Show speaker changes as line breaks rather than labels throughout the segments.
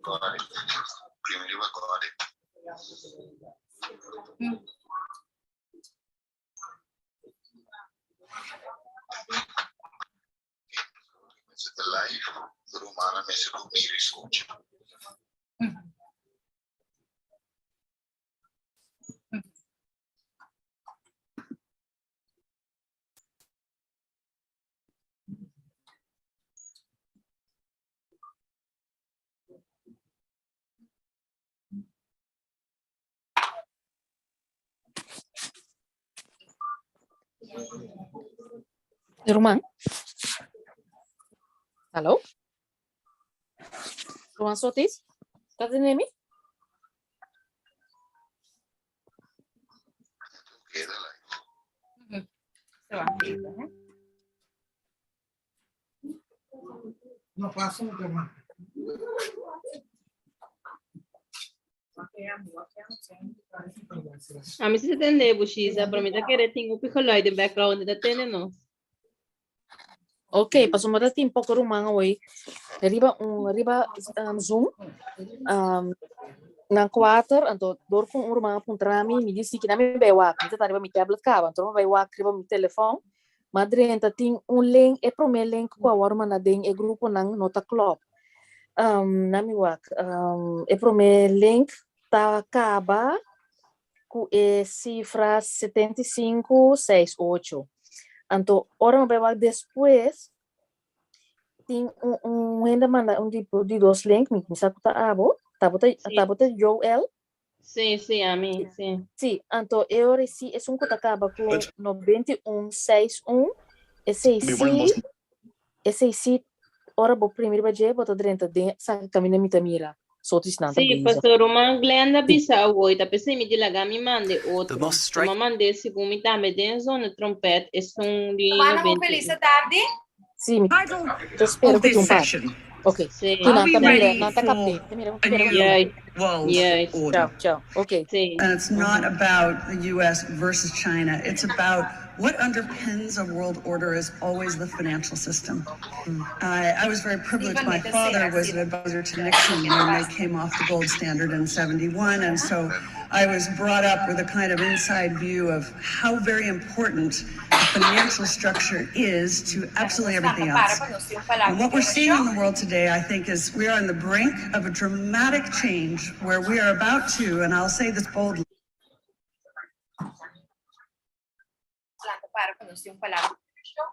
Got it. Primero got it. Mester ta live, rumannan mester ku mira i skucha.
Ruman? Hallo? Ruman Sotis? Ta tende mi?
Keda live.
No pasa un tema.
Ami si ta tende bo, Shisa, pero mi ta kere tin hopi geluid den background, ta tende nos.
Ok, pasobra mi ta tin poko ruman awor riba un riba Zoom. Nan kuater, anto dor ku un ruman a puntra mi, mi di si kina mi bai wak, mi ta ta riba mi tablet kaba, anto mi bai wak riba mi telefon, ma drenta tin un link, e prome link ku a wòrdu manda den e gruponan no ta klòp. Na mi wak, e prome link ta kaba ku e sifra 7568. Anto ora mi bai wak despues tin un hende manda un di dos link, mi sa ku ta abo, ta bo ta ta bo ta Joel?
Sí, sí, ami, sí.
Sí, anto e ora sí esun ku ta kaba ku 9161, esei sí, esei sí ora bo primi riba dje bo ta drenta den sa kaminda mi ta mira sotis nan ta
Sí,
bezig.
pastor ruman Glenda
Sí.
bisa awoy, ta p'esei mi di laga mi mande
The
otro.
most
Tuma
striking
mand'é segun mi tambe den zona trompet esun di
Rumannan, un
91.
felis tardi.
Sí, mi
Title
ta spera
of
ku tin
this
un par.
session,
Ok.
Sí.
Ki
Are
nan
we
ta mira,
ready
nan ta
for
kap'é. Ta mira,
a
spera un
new
Juist,
world
juist.
order?
Chao, chao. Ok.
Sí.
And it's not about the US versus China. It's about what underpins a world order is always the financial system. I, I was very privileged. My father was an advisor to Nixon when they came off the gold standard in 71. And so I was brought up with a kind of inside view of how very important the financial structure is to absolutely everything else. And what we're seeing in the world today, I think, is we are on the brink of a dramatic change where we are about to, and I'll say this boldly,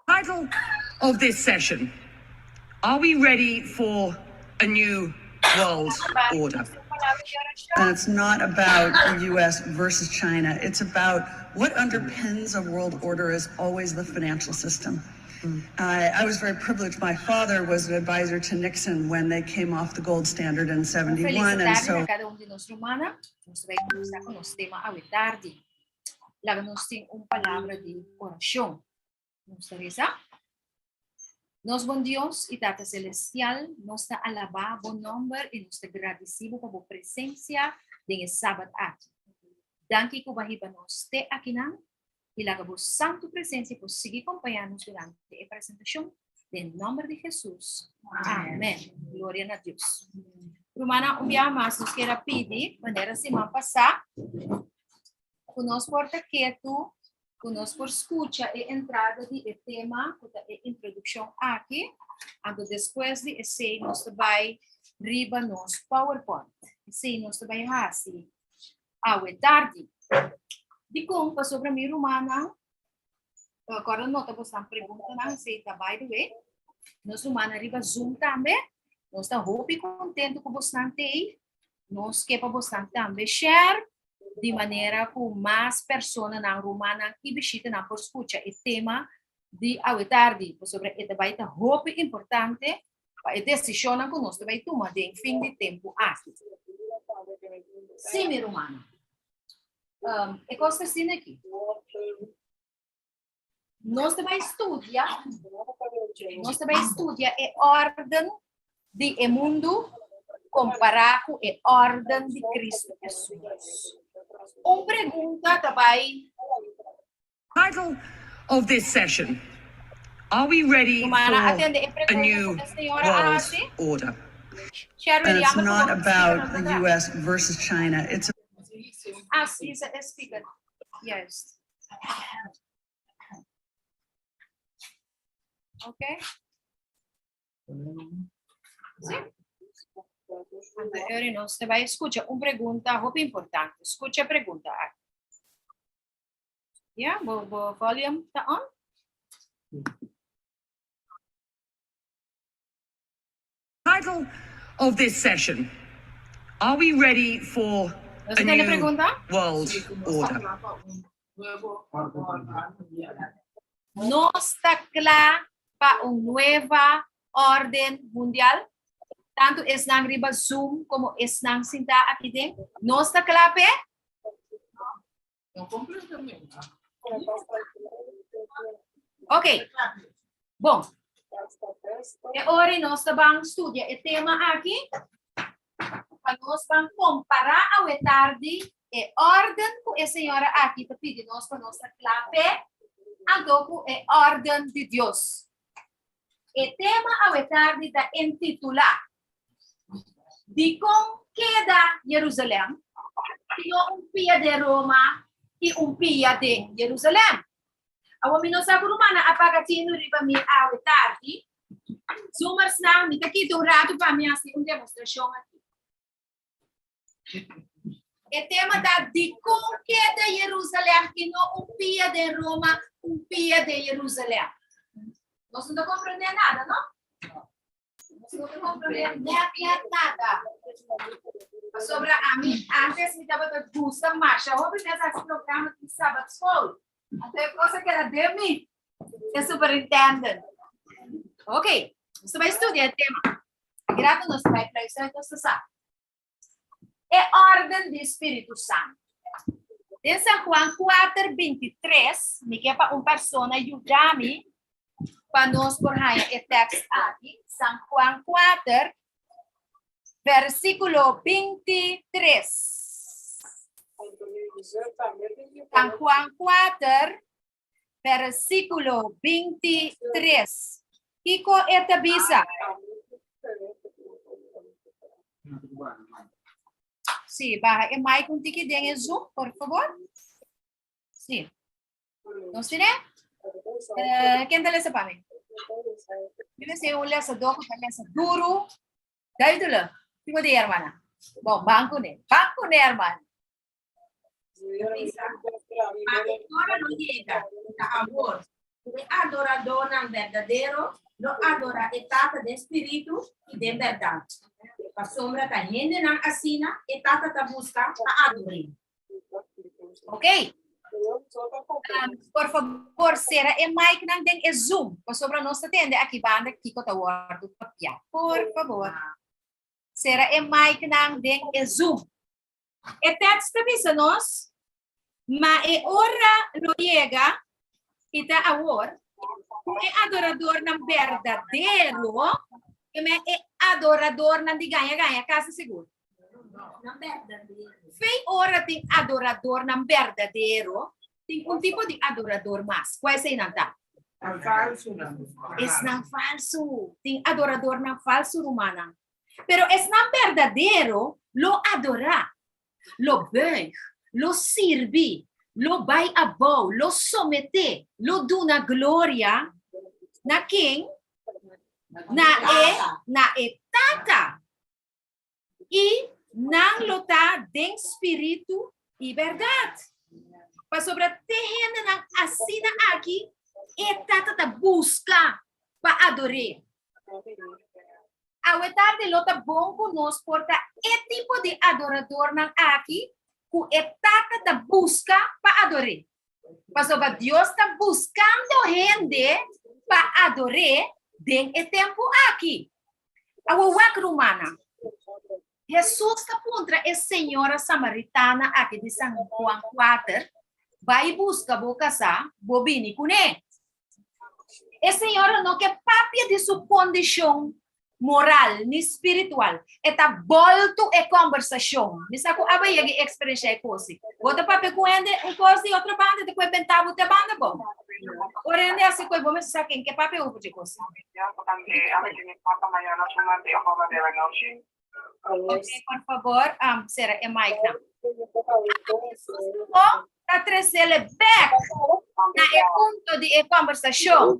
Title of this session, Are we ready for a new world order? And it's not about the US versus China. It's about what underpins a world order is always the financial system. I was very privileged. My father was an advisor to Nixon when they came off the gold standard in
Un felis
71. And
tardi
so
na kada un di nos rumannan. Nos ta bai kuminsá ku nos tema awe tardi. Laga nos tin un palabra di orashon. Nos ta resa. Nos bon Dios i Tata Celestial, nos ta alabá bo nòmber i nos ta gradisí bo pa bo presensia den e sabat aki. Danki ku bo a hiba nos te akinan i laga bo santu presensia por sigui kompañá nos durante e presentashon. Den nòmber di Hesus. Amèn. Gloria na Dios. Rumannan, un biaha mas nos kier a pidi, manera siman pasá, ku nos por ta ketu, ku nos por skucha e entrada di e tema, ku ta e introdukshon aki, anto despues di esei nos ta bai riba nos PowerPoint. Esei nos ta bai hasi awe tardi. Dikon? Pasobra mi rumannan, kòrda nota bosnan preguntanan, esei ta by the way. Nos rumannan riba Zoom tambe, nos ta hopi kontentu ku bosnan t'ei. Nos ke pa bosnan tambe share. di manera ku mas personanan, rumannan i bishitanan por skucha e tema di awe tardi, pasobra e ta bai ta hopi importante pa e desishonnan ku nos ta bai tuma den fin di tempu aki. Sí, mi rumannan. E kos ta asina aki. Nos ta bai studia, nos ta bai studia e órden di e mundu kompará ku e órden di Kristu Hesus. Un pregunta ta bai.
Title of this session, Are we ready for
Rumana, atende e
a
pregunta
new
ku e señora a
world
hasi.
order?
Sherwin,
And it's
yama
not
ku
about the US versus China. It's
Ah, si, e speaker. Juist. Oké. Sí. Anto ora nos ta bai skucha un pregunta hopi importante. Skucha e pregunta aki. Ja, bo, bo volume ta on?
Title of this session, Are we ready for
Nos
a
tene
new
pregunta?
world order?
Nos ta kla pa un nueva orden mundial? Tantu esnan riba Zoom komo esnan sintá aki den. Nos ta kla p'e?
No completamente.
Ok. Bon. E ora nos ta ban studia e tema aki. Pa nos ban kompará awe tardi e órden ku e señora aki ta pidi nos pa nos ta kla p'e, anto ku e órden di Dios. E tema awe tardi ta intitulá Dikon Keda Jerusalèm i no un pia den Roma i un pia den Jerusalèm? Awor mi no sa ku rumannan a paga tinu riba mi awe tardi. Zoomersnan, mi ta kita un ratu pa mi hasi un demostrashon aki. E tema ta Dikon keda Jerusalèm i no un pia den Roma, un pia den Jerusalèm? Nos no ta komprendé nada, no? Nos no ta komprendé nèt nèt nada. Pasobra ami antes mi tabata gusta masha hopi mes hasi programa di Sabbat School. Anto e kos a keda den mi, e superintendent. Ok, nos ta bai studia e tema. Grato nos ta bai fluister nos ta sa. E órden di Spiritu Santu. Den San Juan 4, 23, mi ke pa un persona yuda mi pa nos por haña e tèkst aki. San Juan 4, versíkulo 23. San Juan 4, versíkulo 23. Kiko e ta bisa? Sí, baha e mic un tiki den e Zoom, por favor. Sí. Nos tiene? Eh, ken ta lesa pa mi? Debe ser un lesador ku ta lesa duro. Duidelijk. Kiko di, hermana? Bon, ban kuné. Ban kuné, hermana.
Ma e ora lo yega, i ta awor, ku e adoradónan berdadero lo adorá e Tata den spiritu i den bèrdat, pasobra ta hendenan asina e Tata ta buska pa ador'é.
Ok. Por fabor, sera e micnan den e Zoom, pasobra nos ta tende aki banda kiko ta wòrdu papiá. Por fabor, sera e micnan den e Zoom. E tèks ta bisa nos, Ma e ora lo yega, i ta awor, ku e adoradornan berdadero, ke men e adoradornan di gaña gaña, kasi sigur. Fei ora tin adoradornan berdadero, tin un tipo di adorador mas. Kua eseinan ta? Esnan falsu. Tin adoradornan falsu, rumannan. Pero esnan berdadero lo adorá, lo buig, lo sirbi, lo bai abou, lo someté, lo duna gloria na ken? Na e, na e Tata. I nan lo ta den spiritu i bèrdat. Pasobra te hendenan asina aki e Tata ta buska pa ador'é. Awe tardi lo ta bon ku nos por ta e tipo di adoradornan aki ku e Tata ta buska pa ador'é. Pasobra Dios ta buskando hende pa ador'é den e tempu aki. Awor wak, rumannan, Hesus ta puntra e señora samaritana aki di San Juan kuater, Bai buska bo kasá, bo bini kuné. E señora no ke papia di su kondishon moral ni spiritual. E ta boltu e kòmbersashon. Mi sa ku aba yega e eksperenshá e kosi. Bo ta papia ku hende un kos di otro banda, e ta kue benta bo te banda bo. Ora hende hasi kue bo mester sa ken ke papia over dje kosi. Ok, por favor, um, sera e mic nan. Bo ta tresele bek na e punto di e conversacion.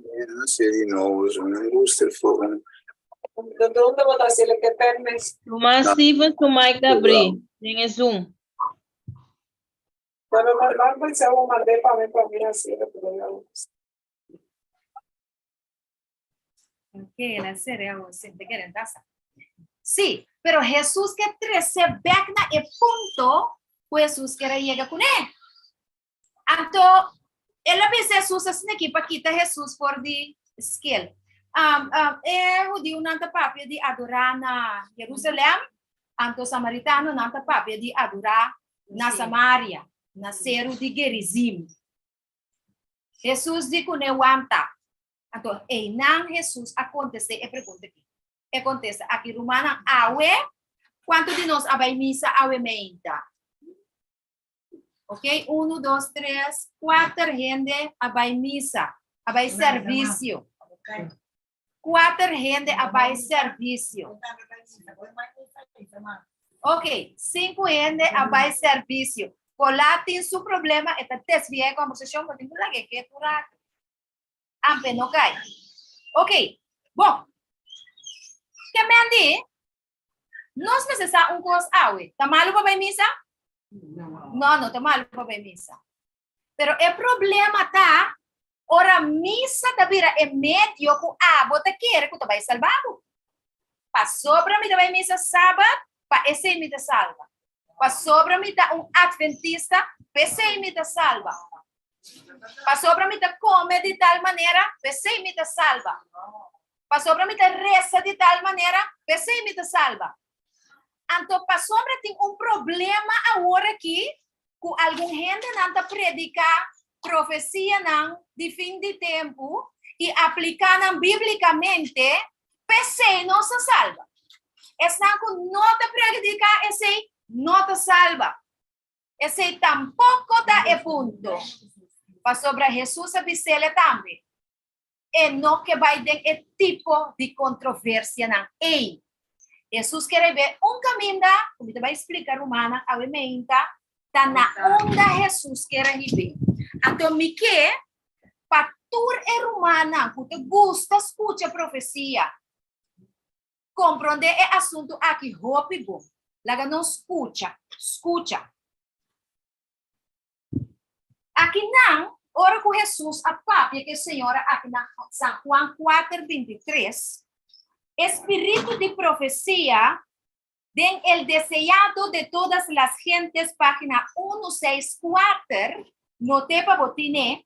Ruman Steven su mic ta abrí den e Zoom.
Ok, el a sere awor sinte kere tasa. Sí, pero Hesus ke trese bek na e punto ku Hesus ker a yega kuné. Anto, el a bisa Hesus asina aki pa kita Hesus for di skel. Um, um, e hudiunan ta papia di adorá na Jerusalèm, anto samaritanonan ta papia di adorá na Samaria, na seru di Gerizim. Hesus di kuné wanta. Anto einan Hesus a kontest'é e pregunta aki. E kontesta aki, Rumannan, awe kuantu di nos a bai misa awe meinta? Ok, unu, dos, tres, kuater hende a bai misa, a bai servisio. Kuater hende a bai servisio. Ok, sinku hende a bai servisio. Kolá tin su problema, e ta desviá e kòmbersashon, bo tin ku lag'é ketu un ratu. Ampe no kai. Ok, bon. Ke men di, nos mester sa un kos awe. Ta malu pa bai misa? No, no ta malu pa bai misa. Pero e problema ta, ora misa ta bira e medio ku abo ta kere ku ta bai salba bo. Pasobra mi ta bai misa sabat, pa esei mi ta salba. Pasobra mi ta un adventista, p'esei mi ta salba. Pasobra mi ta kome di tal manera, p'esei mi ta salba. Pasobra mi ta resa di tal manera, p'esei mi ta salba. Anto pasobra tin un problema awor aki ku algun hendenan ta prediká profesianan di fin di tempu i apliká nan bíblikamente, p'esei nos ta salba. Esnan ku no ta prediká esei no ta salba. Esei tampoko ta e punto, pasobra Hesus a bis'el tambe, E no ke bai den e tipo di kontroversianan ei. Hesus kere be un kaminda, ku mi ta bai splika rumannan awe meinta, ta na unda Hesus kere hib'é. Anto mi ke pa tur e rumannan ku ta gusta skucha profesia komprondé e asuntu aki hopi bon. Laga nos skucha, skucha. Akinan, ora ku Hesus a papia ku e señora aki na San Juan kuater bintitres, e spiritu di profesia den El deseado de todas las gentes página unu seis kuater, noté pa bo tine,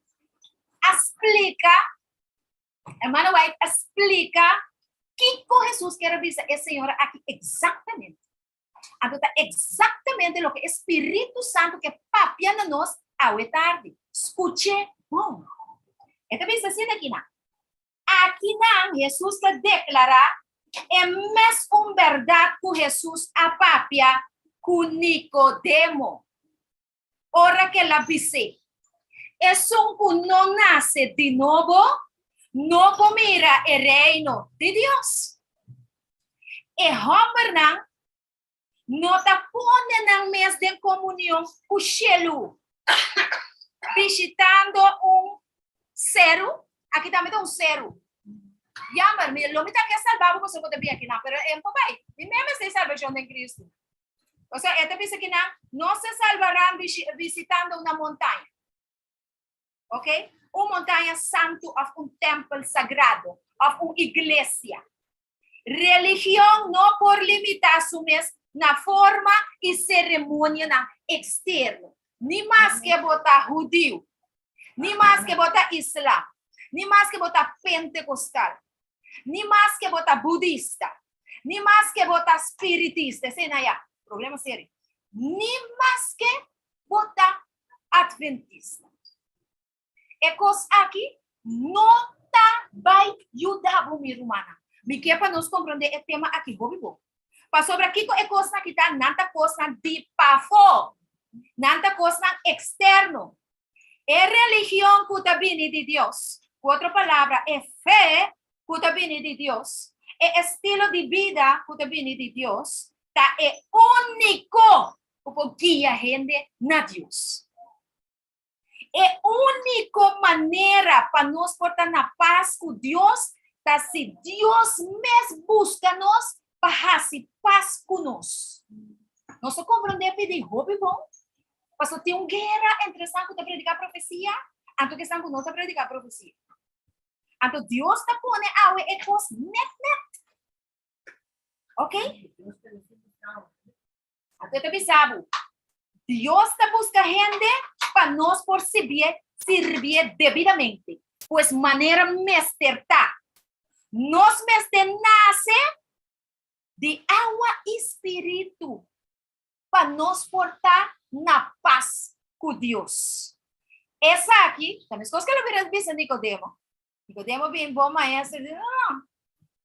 a splika Hermana White a splika kiko Hesus kier a bisa e señora aki eksaktamente. Anto ta eksaktamente loke e Spiritu Santu ke papia na nos awe tardi. Skuch'é bon. E ta bisa asina akinan, Akinan Hesus ta deklará e mes un bèrdat ku Hesus a papia ku Nikodemo ora ku el a bis'é, Esun ku no nase di nobo no por mira e Reino di Dios. E hòmbernan no ta pone nan mes den komunion ku shelu, bishitando un seru, aki tambe ta un seru. Jammer, mi lo mi ta ke salba bo pasobra bo ta bin akinan, pero e por bai. Mi mes mester e salbashon den Kristu. Osea, e ta bisa kinan no se salbaran bisitando una montaña. Ok? Un montaña santu òf un tèmpel sagrado òf un iglesia. Religion no por limitá su mes na forma i seremonianan eksterno. Ni maske bo ta hudiu, ni maske bo ta islam, ni maske bo ta pentekostal, ni maske bo ta budista, ni maske bo ta spiritista, esei nan ya, problema serio, ni maske bo ta adventista. E kos aki no ta bai yuda bo, mi rumannan. Mi ke pa nos komprondé e tema aki hopi bon. Pasobra kiko e kosnan aki ta? Nan ta kosnan di pafó. Nan ta kosnan eksterno. E religion ku ta bini di Dios, ku otro palabra, e fe ku ta bini di Dios, e estilo di bida ku ta bini di Dios, ta e úniko ku por guia hende na Dios. E úniko manera pa nos por ta na pas ku Dios ta si Dios mes buska nos pa hasi pas ku nos. Nos ta komprondé pidi hopi bon? Pasobra tin un guera entre esnan ku ta prediká profesia anto ku esnan ku no ta prediká profesia. Anto Dios ta pone awe e kos nèt nèt. Ok? Anto e ta bisa bo, Dios ta buska hende pa nos por sirbié, sirbié debidamente, pues manera mester ta. Nos mester nase di awa i spiritu pa nos por ta na pas ku Dios. Esaki ta meskos ku lo bira bisa Nikodemo. Nicodemo bin bon maestro di, no, no,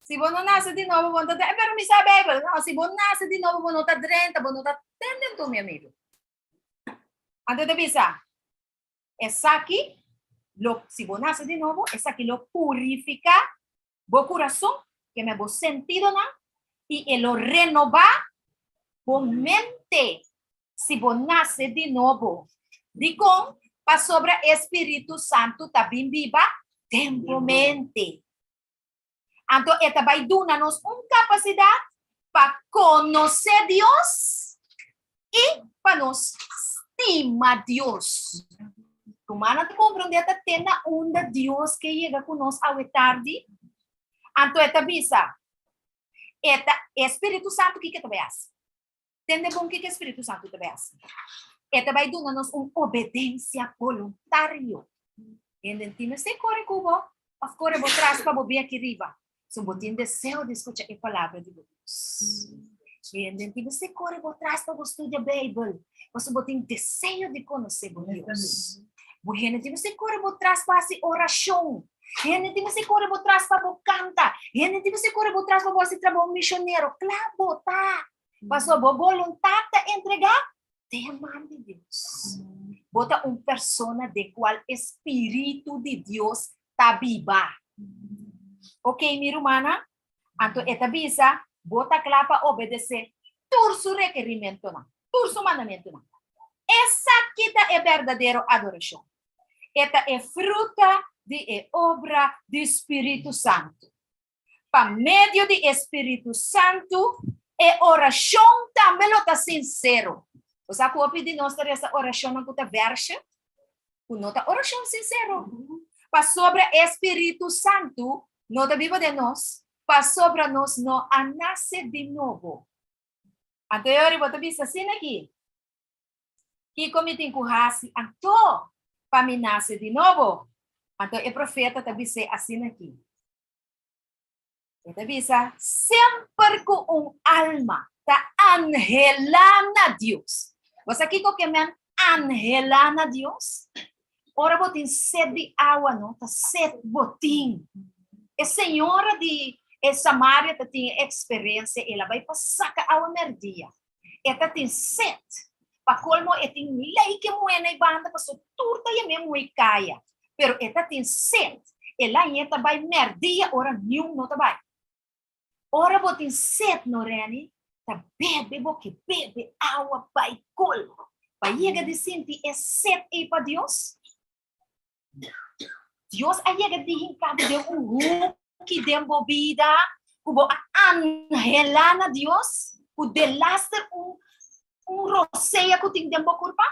si bo no nace di nobo, bo no ta, pero mi sa Bijbel. No, si bo nace di nobo, bo no ta drenta, bo no ta tende tu, mi amigo. Anto te bisa, esaki, lo, si bo nace di nobo, esaki lo purifica bo corazón, que me bo sentidonan, y e lo renoba bo mente. Si bo nase di nobo. Dikon? Pasobra e spiritu santu ta bin biba den bo mente. Anto e ta bai duna nos un kapasidat pa konosé Dios i pa nos stima Dios. Rumannan ta komprondé ta te na unda Dios ke yega ku nos awe tardi? Anto e ta bisa, E ta e spiritu santu kiko e ta bai hasi? Tende bon kiko e Spiritu Santu ta bai hasi. E ta bai duna nos un obedensia boluntario. Hende tin mester kore ku bo òf kore bo tras pa bo bin aki riba. So bo tin deseo di skucha e palabra di bo Dios. Hende tin mester kore bo tras pa bo studia Beibel, pasobra bo tin deseo di konosé bo Dios. Bo hende tin mester kore bo tras pa hasi orashon. Hende tin mester kore bo tras pa bo kanta. Hende tin mester kore bo tras pa bo hasi trabou mishonero. Kla bo ta. Pasobra bo boluntat ta entregá den man di Dios. Bo ta un persona den kual e spiritu di Dios ta biba. Ok, mi rumannan? Anto e ta bisa, bo ta kla pa obedesé tur su rekerimentonan, tur su mandamentunan. Esaki ta e berdadero adorashon. E ta e fruta di e obra di spiritu santu. Pa medio di e spiritu santu, e orashon tambe lo ta sinsero. Bo sa ku hopi di nos ta resa orashonnan ku ta vèrshe, ku no ta orashon sinsero. Pasobra e spiritu santu no ta biba den nos, pasobra nos no a nase di nobo. Anto e ora bo ta bisa asina aki, Kiko mi tin ku hasi anto pa mi nase di nobo? Anto e profeta ta bis'é asina aki. E ta bisa, Semper ku un alma ta anhelá na Dios. Bo sa kiko ke men anhelá na Dios? Ora bo tin set di awa, no, ta set bo tin. E señora di e Samaria ta tin e eksperensia, el a bai pa saka awa mèrdia. E ta tin set. Pa kolmo e tin lei ke muhé na e banda pasobra tur ta yam'é muhé kaya. Pero e ta tin set. E lañ'é ta bai mèrdia ora niun no ta bai. Ora bo tin set no Renny, ta bebe bo ke bebe awa bai kol. Pa yega di sinti e set ei pa Dios? Dios a yega di hinka bo den un huki den bo bida ku bo a anhelá na Dios ku delaster un un rosea ku tin den bo kurpa?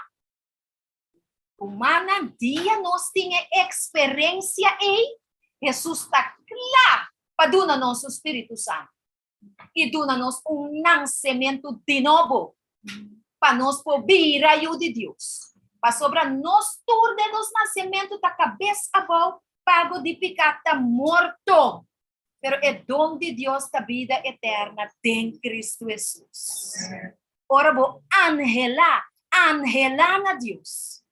Rumannan, dia nos tin e eksperensia ei, Hesus ta kla pa duna nos su spiritu santu. I duna nos un nansementu di nobo pa nos por bira yu di Dios. Pasobra nos tur den nos nasementu ta kabes abou, pago di piká ta morto, pero e don di Dios ta bida eterna den Kristu Hesus. Ora bo anhelá, anhelá na Dios.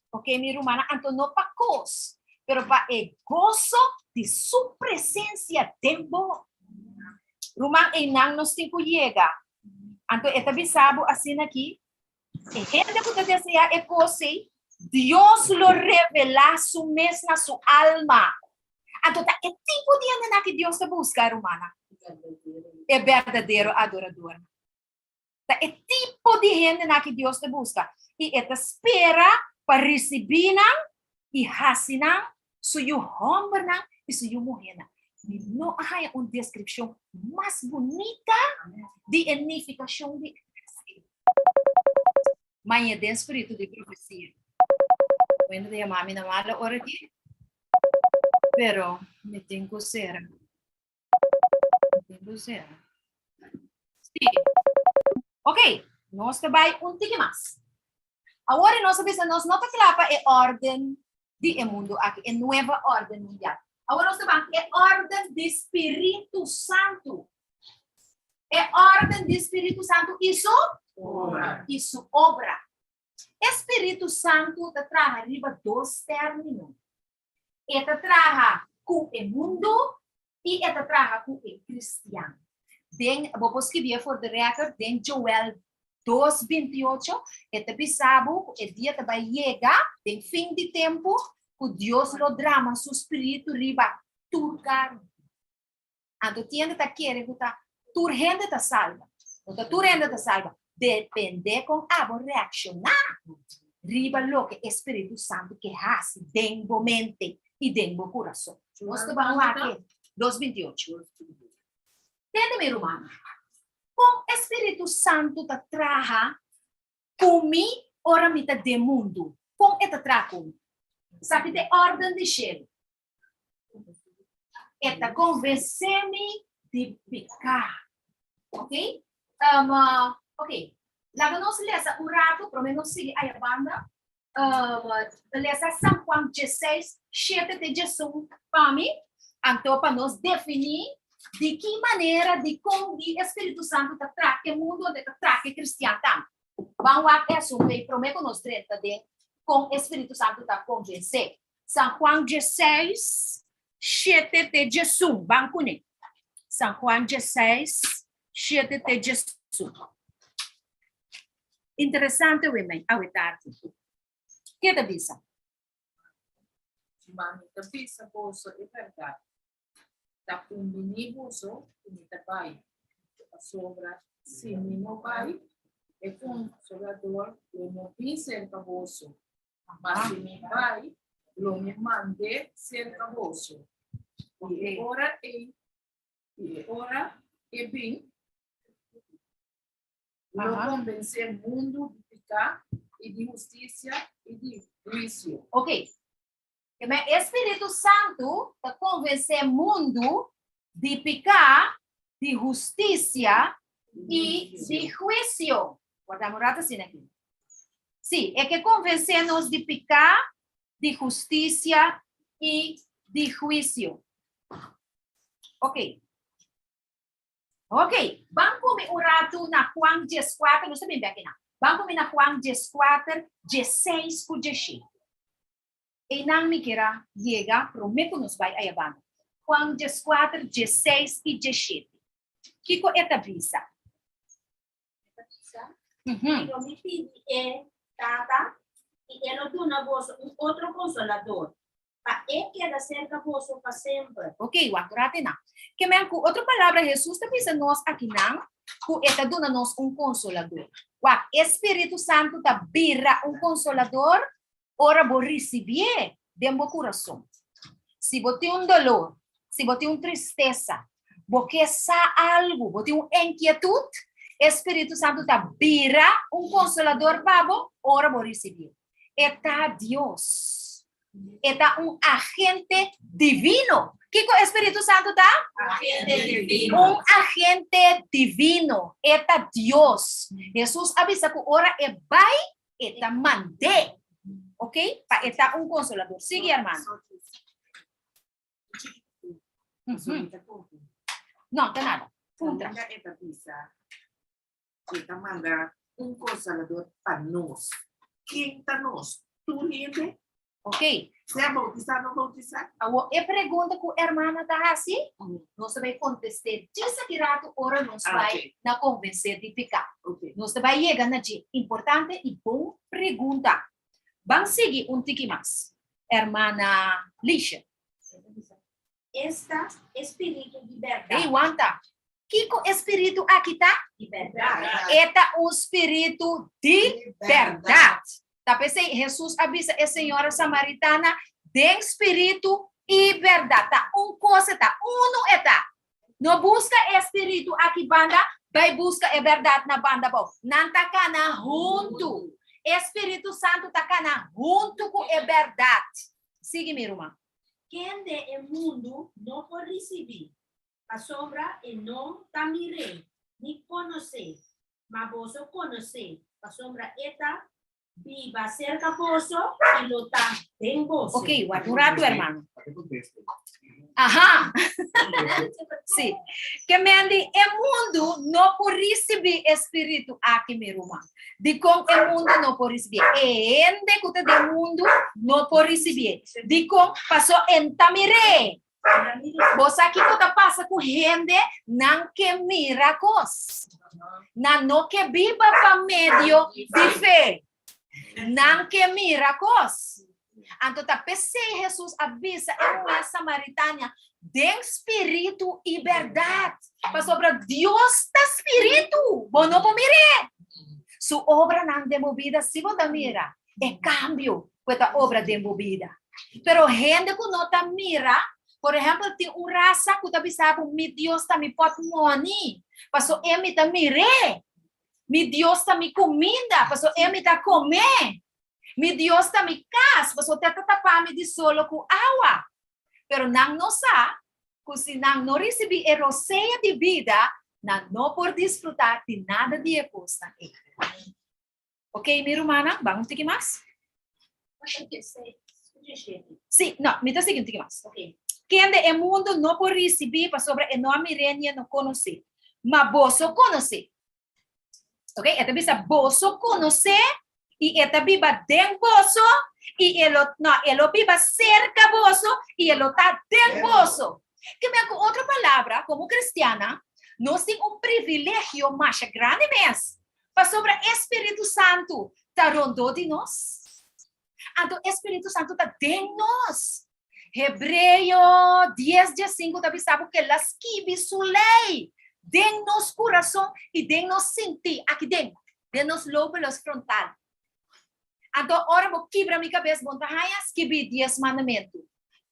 Ok, mi rumannan, anto no pa kos, pero pa e goso di su presensia den bo. Ruman, einan nos tin ku yega. Anto e ta bisa bo asina aki, e hende ku ta deseá e kos ei, Dios lo revelá su mes na su alma. Anto ta e tipo di hendenan ki Dios ta buska, rumannan, e berdadero adoradornan. Ta e tipo di hendenan ki Dios ta buska i e ta spera pa risibí nan i hasi nan su yu hòmbernan i su yu muhénan. Mi no a haña un deskripshon mas bunita di e nifikashon di e tèks ei. Maña den spiritu di profesia. Wende ta yama mi na mala ora aki, pero mi tin ku sera. Mi tin ku sera. Sí. Ok, nos ta bai un tiki mas. Awor nos a bisa nos no ta kla pa e orden di e mundu aki, e nueva orden mundial. Awor nos ta ban e orden di Spiritu Santu. E orden di Spiritu Santu i su
Obra.
I su obra. E Spiritu Santu ta traha riba dos término. E ta traha ku e mundu i e ta traha ku e kristian. Den, bo por skibié for the record, den Joel dos binti ocho, e ta bisa bo ku e dia ta bai yega, den fin di tempu, ku Dios lo drama su spiritu riba tur karni. Anto tin hende ta kere ku ta tur hende ta salba. No ta tur hende ta salba. Depende kon abo reakshoná riba loke e Spiritu Santu ke hasi den bo mente i den bo kurason. Nos ta ban wak e dos 28. Tende mi rumannan, kon e Spiritu Santu ta traha ku mi ora mi ta den mundu? Kon e ta traha ku mi? Esaki ta e órden di shelu. E ta konvensé mi di piká. Ok? Um, ok. Laga nos lesa un ratu, promé nos sigui aya banda. Um, lesa San Juan 16, 7 te 11 pa mi. Anto pa nos definí di ki manera, di kon di e Spiritu Santu ta trake e mundu, anto e ta trake kristian tambe. Ban wak esun ei promé ku nos drenta den kon e Spiritu Santu ta konvensé. San Juan 16, 7 te 11. Ban kuné. San Juan 16, 7 te 11. Interesante women awe tardi. Ke ta bisa?
Ma mi ta bisa boso e bèrdat, ta kumbiní boso ku mi ta bai, pasobra si mi no bai, e Konsolador lo no bin serka boso, Ma si mi bai, lo mi mand'é serka boso. I e ora ei, i e ora e bin, lo konbensé mundu di piká i di hustisia i di huisio.
Ok. Keme e Spiritu Santu ta konvensé mundu di piká, di hustisia i di huisio. Warda un rato asina aki. Sí, e ke konvensé nos di piká, di hustisia i di huisio. Ok. Ok, ban ku mi un ratu na Juan 14, nos ta bin bek einan. Ban ku mi na Juan 14, 16 ku 17. Einan mi kier a yega promé ku nos bai ayabanda. Juan 14, 16 i 17. Kiko e ta bisa?
E ta bisa, Lo mi pidi e Tata, i e lo duna boso un otro Konsolador, pa e keda serka boso pa semper.
Ok, wak un ratu einan. Ke men ku otro palabra Hesus ta bisa nos akinan ku e ta duna nos un Konsolador. Wak, e Spiritu Santu ta bira un Konsolador ora bo risibié den bo kurason. Si bo tin un dolor, si bo tin un tristesa, bo ke sa algu, bo tin un inkietut, e Spiritu Santu ta bira un konsolador pa bo ora bo risibié. E ta Dios. E ta un agente divino. Kiko e Spiritu Santu ta?
Agente divino.
Un agente divino. E ta Dios. Hesus a bisa ku ora e bai, e ta mand'é. Ok? Pa e ta un konsolador. Sigui, hermano. No, ta nada. Puntra.
E ta bisa, e ta manda un consolador pa nos. Ken ta nos? Tur hende?
Ok.
Sea bautisa no bautisa?
Awo e pregunta ku hermana ta hasi, nos ta bai kontest'é djis aki ratu ora nos bai na konvensé di piká. Nos ta bai yega na dje. Importante i bon pregunta. Ban sigui un tiki mas, hermana Lisha.
Esta e spiritu di bèrdat.
Ey, wanta. Kiko e spiritu aki ta?
Di bèrdat.
E ta un spiritu di bèrdat. Ta p'esei Hesus a bisa e señora samaritana, Den spiritu i bèrdat. Ta un kos e ta, unu e ta. No buska e spiritu aki banda, bai buska e bèrdat na banda abou. Nan ta kana huntu. E spiritu santu ta kana huntu ku e bèrdat. Sigui mi, ruman.
Kende e mundu no por risibí, pasobra e no ta mir'é ni konos'é, ma boso konos'é, pasobra e ta biba serka boso i lo ta den boso.
Ok, wak un ratu, hermano. Aha! Sí. Ke men di e mundu no por risibí e spiritu aki, mi ruman. Dikon e mundu no por risibié? E hende ku ta den mundu no por risibié. Dikon? Pasó e n ta mir'é. Bo sa kiko ta pasa ku hende? Nan ke mira kos. Nan no ke biba pa medio di fe. Nan ke mira kos. Anto ta p'esei Hesus a bisa e muhé samaritana den spiritu i bèrdat, pasobra Dios ta spiritu, bo no por mir'é. Su obranan den bo bida si bo ta mira e kambio ku e ta obra den bo bida. Pero hende ku no ta mira, por ehèmpel tin un rasa ku ta bisa bo mi Dios ta mi pòtmòni, paso e mi ta mir'é. Mi Dios ta mi kuminda, paso e mi ta kom'é. Mi Dios ta mi kas, pasobra ta tapa mi di solo ku awa. Pero nan no sa ku si nan no risibí e rosea di bida, nan no por disfrutá di nada di e kosnan ei. Ok, mi rumannan, ban un tiki mas? Sí, no, mi ta sigui un tiki mas. Kende e mundu no por risibí, pasobra e no a mir'é ni e no konos'é. Ma boso konos'é. Ok, e ta bisa boso konosé i e ta biba den boso i e lo, no, e lo biba serka boso i e lo ta den boso. Ke men ku otro palabra, komo kristiannan, nos tin un privilegio masha grandi mes, pasobra e Spiritu Santu ta rondó di nos. Anto e Spiritu Santu ta den nos. Hebreo dies diesinku ta bisa bo ke el a skibi su lei den nos kurason i den nos sintí, aki den, den nos lóbulos frontal. Anto ora bo kibra mi kabes bo no ta haña skibí dies mandamentu.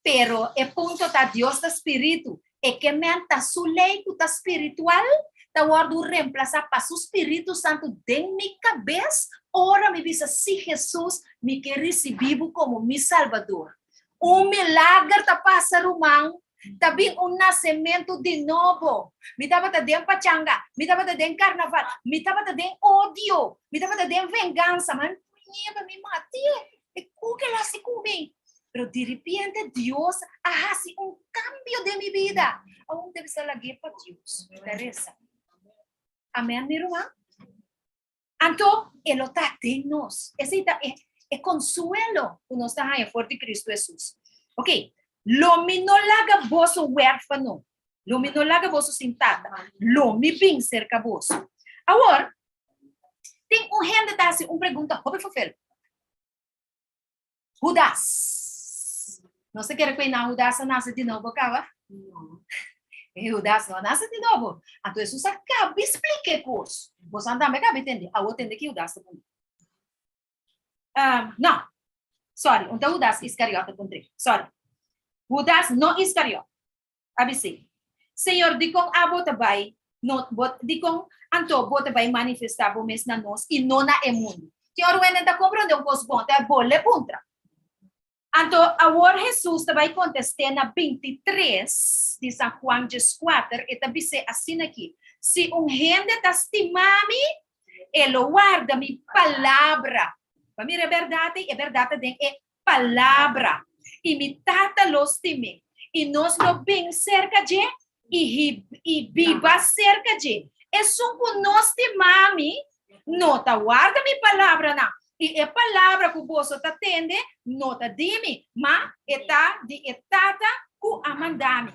Pero e punto ta Dios ta spiritu, e ke men ta su lei ku ta spiritual ta wòrdu remplasá pa su Spiritu Santu den mi kabes ora mi bisa sí Hesus mi ke risibí bo komo mi Salbador. Un milager ta pasa ruman, ta bin un nasementu di nobo. Mi tabata den pachanga, mi tabata den karnaval, mi tabata den odio, mi tabata den vengansa, ma mi puñeba mi mati'e, e ku ke el hasi ku mi? Pero diripiente Dios a hasi un kambio den mi bida. Awor mi ta bisa lag'é pa Dios, mi ta resa. Amen mi ruman? Anto e lo ta den nos. Esei ta e e konsuelo ku nos ta haña for di Kristu Hesus. Ok, lo mi no laga boso wèrfano, lo mi no laga boso sin tata, lo mi bin serka boso. Awor, tin un hende ta hasi un pregunta hopi fofel. Hudas. Nos ta kere ku einan Hudas a nase di nobo kaba? E Hudas no a nase di nobo. Anto Hesus a kabi splika e kos. Bosan tambe a kabi tende. Awor tende ki Hudas ta puntra. Um, no. Sorry, un ta Hudas Iskariot a puntr'é. Sorry. Hudas no Iskariot. A bis'é, Señor, dikon abo ta bai no bo dikon anto bo ta bai manifestá bo mes na nos i no na e mundu? Tin ora wenden ta komprondé un kos bon, ta bole puntra. Anto awor Hesus ta bai kontest'é na bintitres di San Juan dieskuater, e ta bis'é asin'aki, Si un hende ta stima mi, e lo warda mi palabra. Bo a mira e bèrdat ei? E bèrdat ta den e palabra. I mi Tata lo stim'é, i nos lo bin serka dje i i biba serka dje. Esun ku no stima mi no ta warda mi palabranan, i e palabra ku boso ta tende no ta di mi, ma e ta di e Tata ku a manda mi.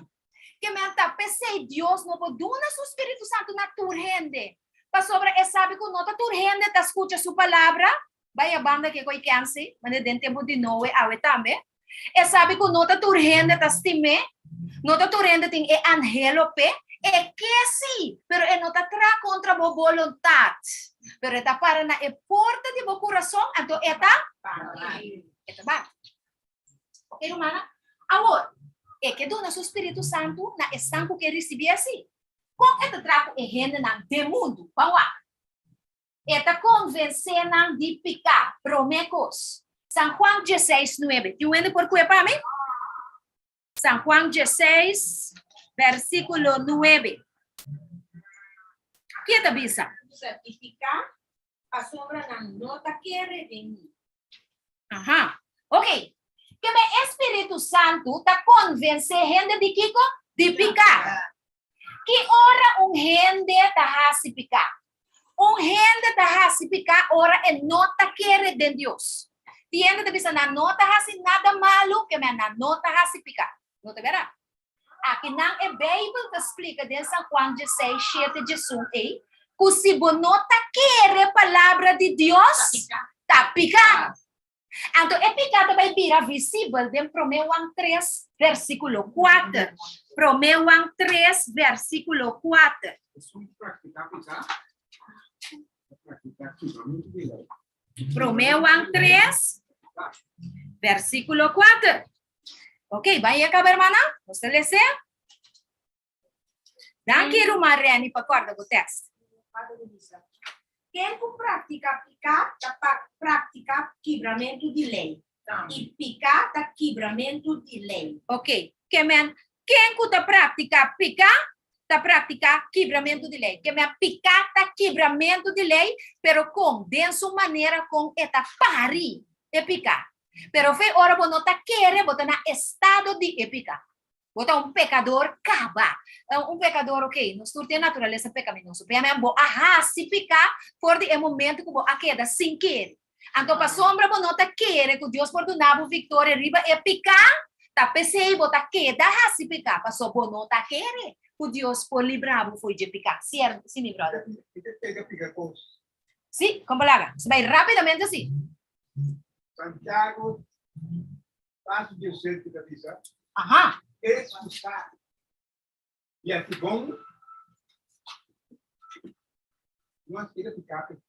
Ke men ta p'esei Dios no por duna su spiritu santu na tur hende, pasobra e sabi ku no ta tur hende ta skucha su palabra. Bai a banda ke koi kensi, manera den tempu di Noe awe tambe. E sabi ku no ta tur hende ta stim'é, no ta tur hende tin e anhelo p'e. E ke si, pero e no ta traha kontra bo boluntat, pero e ta para na e porta di bo kurason, anto e ta e ta bati. Ok, rumannan? Awor, e ke duna su spiritu santu na esnan ku ke risibié si. Kon e ta traha ku e hendenan den mundu? Ban wak. E ta konvensé nan di piká, promé kos. San Juan dieseis nuebe. Tin un hende por kue pa mi? San Juan dieseis, versíkulo nuebe. Ke ta bisa?
Di piká, pasobra nan no ta kere den mi.
Aha. Ok. Ke men e Spiritu Santu ta konvensé hende di kiko? Di piká. Ki ora un hende ta hasi piká? Un hende ta hasi piká ora e no ta kere den Dios. Tin hende ta bisa nan no ta hasi nada malu, ke men nan no ta hasi piká. No ta bèrdat? Aki nan e Beibel ta splika den San Juan dieseis, shete, diesun ei, ku si bo no ta kere palabra di Dios, ta piká. Anto e piká ta bai bira visibel den Promé Juan tres, versíkulo kuater. Promé Juan tres, versíkulo kuater. Promé Juan tres, versíkulo kuater. Ok, bai e kaba hermana? Nos ta lese? Danki ruman Reni pa kòrda bo tèks.
Ken ku praktiká piká ta praktiká kibramentu di lei, i piká ta kibramentu di lei.
Ok, ke men ken ku ta praktiká piká ta praktiká kibramentu di lei. Ke men piká ta kibramentu di lei, pero kon? Den su manera kon e ta pari e piká. Pero fe ora bo no ta kere, bo ta na estado di e piká. Bo ta un pekador kaba. Un pekador, ok, nos tur tin naturalesa pekaminoso. Pero bo a hasi piká for di e momento ku bo a keda sin kere. Anto pasobra bo no ta kere ku Dios por duna bo viktoria riba e piká, ta p'esei bo ta keda hasi piká, pasobra bo no ta kere ku Dios por libra bo fo'i dje piká. Sierto, si mi brother? Si, kon bo laga? Nos bai rapidamente si.
Santiago Paso di Yosef ta bisa,
Aha.
Es ku sa di hasi bon, no a keda piká pe.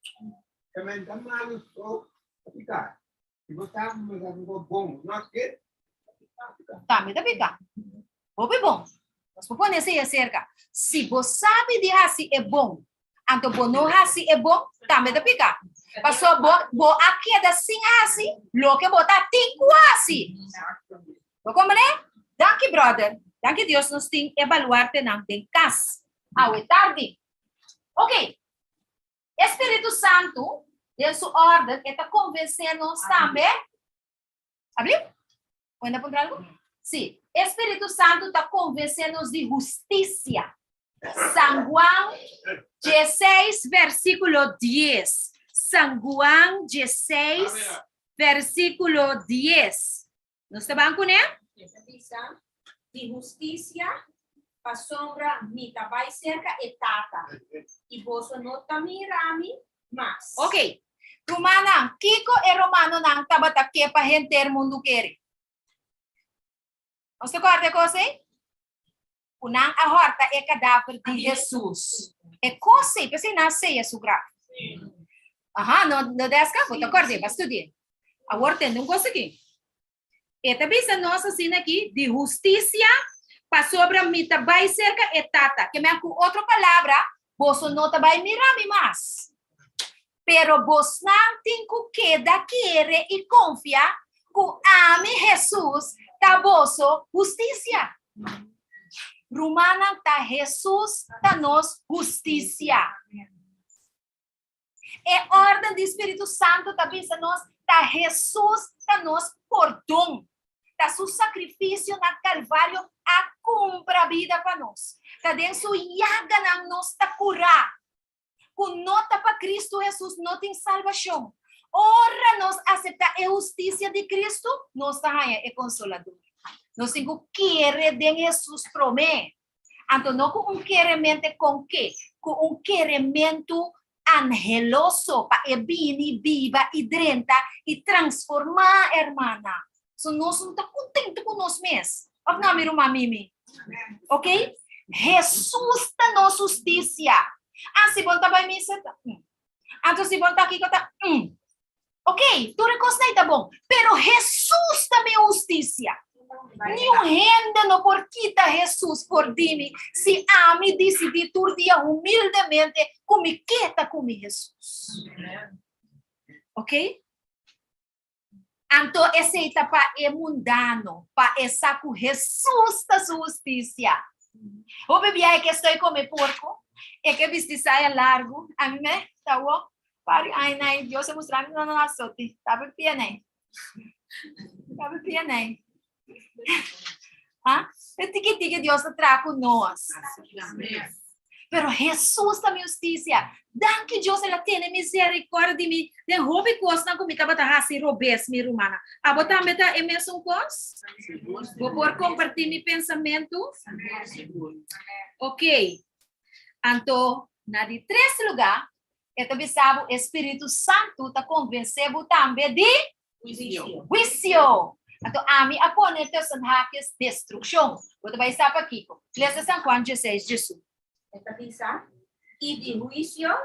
Kamen ta malu so ta piká. Si bo sa ku bo hasi un bon, no a keda piká.
Tambe ta piká. Hopi bon. Nos por pone esei aserka. Si bo sabi di hasi e bon, Anto bo no hasi e bon, tambe ta piká. Pasobra bo, bo a keda sin hasi loke bo ta tin ku hasi. Bo komprendé? Danki, brother. Danki Dios nos tin e baluartenan den kas awe tardi. Ok. E Spiritu Santu, den su órden, e ta konvensé nos tambe. Abli? Pueden apuntar algo? Sí. E Spiritu Santu ta konvensé nos di hustisia. San Juan 16, versíkulo 10. San Juan 16, versíkulo 10. Nos ta ban kuné?
E ta bisa, Di hustisia, pasobra mi ta bai serka e Tata, i boso no ta mira mi mas.
Ok. Rumannan, kiko e romanonan tabata ke pa henter mundu kere? Nos ta kòrda e kos ei? Ku nan a hòrta e kadaver di Hesus. E kos ei, p'esei nan a seya su graf. Aha, no, no deska? Bo ta kòrd'é, bo a studi'é. Awor tende un kos aki. E ta bisa nos asina aki, di hustisia, pasobra mi ta bai serka e Tata. Ke men ku otro palabra, boso no ta bai mira mi mas. Pero bosnan tin ku keda kere i konfia. Ku ami, Hesus, ta boso hustisia. Rumannan, ta Hesus ta nos hustisia. E órden di Spiritu Santu ta bisa nos ta Hesus ta nos pordon. Ta su sakrifisio na Kalvario a kumpra bida pa nos. Ta den su yaganan nos ta kurá. Ku no ta pa Kristu Hesus no tin salbashon. Ora nos aseptá e hustisia di Kristu, nos ta haña e Konsolador. Nos tin ku kere den Hesus promé. Anto no ku un keremente kon ke, ku un kerementu anheloso pa e bini, biba i drenta i transformá, hermana. So nos no ta kontentu ku nos mes. Òf no, mi ruman Mimi? Ok? Hesus ta nos hustisia. Ah, si bon ta bai misa, ta mm. Anto si bon ta kiko ta mm. Ok, tur e kosnan ei ta bon, pero Hesus ta mi hustisia. Niun hende no por kita Hesus for di mi si ami disidí tur dia humildemente ku mi ke ta ku mi Hesus. Ok? Anto esei ta pa e mundano, pa e sa ku Hesus ta su hustisia. Hopi biaha ke stoi kome porko, e ke bisti saya largu, ami me ta wou Pari ai nai, Dios a mustra mi no no asoti. Tabe pia nai. Tabe pia nai. Ha? E tiki tiki Dios ta tra ku nos. Pero Jesus ta mi hustisia. Danki Dios el a tene misericordia di mi den hopi kosnan ku mi tabata hasi robes, mi rumannan. Abo tambe ta e mesun kos? Bo por kompartí mi pensamentu? Ok. Anto, na di tres lugá, E ta bisa bo e Spiritu Santu ta konvensé bo tambe di huisio. Anto ami a pone tussen haakjes destrukshon. Bo ta bai sa pakiko. Lesa San Juan dieseis djesu.
E ta bisa, I di huisio,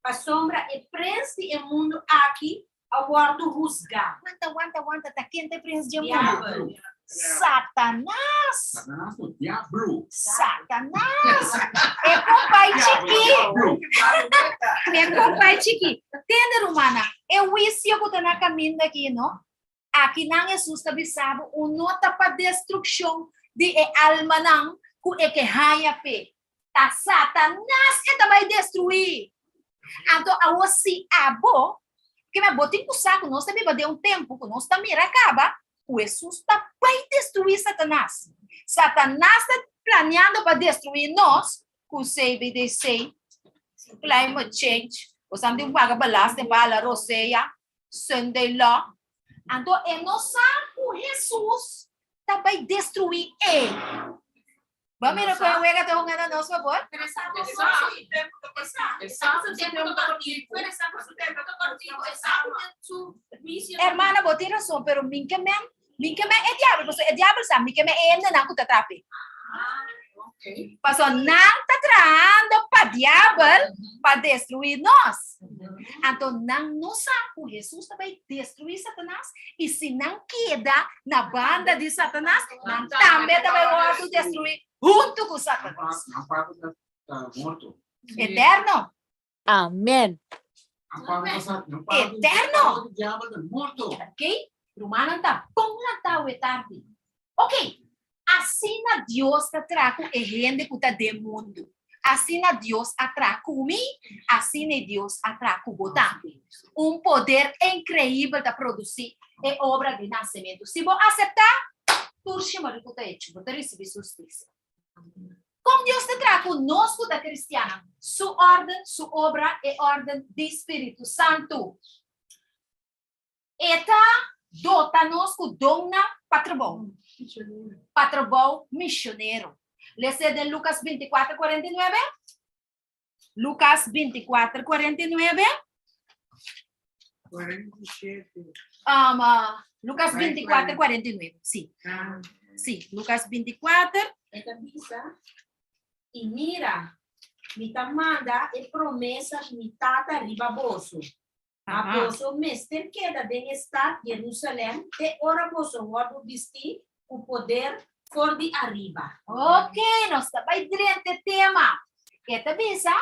pasobra e prens di e mundu aki a wòrdu husgá.
Wanta, wanta, wanta, ta ken ta e prens dje mundu? Satanas!
Satanas no, diablo.
Satanas! E kompai chikí. E kompai chikí. Tende, rumannan, e huisio ku ta na kaminda aki, no? Aki nan Hesus ta bisa bo, un no ta pa destrukshon di e almanan ku e ke haña p'e. Ta Satanas e ta bai destruí. Anto awor si abo, keme bo tin ku sa ku nos ta biba den un tempu ku nos ta mira kaba ku Hesus ta bai destruí Satanas. Satanas ta planeando pa destruí nos ku CBDC, climate change, bo sa tin ku paga belasting pa hala rosea, Sunday law. Anto e no sa ku Hesus ta bai destruí e. Bo a mira ku e wega ta hunga na nos fabor? Hermana, bo tin rason, pero min ke men, min ke men e diabel, pasobra e diabel sa mi ke men e hendenan ku ta trape. Pasobra nan ta trahando pa diabel pa destruí nos. Anto nan no sa ku Hesus ta bai destruí Satanas i si nan keda na banda di Satanas, nan tambe ta bai wòrdu destruí huntu ku Satanas.
Nan pago ta morto.
Eterno.
Amen.
Eterno. Ok, rumannan ta bon lantá awe tardi. Ok, asina Dios ta traha ku e hende ku ta den mundu. Asina Dios a traha ku mi, asina e Dios a traha ku bo tambe. Un poder inkreibel ta produsí e obra di nasementu. Si bo aseptá, tur shimori ku ta hecho, bo ta risibí su hustisia. Kon Dios ta traha ku nos ku ta kristiannan? Su órden, su obra, e órden di Spiritu Santu. E ta dota nos ku donnan pa trabou, pa trabou misionero. Les'é den Lukas 24, 49. Lukas 24, 49.
47.
Um, Lucas 24, 49. Sí. Sí, Lucas 24.
E ta bisa, I mira, mi ta manda e promesa di mi Tata riba boso. Ma boso mester keda den e stat Jerusalèm te ora boso wòrdu bistí ku poder for di ariba.
Ok, nos ta bai drenta e tema. E ta bisa,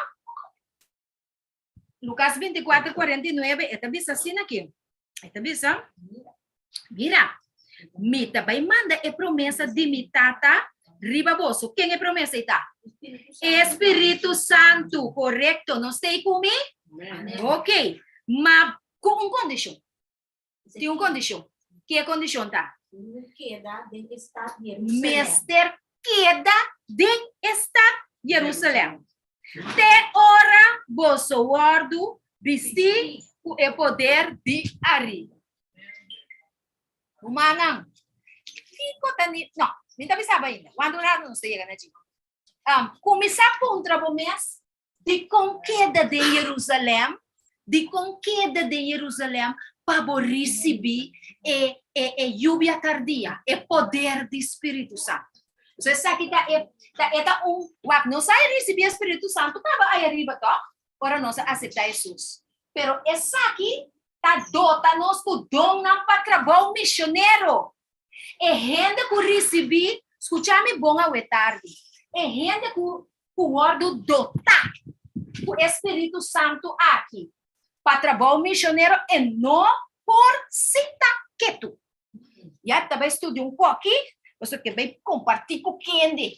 Lukas 24, 49, e ta bisa asina aki. E ta bisa. Mira, mi ta bai manda e promesa di mi Tata riba boso. Ken e promesa ei ta? E Spiritu Santu, korekto. Nos ta ei ku mi? Ok, ma ku un kondishon. Tin un kondishon. Ki e kondishon ta?
Keda den e stat Jerusalem.
Mester keda den e stat Jerusalem. Te ora boso wòrdu bistí ku e poder di ariba. Rumannan, kiko ta ni, no, mi ta bisa bo ainda, wanta un rato nos ta yega na dje. Um, kuminsá puntra bo mes, dikon keda den Jerusalem? Dikon keda den Jerusalem pa bo risibí e, e, e yubia tardia, e poder di Spiritu Santu? So esaki ta e, ta e ta un, wak, nos a risibí e Spiritu Santu kaba aya riba, tòg? Ora nos a aseptá Hesus. Pero esaki ta dota nos ku donnan pa trabou misionero. E hende ku risibí, skucha mi bon awe tardi, e hende ku ku wòrdu dotá ku e Spiritu Santu aki pa trabou misionero e no por sinta ketu. Ya ta bai studia un koki, pasobra ke bai kompartí ku kende.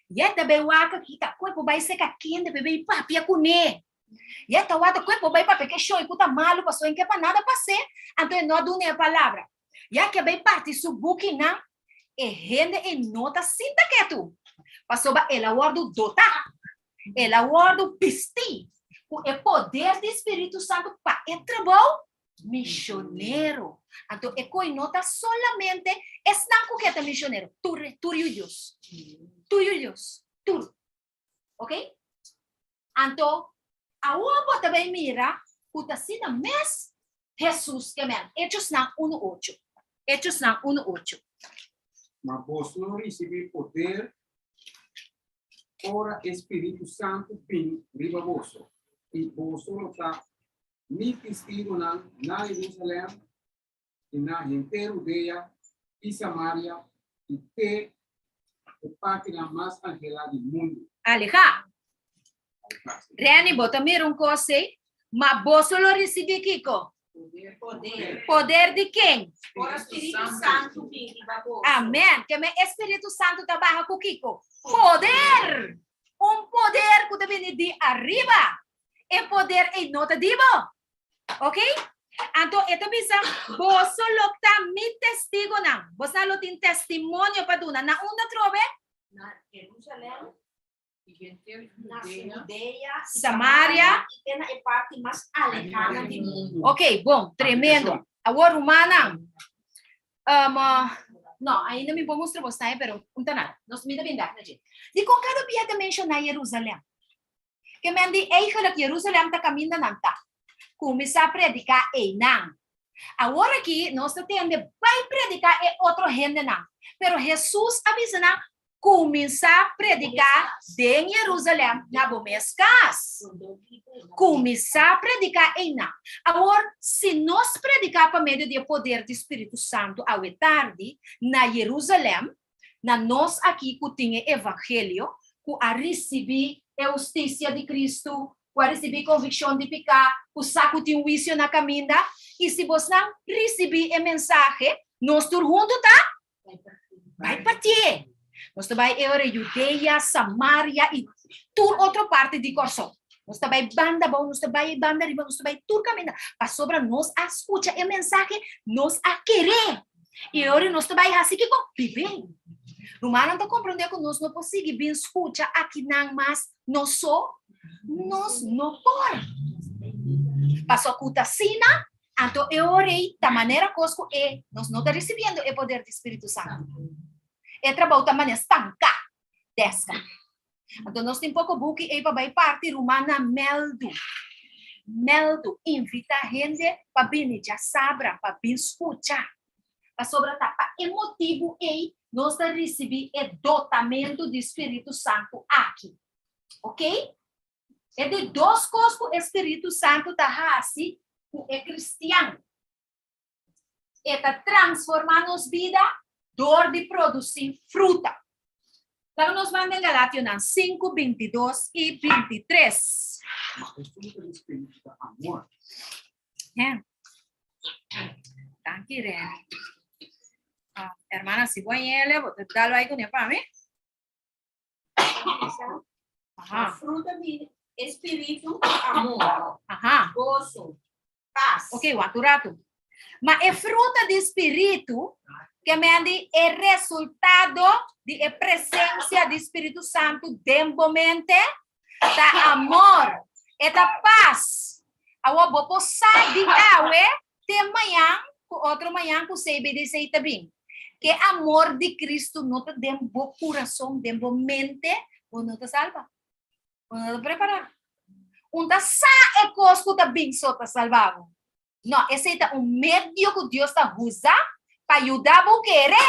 Ya ta bai wak kita ku e por bai seka kende pa e bai papia kuné. Ya ta wak ku e por bai papia ke shoi ku ta malu pasobra e no ke pa nada pas'é, anto e no a duna e palabra. Ya ke bai parti su bukinan, e hende ei no ta sinta ketu, pasobra el a wòrdu dotá, el a wòrdu bistí ku e poder di Spiritu Santu pa e trabou Misionero. Anto e koi no ta solamente esnan ku ke ta misionero, tur tur yu Dios. Tur yu Dios, tur. Ok? Anto awor bo ta bai mira ku ta asina mes Hesus ke men. Hechosnan unu ocho. Hechosnan unu ocho.
Ma boso lo risibí poder ora e Spiritu Santu bin riba boso, i boso lo ta Mi testigonan na Jerusalèm i na henter Hudea i Samaria i te e partinan mas anhelá di mundu.
Alehá. Reni, bo ta mira un kos ei? Ma boso lo risibí kiko?
Poder.
Poder di ken?
Ora Spiritu Santu bin riba boso.
Amèn. Ke men e Spiritu Santu ta baha ku kiko? Poder! Un poder ku ta bini di ariba. E poder ei no ta di bo. Ok? Anto e ta bisa, Boso lo ta mi testigonan. Bosnan lo tin testimonio pa duna. Na unda trobe?
Na Jerusalem, na Judea,
Samaria,
i te na e parti mas alehana di mundu.
Ok, bon, tremendo. Awor, rumannan, um, no, ainda mi por mustra bosnan, pero un ta nada. Nos mi ta bin dak na dje. Dikon kada bia ta menshoná Jerusalem? Ke men di eigenlijk Jerusalem ta kaminda nan ta. Kuminsá prediká einan. Awor aki nos ta tende bai prediká e otro hendenan. Pero Hesus a bisa nan, Kuminsá prediká den Jerusalem na bo mes kas. Kuminsá prediká einan. Awor, si nos prediká pa medio di e poder di Spiritu Santu awe tardi na Jerusalem, na nos aki ku tin e evangelio, ku a risibí e hustisia di Kristu, ku a risibí konvikshon di piká, ku sa ku tin huisio na kaminda, i si bosnan risibí e mensahe, nos tur huntu ta bai partié. Nos ta bai e ora Judea, Samaria i tur otro parti di Kòrsou. Nos ta bai banda abou, nos ta bai banda riba, nos ta bai tur kaminda, pasobra nos a skucha e mensahe, nos a keré. I ora nos ta bai hasi kiko? Bibé. Rumannan ta komprondé ku nos no por sigui bin skucha akinan mas nos so. Nos no por. Pasobra ku ta asina, anto e ora ei ta manera kos ku e nos no ta risibiendo e poder di Spiritu Santu. E trabou ta manera stanká, deska. Anto nos tin poko buki ei pa bai parti rumannan mèldu. Mèldu, invitá hende pa bini djasabra pa bin skucha. Pasobra ta pa e motibu ei nos ta risibí e dotamentu di Spiritu Santu aki. Oké? E di dos kos ku e Spiritu Santu ta hasi ku e kristian. E ta transformá nos bida dor di produsí fruta. Laga nos ban den Galationan 5, 22 i 23.
Ma e fruta di spiritu ta amor.
Eh. Ta. Danki, Reni. Ah, hermana, si bo a bo ta dal bai kuné pa mi? Aha.
Fruta di espíritu, amor, goso, pas.
Ok, wak un ratu. Ma e fruta di spiritu, ke men di e resultado di e presensia di Spiritu Santu den bo mente, ta amor, e ta pas. Awor bo por sa di awe te mañan ku otro mañan ku CBDC ta bin. Ke amor di Cristo no ta den bo kurason, den bo mente, bo no ta salba. Bo no ta prepará. Un ta sa e kos ku ta bin so ta salba bo. No, esei ta un medio ku Dios ta usa pa yuda bo kere.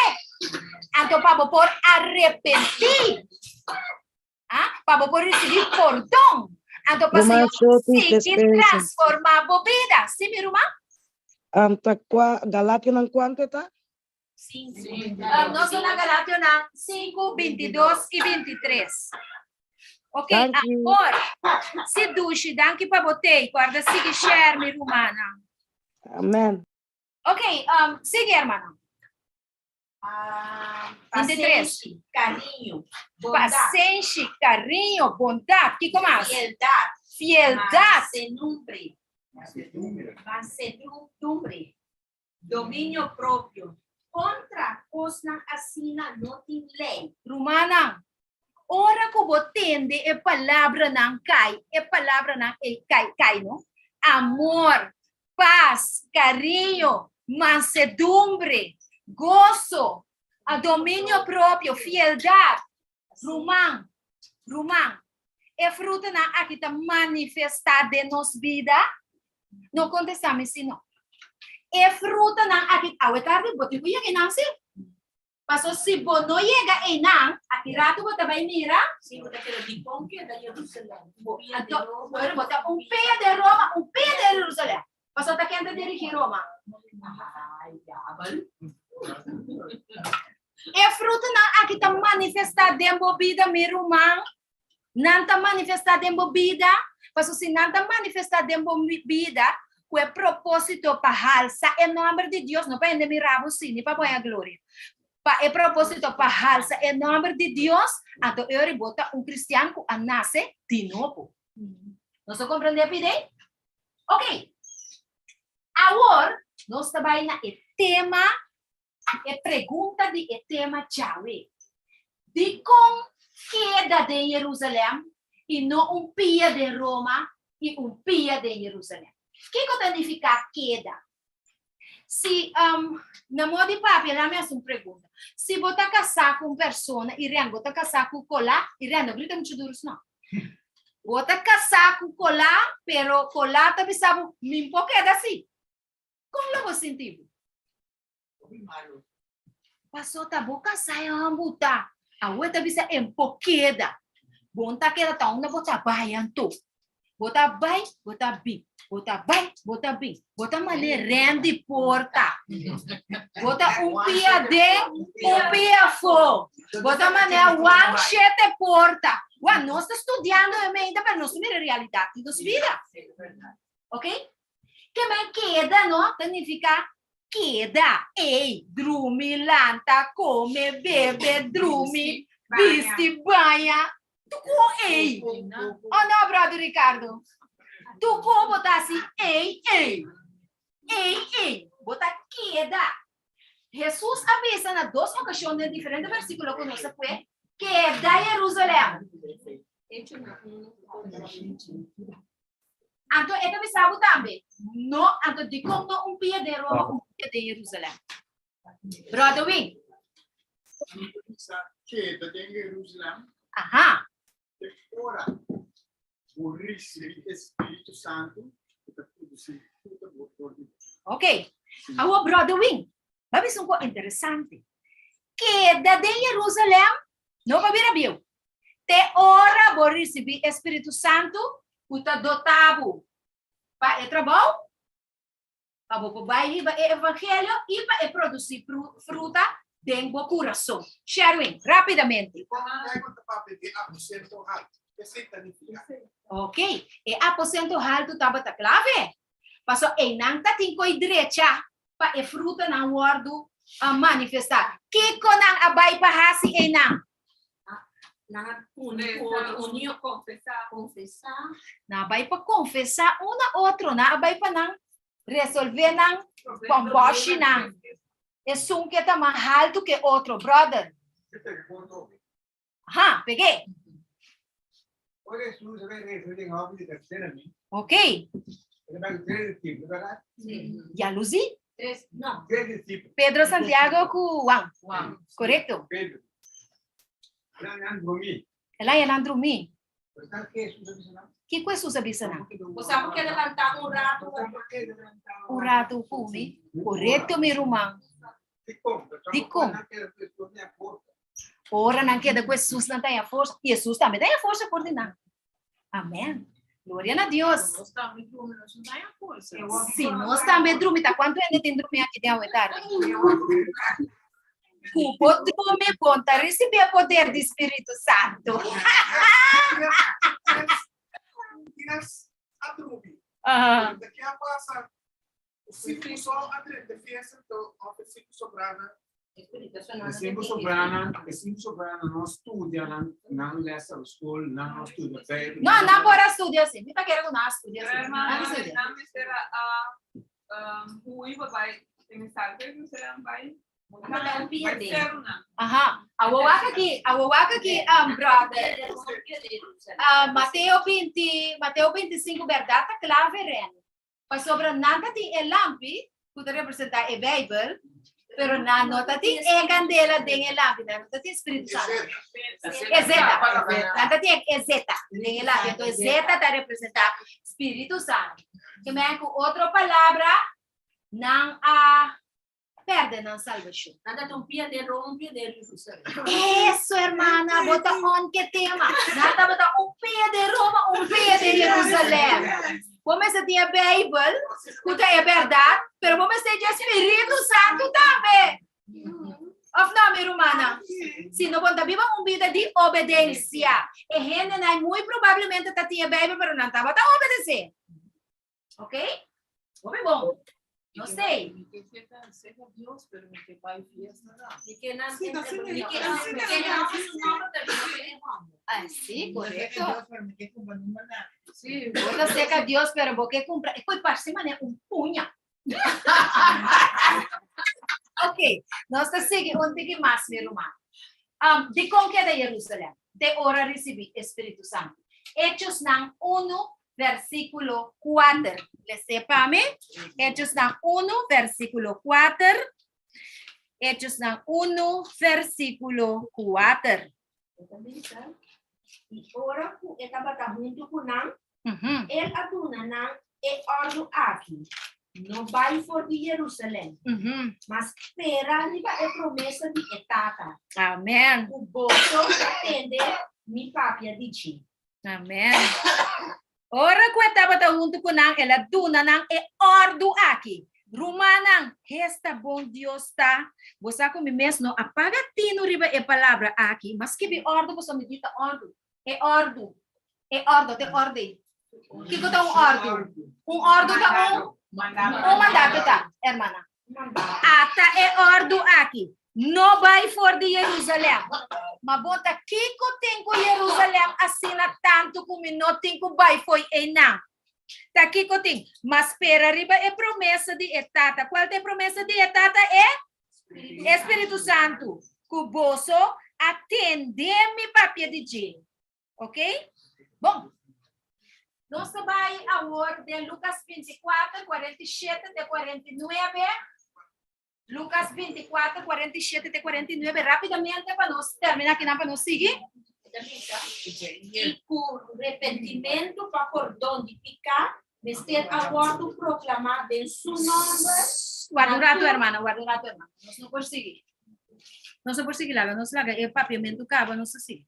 Anto pa bo por arepentí. Ah, pa bo por risibí pordon. Anto pa
Ruman
Señor
Shoti,
sigui
despensa.
transformá bo bida. Sí, mi ruman?
Ta kua Galationan kuantu e ta?
Nos ta na Galationan 5, 22 i 23. Ok,
Danki.
awor, si dushi, danki pa bo tei. Kòrda sigui share, mi rumannan.
Amen.
Ok, sigui, hermana. 23.
Pasenshi, kariño, bondat.
Pasenshi, kariño, bondat. Kiko mas?
Fieldat.
Fieldat.
Mansedumbre. Mansedumbre. Dominio propio. Kontra kosnan asina no tin lei.
Rumannan, ora ku bo tende e palabranan kai, e palabranan ei kai, kai no? Amor, pas, kariño, mansedumbre, goso, dominio propio, fieldat. Ruman, ruman, e frutanan aki ta manifestá den nos bida? No kontestá mi si no. E frutanan aki, awe tardi bo tin ku yega einan si. Paso si bo no yega einan, aki ratu bo ta bai mira.
Si bo ta keda dikon keda Jerusalem? Un pia di
Anto,
Roma.
bueno, bo ta un pia den Roma, un pia den Jerusalem. Paso ta ken ta dirigí Roma?
Ai, diabel.
E frutanan aki ta manifestá den bo bida, mi ruman. Nan ta manifestá den bo bida, paso si nan ta manifestá den bo bida ku e propósito pa halsa e nòmber di Dios, no pa hende mira bo sí, ni pa bo haña gloria, pa e propósito pa halsa e nòmber di Dios, anto e ora bo ta un kristian ku a nase di nobo. Nos a komprendé p'idei? Ok. Awor nos ta bai na e tema E pregunta di e tema djawe, Dikon keda den Jerusalèm i no un pia den Roma i un pia den Jerusalèm? Kiko ta nifiká keda? Si, na modo di papia, laat mi hasi un pregunta. Si bo ta kasá ku un persona i ren bo ta kasá ku Kolá, i ren no grita muchu duru sno. Bo ta kasá ku Kolá, pero Kolá ta bisa bo, Mi por keda así. Kon lo bo sinti bo?
Hopi malu.
Paso ta bo kasá e hòmber ta. Awe ta bisa en por keda. Bon ta keda ta unda bo ta bai anto. Bo ta bai, bo ta bin. Bo ta bai, bo ta bin. Bo ta mane rèn di porta. Bo ta un pia den, un pia afó. Bo ta mane wan shete porta. Wak, nos ta studiando e meinta, pero nos ta mira realidat di nos bida. Ok? Ke men keda no ta nifiká keda, ey, drumi, lanta, kome, bebe, drumi, bisti, baña. Tuko ey. O no, brother Ricardo? Tuko bo ta hasi ey, ey. Ey, ey. Bo ta keda. Hesus a bisa na dos okashon den diferente versíkulo ku nos a pue, Keda Jerusalèm. Anto e ta bisa bo tambe, No, anto dikon no un pia den Roma, un pia den Jerusalèm? Brother Wing.
Bisa keda den Jerusalèm.
Aha.
Te ora bo risibí e Spiritu Santu ku ta produsí fruta dor di bo.
Ok. Awor, Brother Wing, bo a bisa un kos interesante. Keda den Jerusalèm no pa bira bieu. Te ora bo risibí e Spiritu Santu ku ta dotá bo pa e trabou, pa bo por bai hiba e evangelio i pa e produsí fruta den bo kurason. Sherwin, rápidamente. Ok, e aposento haltu tabata klave, pasobra einan ta tin koi drecha. pa e frutanan wòrdu manifestá. Kiko nan a bai pa hasi einan?
Nan a uni ku otro, uni konfesá. Konfesá.
Nan a bai pa konfesá un na otro, nan a bai pa nan resolvé nan bòmbòshinan. Esun ke ta mas haltu ke otro, brother. Aha, peg'é.
Ora Hesus a bai resa den hòfi di Getsemaní.
Ok.
El a bai ku tres disipel, bèrdat?
Sí. Yalusí?
Tres, no.
Tres disipel.
Pedro, Santiago ku Juan.
Juan.
Korekto.
Pedro. El a haña nan drumí.
El a haña nan drumí.
Pero sa ke Hesus a bisa nan?
Kiko Hesus a bisa nan?
Bo sa por keda lantá un ratu.
Un ratu ku mi? Korekto, mi ruman.
Dikon?
Dikon? Ora nan keda ku Hesus, nan ta haña forsa. I Hesus tambe ta haña forsa for di nan. Amèn. Gloria na Dios.
Nos tambe drumi, nos no ta haña forsa.
Si nos tambe drumi, ta kuantu hende tin drumi aki den awe tardi? Ku bo drumi, bo no ta risibí e poder di Spiritu Santu.
Tres a drumi. Ke a pasa? Sinku so a drenta e fiesta anto of e sinku sobranan?
E sinku sobranan, e sinku sobranan no studia nan nan les op school, nan no studia Bijbel.
No, nan por a studia si. Mi ta kere ku nan a studia si.
Pero
Nan a
hermana,
studia.
nan mester a hui pa bai, e mester a mester a bai. Bai serunan.
Aha. Awor wak aki, awor wak aki, brother. Mateo 20, Mateo 25 bèrdat ta klave ren. Pasobra nan ta tin e lampi, ku ta representá e Beibel, pero nan no ta tin e kandela den e lampi, nan no ta tin spiritu santu. E zeta. Nan ta tin e zeta den e lampi. Enton e zeta ta representá spiritu santu. Ke men ku otro palabra, nan a perde nan salbashon.
Nan ta un pia den Roma, un pia den Jerusalem.
Eso, hermana, bo ta on ke tema. Nan tabata un pia den Roma, un pia den Jerusalem. Bo mester tin e Bijbel, ku ta e bèrdat, pero bo mester dje Spiritu Santu tambe. Of no, mi rumannan? Si no, bo no ta biba un bida di obedensia. E hendenan muy probablemente ta tin e Bijbel, pero nan tabata obedesé. Ok? Hopi bon. No sé.
Mi ke serka Dios, pero mi ke bai fiesta na.
Mi ke nan
Sí, ta asina,
mi ke
asina,
mi ke nan su nomber pero mi no ke e homber.
Ah, sí, correcto.
Sí,
Bo ta serka Dios, pero bo ke kumpra. E koi parse manera un puña. Ok, nos ta sigui un tiki mas, mi ruman. Um, dikon keda Jerusalem? Te ora risibí e Spiritu Santu. Hechosnan unu, versíkulo kuater. Les'é pa mi. Hechosnan unu, versíkulo kuater. Hechosnan unu, versíkulo kuater.
E ta bisa, I ora ku e tabata huntu ku nan, el a duna nan e òrdu aki, No bai for di Jerusalèm, ma spera riba e promesa di e Tata,
Amèn.
ku boso a tende mi papia di dje.
Amèn. Ora ku e tabata huntu ku nan, el a duna nan e òrdu aki, Rumannan, esta bon Dios ta! Bo sa ku mi mes no a paga tinu riba e palabra aki, ma skibi òrdu pasobra mi di ta òrdu. E òrdu, e òrdu, te òrdu ei. Kiko ta un òrdu? Un òrdu ta un un mandato ta, hermana. Ata e òrdu aki, No bai for di Jerusalèm. Ma bo ta kiko tin ku Jerusalèm asina tantu ku mi no tin ku bai fo'i einan? Ta kiko tin? Ma spera riba e promesa di e Tata. Kual ta e promesa di e Tata? E e Spiritu Santu, ku boso a tende mi papia di dje. Ok? Bon. Nos ta bai awor den Lukas 24, 47 te 49. Lucas 24, 47 te 49, rápidamente pa nos termina akinan pa nos sigui.
I ku repentimentu pa pordon di piká mester a wòrdu proklamá den su nòmber.
Warda un ratu, hermana, warda un ratu, hermana. Nos no por sigui. Nos no por sigui laga, nos laga e papiamentu kaba, nos ta sigui.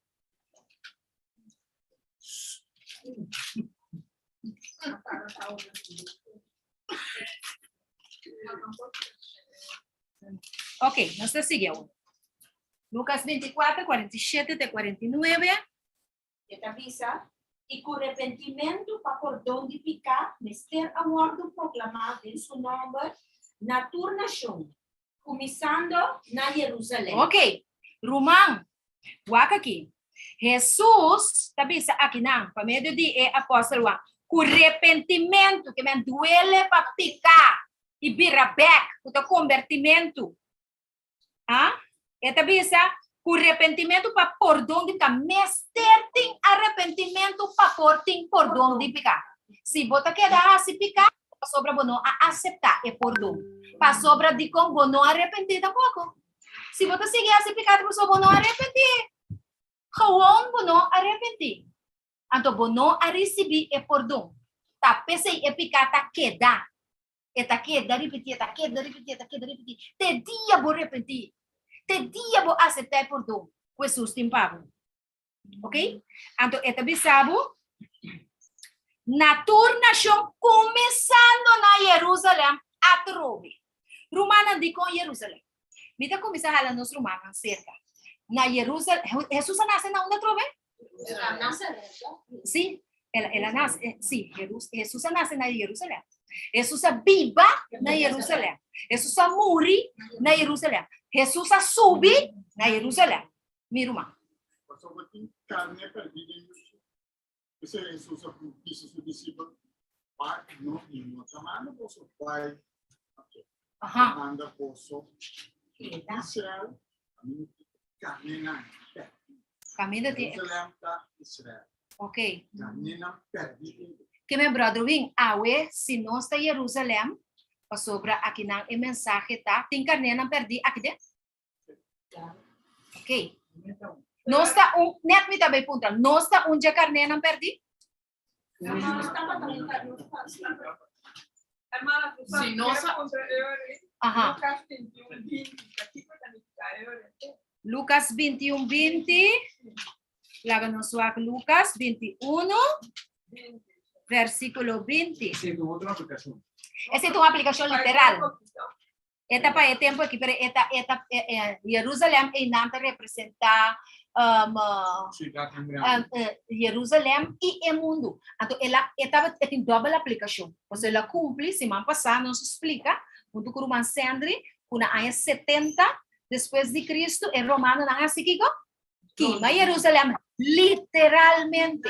Ok, nos ta sigui awor. Lucas 24, 47 te 49.
E ta bisa, I ku repentimentu pa pordon di piká mester a wòrdu proklamá den su nòmber. na tur nashon, kuminsando na Jerusalèm.
Ok, ruman, wak aki. Hesus ta bisa akinan, pa medio di e apòstel Juan, ku repentimentu, ke men duele pa piká i bira bèk, ku ta kombertimentu. Ah, e ta bisa ku repentimentu pa pordon di piká. Mester tin arepentimentu pa por tin pordon di piká. Si bo ta keda hasi piká, pasobra bo no a aseptá e pordon. Pasobra dikon bo no a repentí tampoko. Si bo ta sigui hasi piká ta pasobra bo no a repentí. Gewoon bo no a repentí. Anto bo no a risibí e pordon. Ta p'esei e piká ta keda. E ta keda ripití, e ta keda ripití, e ta keda ripití. Te dia bo repentí, te dia bo aseptá e pordon ku Hesus tin pa bo. Ok? Anto e ta bisa bo, na tur nashon, kuminsando na Jerusalèm, atrobe. Rumannan, dikon Jerusalèm? Mi ta kuminsá hala nos rumannan serka. Na Jerusalèm, Hesus a nase na unda atrobe? Sí, el a nase, sí, Hesus a nase na Jerusalèm. Hesus a biba na Jerusalèm. Hesus a muri na Jerusalèm. Hesus a subi na Jerusalèm. Mi ruman.
Pasobra tin karné pèrdí den Jerusalèm. P'esei Hesus a bisa su disipel, Bai, no, mi no ta manda boso bai ató. Mi ta manda boso Israel, kaminda tin karnénan pèrdí.
Kaminda tin.
Jerusalèm ta Israel.
Ok.
Karnénan pèrdí ei.
Ke men bròder Win, awe si nos ta Jerusalèm, pasobra akinan e mensahe ta, tin karnénan pèrdí aki den? Ok. Nos ta un, net mi ta bay puntra, nos ta un dje karnénan pèrdí?
Si nos a
Aha. Lucas 21, 20. Laga nos wak Lucas 21, versículo 20.
Esei ta otro aplikashon.
Esei ta un aplikashon literal. E ta pa e tempu aki, pero e ta, e ta, e, e, Jerusalem einan ta representá um,
Siudatnan grandi.
um, eh, Jerusalem i e mundu. Anto el a, e tabata, e tin dòbel aplikashon. Pasobra el a kumpli, siman pasá nos a splika, huntu ku ruman Sendri, ku na aña setenta despues di Kristu e romanonan a hasi kiko? Kima Jerusalem literalmente.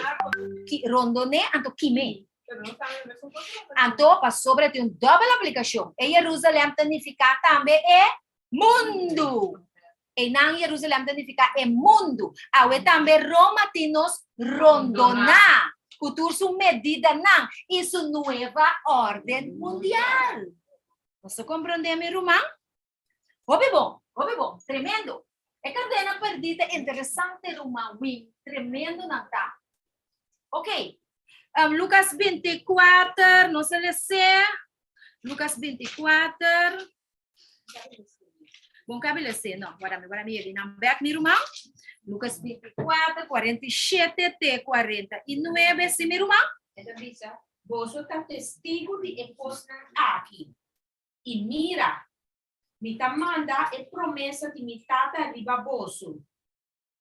Ki, rondon'é, anto kim'é. Anto, pasobra e tin un dòbel aplikashon. E Jerusalem ta nifiká tambe e mundu. Einan Jerusalem ta nifiká e mundu. Awe tambe Roma tin nos rondoná ku tur su medidanan i su nueva órden mundial. Nos ta komprondé, mi ruman? Hopi bon, hopi bon, tremendo. E cadena perdí ta interesante ruman Win, tremendo nan ta. Ok, um, Lucas 24, nos a lesé. Lucas 24. Bon kabe lesé, no, guarda mi, guarda mi yegi nan bek mi ruman. Lucas 24, 47 te 49, si mi ruman?
E ta bisa, Boso ta testigu di e kosnan aki. I mira, mi ta manda e promesa di mi Tata riba boso,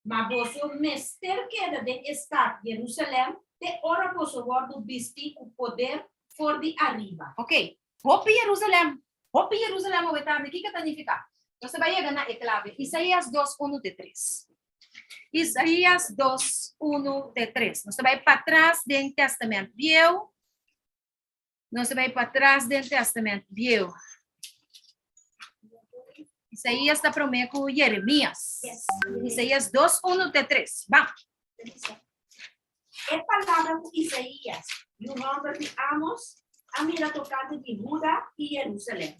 ma boso mester keda den e stat Jerusalèm te ora boso wòrdu bistí ku poder for di ariba.
Ok, hopi Jerusalèm, hopi Jerusalèm awe tardi, kiko ta nifiká? Nos ta bai yega na e klave, Isaías dos, unu te tres. Isaías dos, unu te tres. Nos ta bai patras den Tèstamènt Bieu. Nos ta bai patras den Testament Bieu. Isaías ta promé ku Jeremías. Isaías 2, 1 te 3. Ban.
E palabra ku Isaías, yu hòmber di Amos, a mira tokante di Huda i Jerusalèm.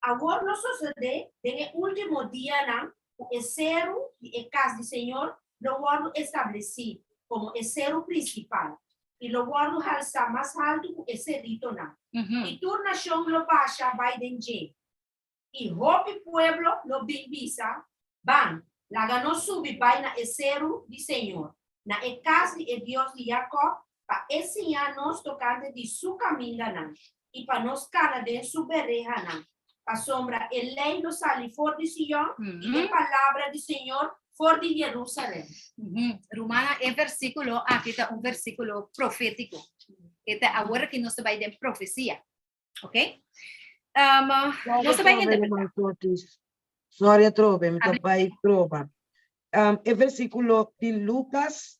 Awor lo sosodé den e último dianan ku e seru di e kas di señor lo wòrdu establesí komo e seru prinsipal, i lo wòrdu halsá mas haltu ku e seritonan, i tur nashon lo basha bai den dje. I hopi pueblo lo bin bisa, Ban, laga nos subi bai na e seru di señor, na e kas di e Dios di Jakòb, pa e siña nos tokante di su kamindanan, i pa nos kana den su berehanan. Pasobra e lei lo sali for di Sion, i e palabra di señor for di Jerusalèm.
Rumannan, e versíkulo aki ta un versíkulo profétiko. E ta awor aki nos ta bai den profesia. Ok? Um, nos ta bai interpretá.
Sorry atrobe, mi ta bai proba. Um, e versículo di Lucas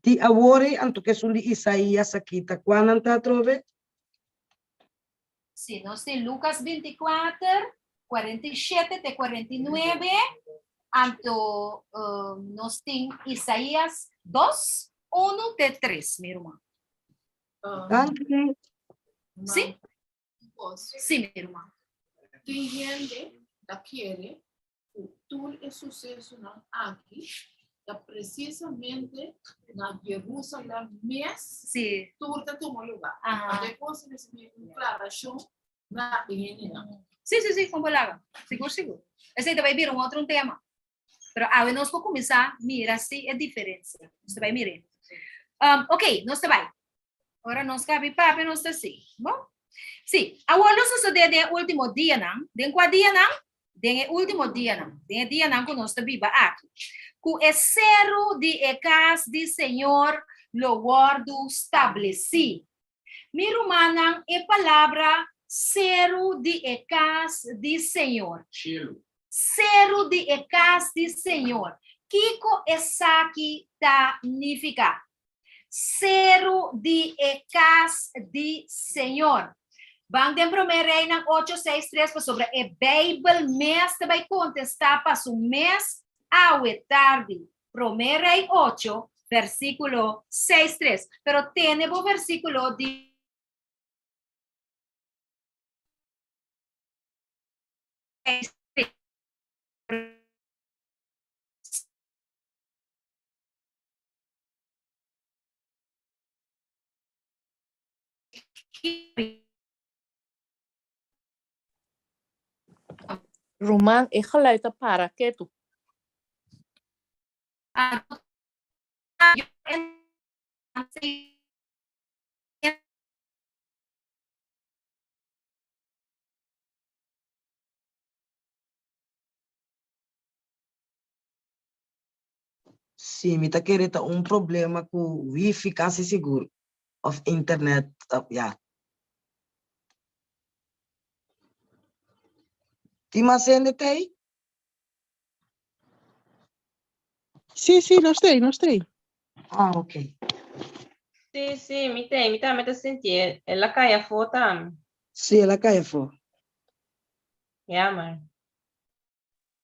di awor ei, anto ku esun di Isaías aki, ta kua nan ta atrobe?
Si, nos tin Lucas 24, 47 te 49, anto um, nos tin Isaías 2, 1 te 3, mi ruman.
Danki.
Si? Si, mi ruman.
Tin hende ta kere ku tur e susesonan aki ta presisamente na Jerusalem mes
Sí.
tur ta tuma lugá.
Aha.
Anto e kos ta risibí un klarashon na e hendenan.
Sí, sí, sí, kon bo laga. Sigur, sigur. Esei ta bai bira un otro un tema. Pero awe nos por kuminsá mira si e diferensia. Nos ta bai mir'é. Um, ok, nos ta bai. Ora nos kabi papia, nos ta si. Bon? Sí, awor lo sosodé den e último dianan. Den kua dianan? Den e último dianan. Den e dianan ku nos ta biba aki. Ku e seru di e kas di Señor lo wòrdu stablesí. Mi rumannan, e palabra seru di e kas di Señor.
Shelu.
Seru di e kas di Señor. Kiko esaki ta nifiká? Seru di e kas di Señor. Ban den Promé Reinan ocho, seis, tres pasobra e Beibel mes ta bai kontestá pa su mes awe tardi. Promé Rei ocho, versíkulo seis, tres. Pero tene bo versíkulo di.
Ruman, e geluid ta para ketu.
Sí, mi ta kere ta un problema ku wifi kasi sigur of internet, ya. Tin mas hende ta ei?
Sí, sí, nos ta ei, nos ta ei.
Ah, ok.
Sí, sí, mi ta ei, mi tambe ta sinti e, el a kai afó tambe.
Sí, el a kai afó.
Jammer.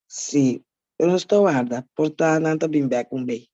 Sí, pero nos ta warda, por ta nan ta bin bek un bey.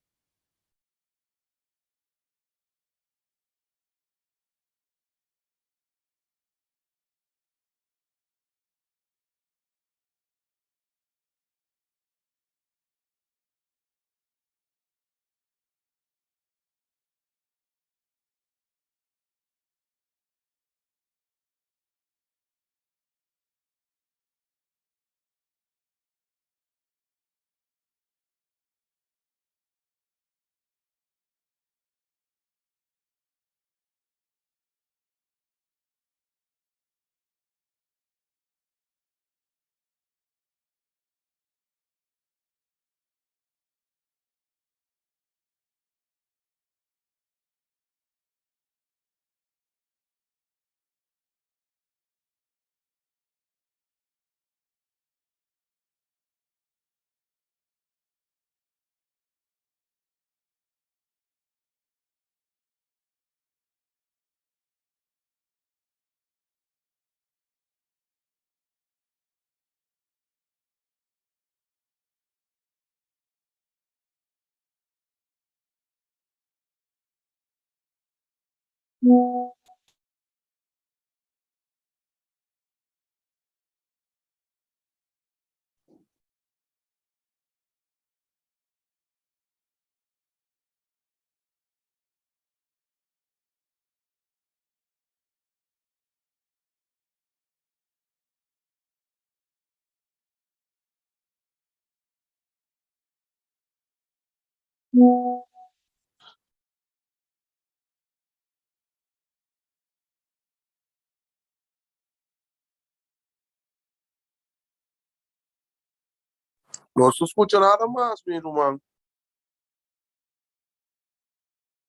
Nos no skucha nada mas, mi ruman.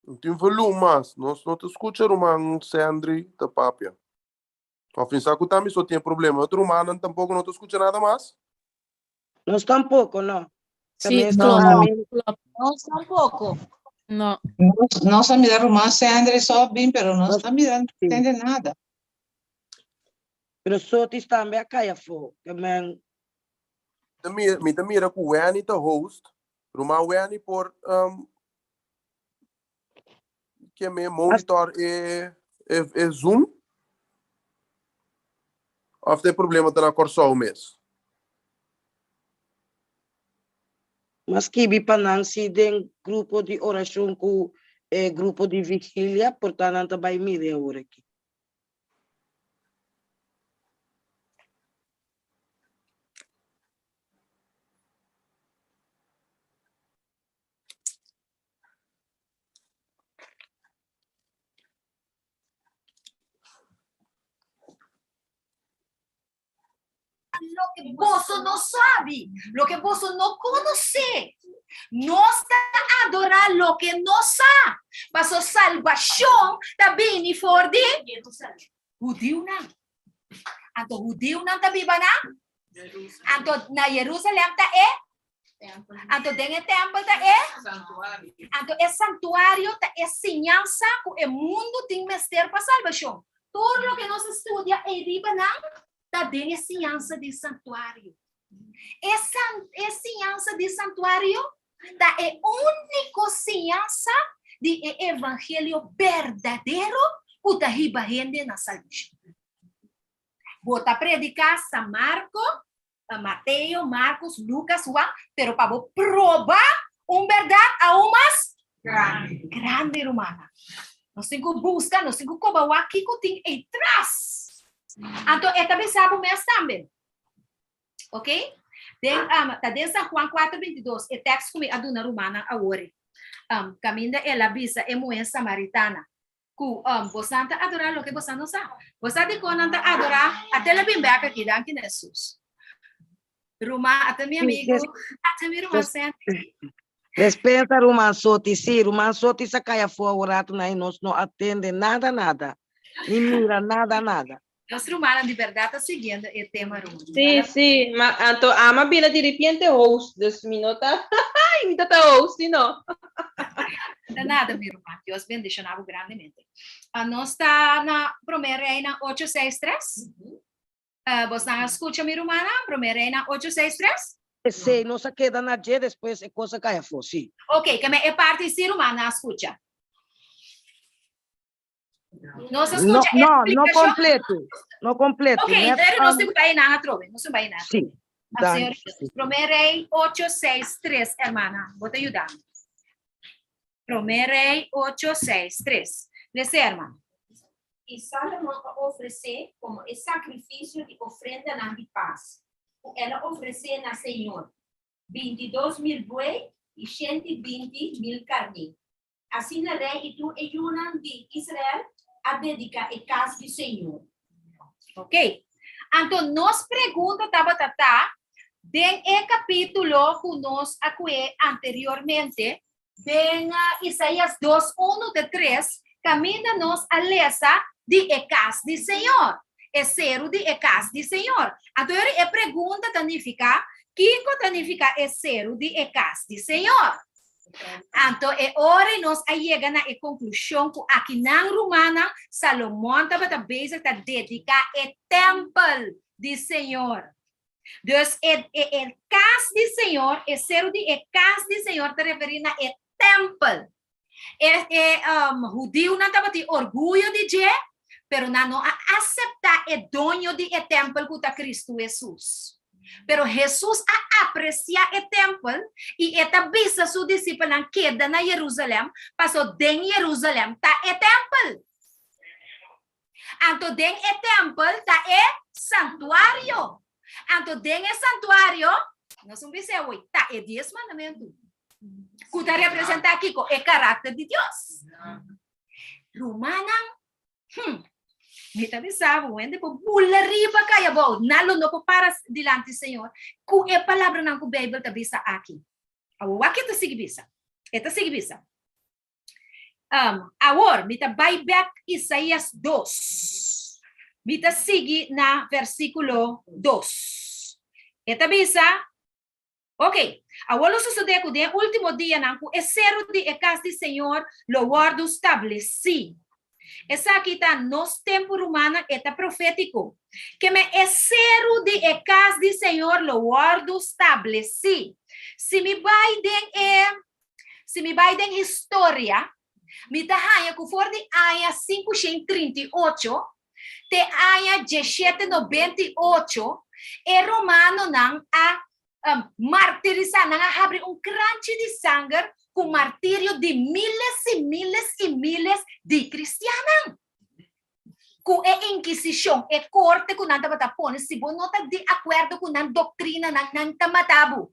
No tin volumen mas. Nos no ta skucha ruman Sandri ta papia. Of pensa ku tambe so tin problema. Otro rumannan tampoko no ta skucha nada mas?
Nos tampoko, no.
Sí,
También
klopt.
también-
Klopt.
Nos tampoco.
No.
Nos a mira ruman Sandra so bin, pero nos
Nos-
no mira, no
sí.
tende nada.
Pero Sotis tambe a kai afó. Ke men,
Ta mira, mi ta mira ku Wenny ta host. Ruman Wenny por um, ke me monitor e, e, e Zoom? Of te problema ta na Kòrsou mes?
Mas skibi pa nan si den grupo di orashon ku e grupo di vigilia, por ta nan ta bai mira awor aki.
Loke boso no sabi, loke boso no konosé. Nos ta adorá loke nos sa, paso salbashon ta bini for di hudiunan. Anto hudiunan ta biba na? Anto na Jerusalem ta e? Anto den e tèmpel ta e? Anto e santuario ta e siñansa ku e mundu tin mester pa salbashon. Tur loke nos a studia ei riba nan ta den e siñansa di santuario. E san, e siñansa di santuario ta e úniko siñansa di e evangelio berdadero ku ta hiba hende na salbashon. Bo ta prediká San Marko, Mateo, Marcos, Lucas, Juan, pero pa bo proba un berdad aún mas grande, grande rumana. Nos tin ku buska, nos tin ku koba wak kiko tin ei tras. Anto e ta bisa bo mes tambe. Ok? Den, um, ta den San Juan 4:22, e tekst ku mi a duna rumannan awor. Um, kaminda el a bisa e muhé samaritana. Ku um, bosan ta adorá loke bosan no sa. Bo sa dikon nan ta adorá? Ate lo bin bèk aki, danki na Hesus. Ruman, ate mi amigu, ate mi ruman Sandy.
Despensa ruman Soti, sí, ruman Soti sa kai afó awor rato na i nos no a tende nada nada, ni mira nada nada.
Nos rumannan di bèrdat ta siguiendo e tema ruman.
Sí, sí, ma anto ama bira di repente host, dus mi no ta, mi ta ta host, si no.
Ta nada, mi ruman. Dios bendiciona bo grandemente. Uh, nos ta na Prome Reina 863. Uh, bos nan a scucha mi rumannan? Prome Reina 863?
Esei nos a keda na dje, despues e kos a kai afó, sí.
Ok, ke me e parti si rumannan a scucha. No se
No,
escucha
no, no
explicación.
completo. No completo.
Ok,
Net,
pero no
um,
se vai nada atrobe, no se vai nada.
Sí.
Ah,
Dan,
Señor,
sí.
Promé Rey 863, hermana, vos te ayudando. Promé Rey 863. Lese, hermana.
I Salomon a ofresé komo e sakrifisio di ofrendanan di pas, ku el a ofresé na señor, 22 mil buey i 120 mil karné. Asina rei i tur e yunan di Israel a dediká e kas di señor.
Ok. Anto nos pregunta tabata ta, den e kapítulo ku nos a kue anteriormente, den Isaías 2, 1 te 3, kaminda nos a lesa di e kas di Señor, e seru di e kas di Señor. Anto e pregunta ta nifiká, kiko ta nifiká e seru di e kas di Señor? Anto e ora nos a yega na e konklushon ku akinan rumannan Salomon tabata bezig ta dediká e tèmpel di Señor. Dus e, e, e kas di Señor, e seru di e kas di Señor ta referí na e tèmpel. E, e um, hudiunan tabatin orguyo di dje, pero nan no a aseptá e doño di e tèmpel ku ta Kristu Hesus. Pero Hesus a apresiá e tèmpel i e ta bisa su disipelnan keda na Jerusalèm, paso den Jerusalèm ta e tèmpel. Anto den e tèmpel ta e santuario. Anto den e santuario, nos un bis'é awor, ta e dies mandamentu, ku ta representá kiko? E karakter di Dios. Rumannan, mi ta bisa bo, hende por bula riba kai abou, nan lo no por para dilanti Señor ku e palabranan ku Beibel ta bisa aki. Awor, wak e ta sigui bisa. E ta sigui bisa. Awor, mi ta bai bek Isaías 2. Mi ta sigui na versíkulo dos. E ta bisa, Ok, awor lo sosodé ku den e último dianan ku e seru di e kas di Señor lo wòrdu stablesí. Esaki ta nos tempu, rumannan, e ta profétiko. Keme e seru di e kas di Señor lo wòrdu stablesí. Si mi bai den e, si mi bai den historia, Mi ta haña ku for di aña 538 te aña 1798 e romanonan a martirisá, nan a habri un kranchi di sanger ku martirio di miles i miles i miles di kristiannan. Ku e Inkisishon, e korte ku nan tabata pone, si bo no ta di akuerdo ku nan doktrinanan, nan ta mata bo.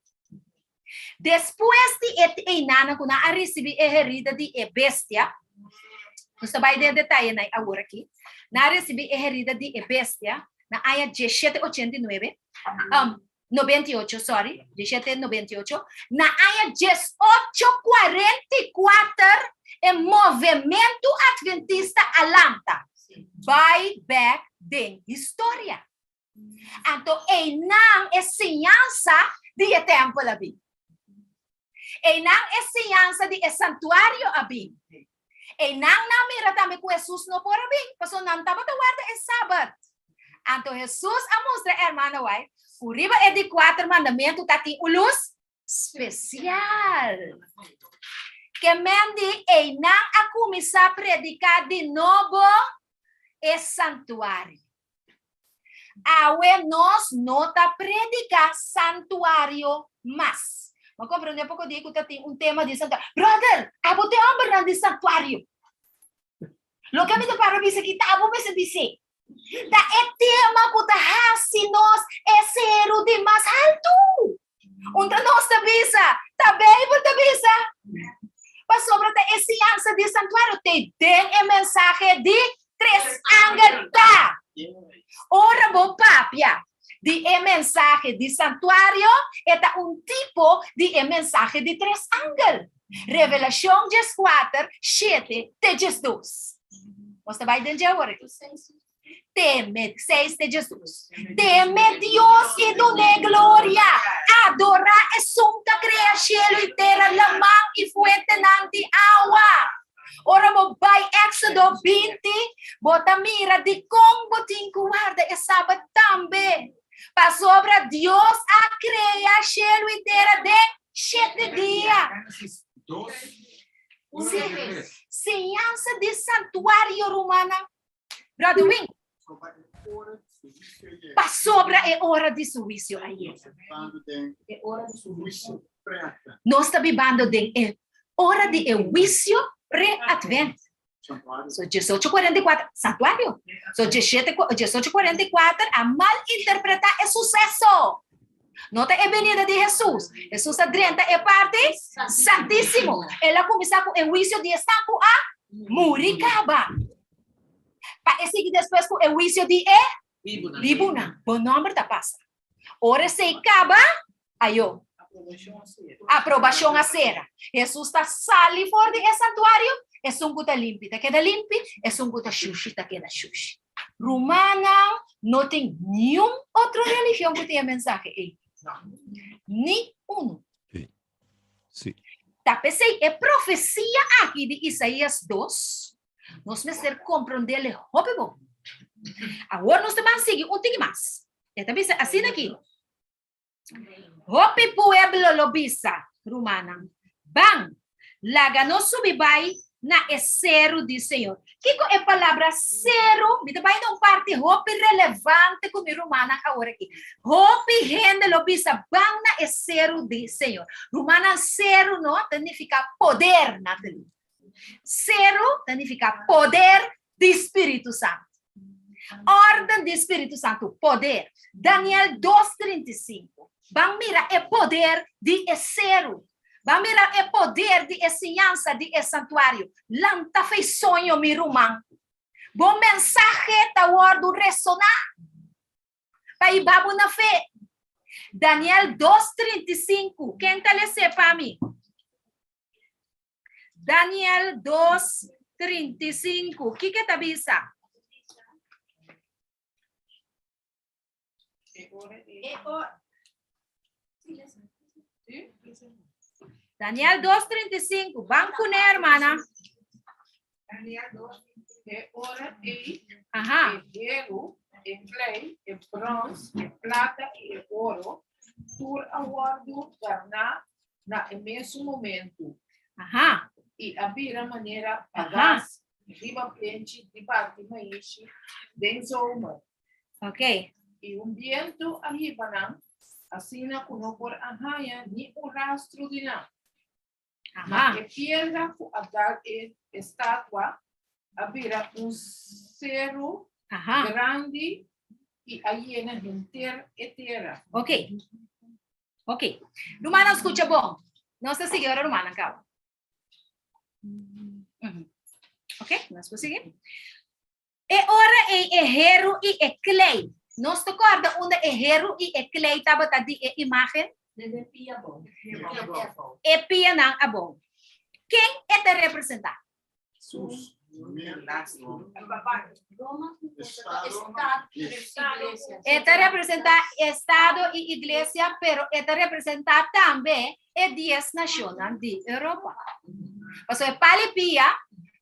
Despues di e einanan ku nan a risibí e herida di e bestia, nos ta bai den detayenan awor aki, nan a risibí e herida di e bestia na aña diesshete ochenta i nuebe, 98, sorry, 1798, na aña 1844 e movementu adventista a lanta, bai bek den historia. Anto einan e siñansa di e tèmpel a bin. Einan e siñansa di e santuario a bin. Einan nan mira tambe ku Hesus no por a bin, pasobra nan tabata warda e sabat. Anto Hesus a mustra e hermano White ku riba e di kuater mandamentu ta tin un lus spesial. Ke men di einan a kuminsá prediká di nobo e santuario. Awe nos no ta prediká santuario mas. Bo a komprendé poko di ku ta tin un tema di santuario. Brother, abo ta e hòmbernan di santuario. Loke mi ta para bisa aki ta abo mester bis'é. Ta e tema ku ta hasi nos e seru di mas haltu. Unta nos ta bisa, ta Beibel ta bisa. Pasobra ta e siñansa di santuario te den e mensahe di tres angel ta. Ora bo papia di e mensahe di santuario, e ta un tipo di e mensahe di tres angel. Revelashon dieskuater, shete te diesdos. Nos ta bai den dje awor aki. Teme, seis te diesdos. Teme Dios i dun'é gloria. Adorá esun ta krea shelu i tera, laman i fuentenan di awa. Ora bo bai Éxodo 20, bo ta mira dikon bo tin ku warda e sabat tambe. Pasobra Dios a krea shelu i tera den shete dia. Sí, siñansa di santuario, rumannan. Brother Wing. Pasobra e ora di su huicio a yega. Nos ta bibando den e ora di e huicio pre-advent. So 1844, santuario. So 1844 a malinterpreta e suceso. No ta e benida di Hesus. Hesus a drenta e parti santísimo. El a kuminsá ku e huisio di esnan ku a muri kaba. Pa e sigui despues ku e huisio di e bibunan. Bo nòmber ta pasa. Ora esei kaba, ayo. Aprobashon a sera. Hesus ta sali for di e santuario, esun ku ta limpi ta keda limpi, esun ku ta shushi ta keda shushi. Rumannan, no tin niun otro religion ku tin e mensahe ei. Ni unu.
Sí.
Ta p'esei e profesia aki di Isaías 2, nos mester komprondé hopi bon. Awor nos ta ban sigui un tiki mas. E ta bisa asina aki. Hopi pueblo lo bisa, Rumannan, ban, laga nos subi bai na e seru di Señor. Kiko e palabra seru? Mi ta bai na un parti hopi relevante ku mi rumannan awor aki. Hopi hende lo bisa, ban na e seru di Señor. Rumannan, seru no ta nifiká poder, Nathalie. Seru ta nifiká poder di Spiritu Santu. Órden di Spiritu Santu, poder. Daniel 2:35. Ban mira e poder di e seru. Ban mira e poder di e siñansa di e santuario. Lanta fei soño, mi ruman. Bo mensahe ta wòrdu resoná pa hiba bo na fe. Daniel 2:35. Ken ta les'é pa mi? Daniel 2:35. Kiko ta bisa? Daniel 2:35. Ban kuné, hermana.
Daniel 2, E ora ei,
Aha.
e heru, e klei, e brons, e plata i e oro, tur a wòrdu garná na e mesun momentu.
Aha.
I a bira manera pagas riba plenchi di bati maishi den zomer.
Ok.
I un bientu a hiba nan, asina ku no por a haña ni un rastro di nan. Ma e piedra ku a dal e estatua a bira un seru grandi i a yena henter e tera.
Ok. Ok. Rumannan, skucha bon. Nos ta sigui ora rumannan kaba. Ok, nos por sigui. E ora ei e heru i e klei. Nos ta kòrda unda e heru i e klei tabata di e imágen? E pianan abou. Ken e ta representá? E ta representá estado i iglesia, pero e ta representá tambe e dies nashonnan di Europa. Pasobra e pal i pia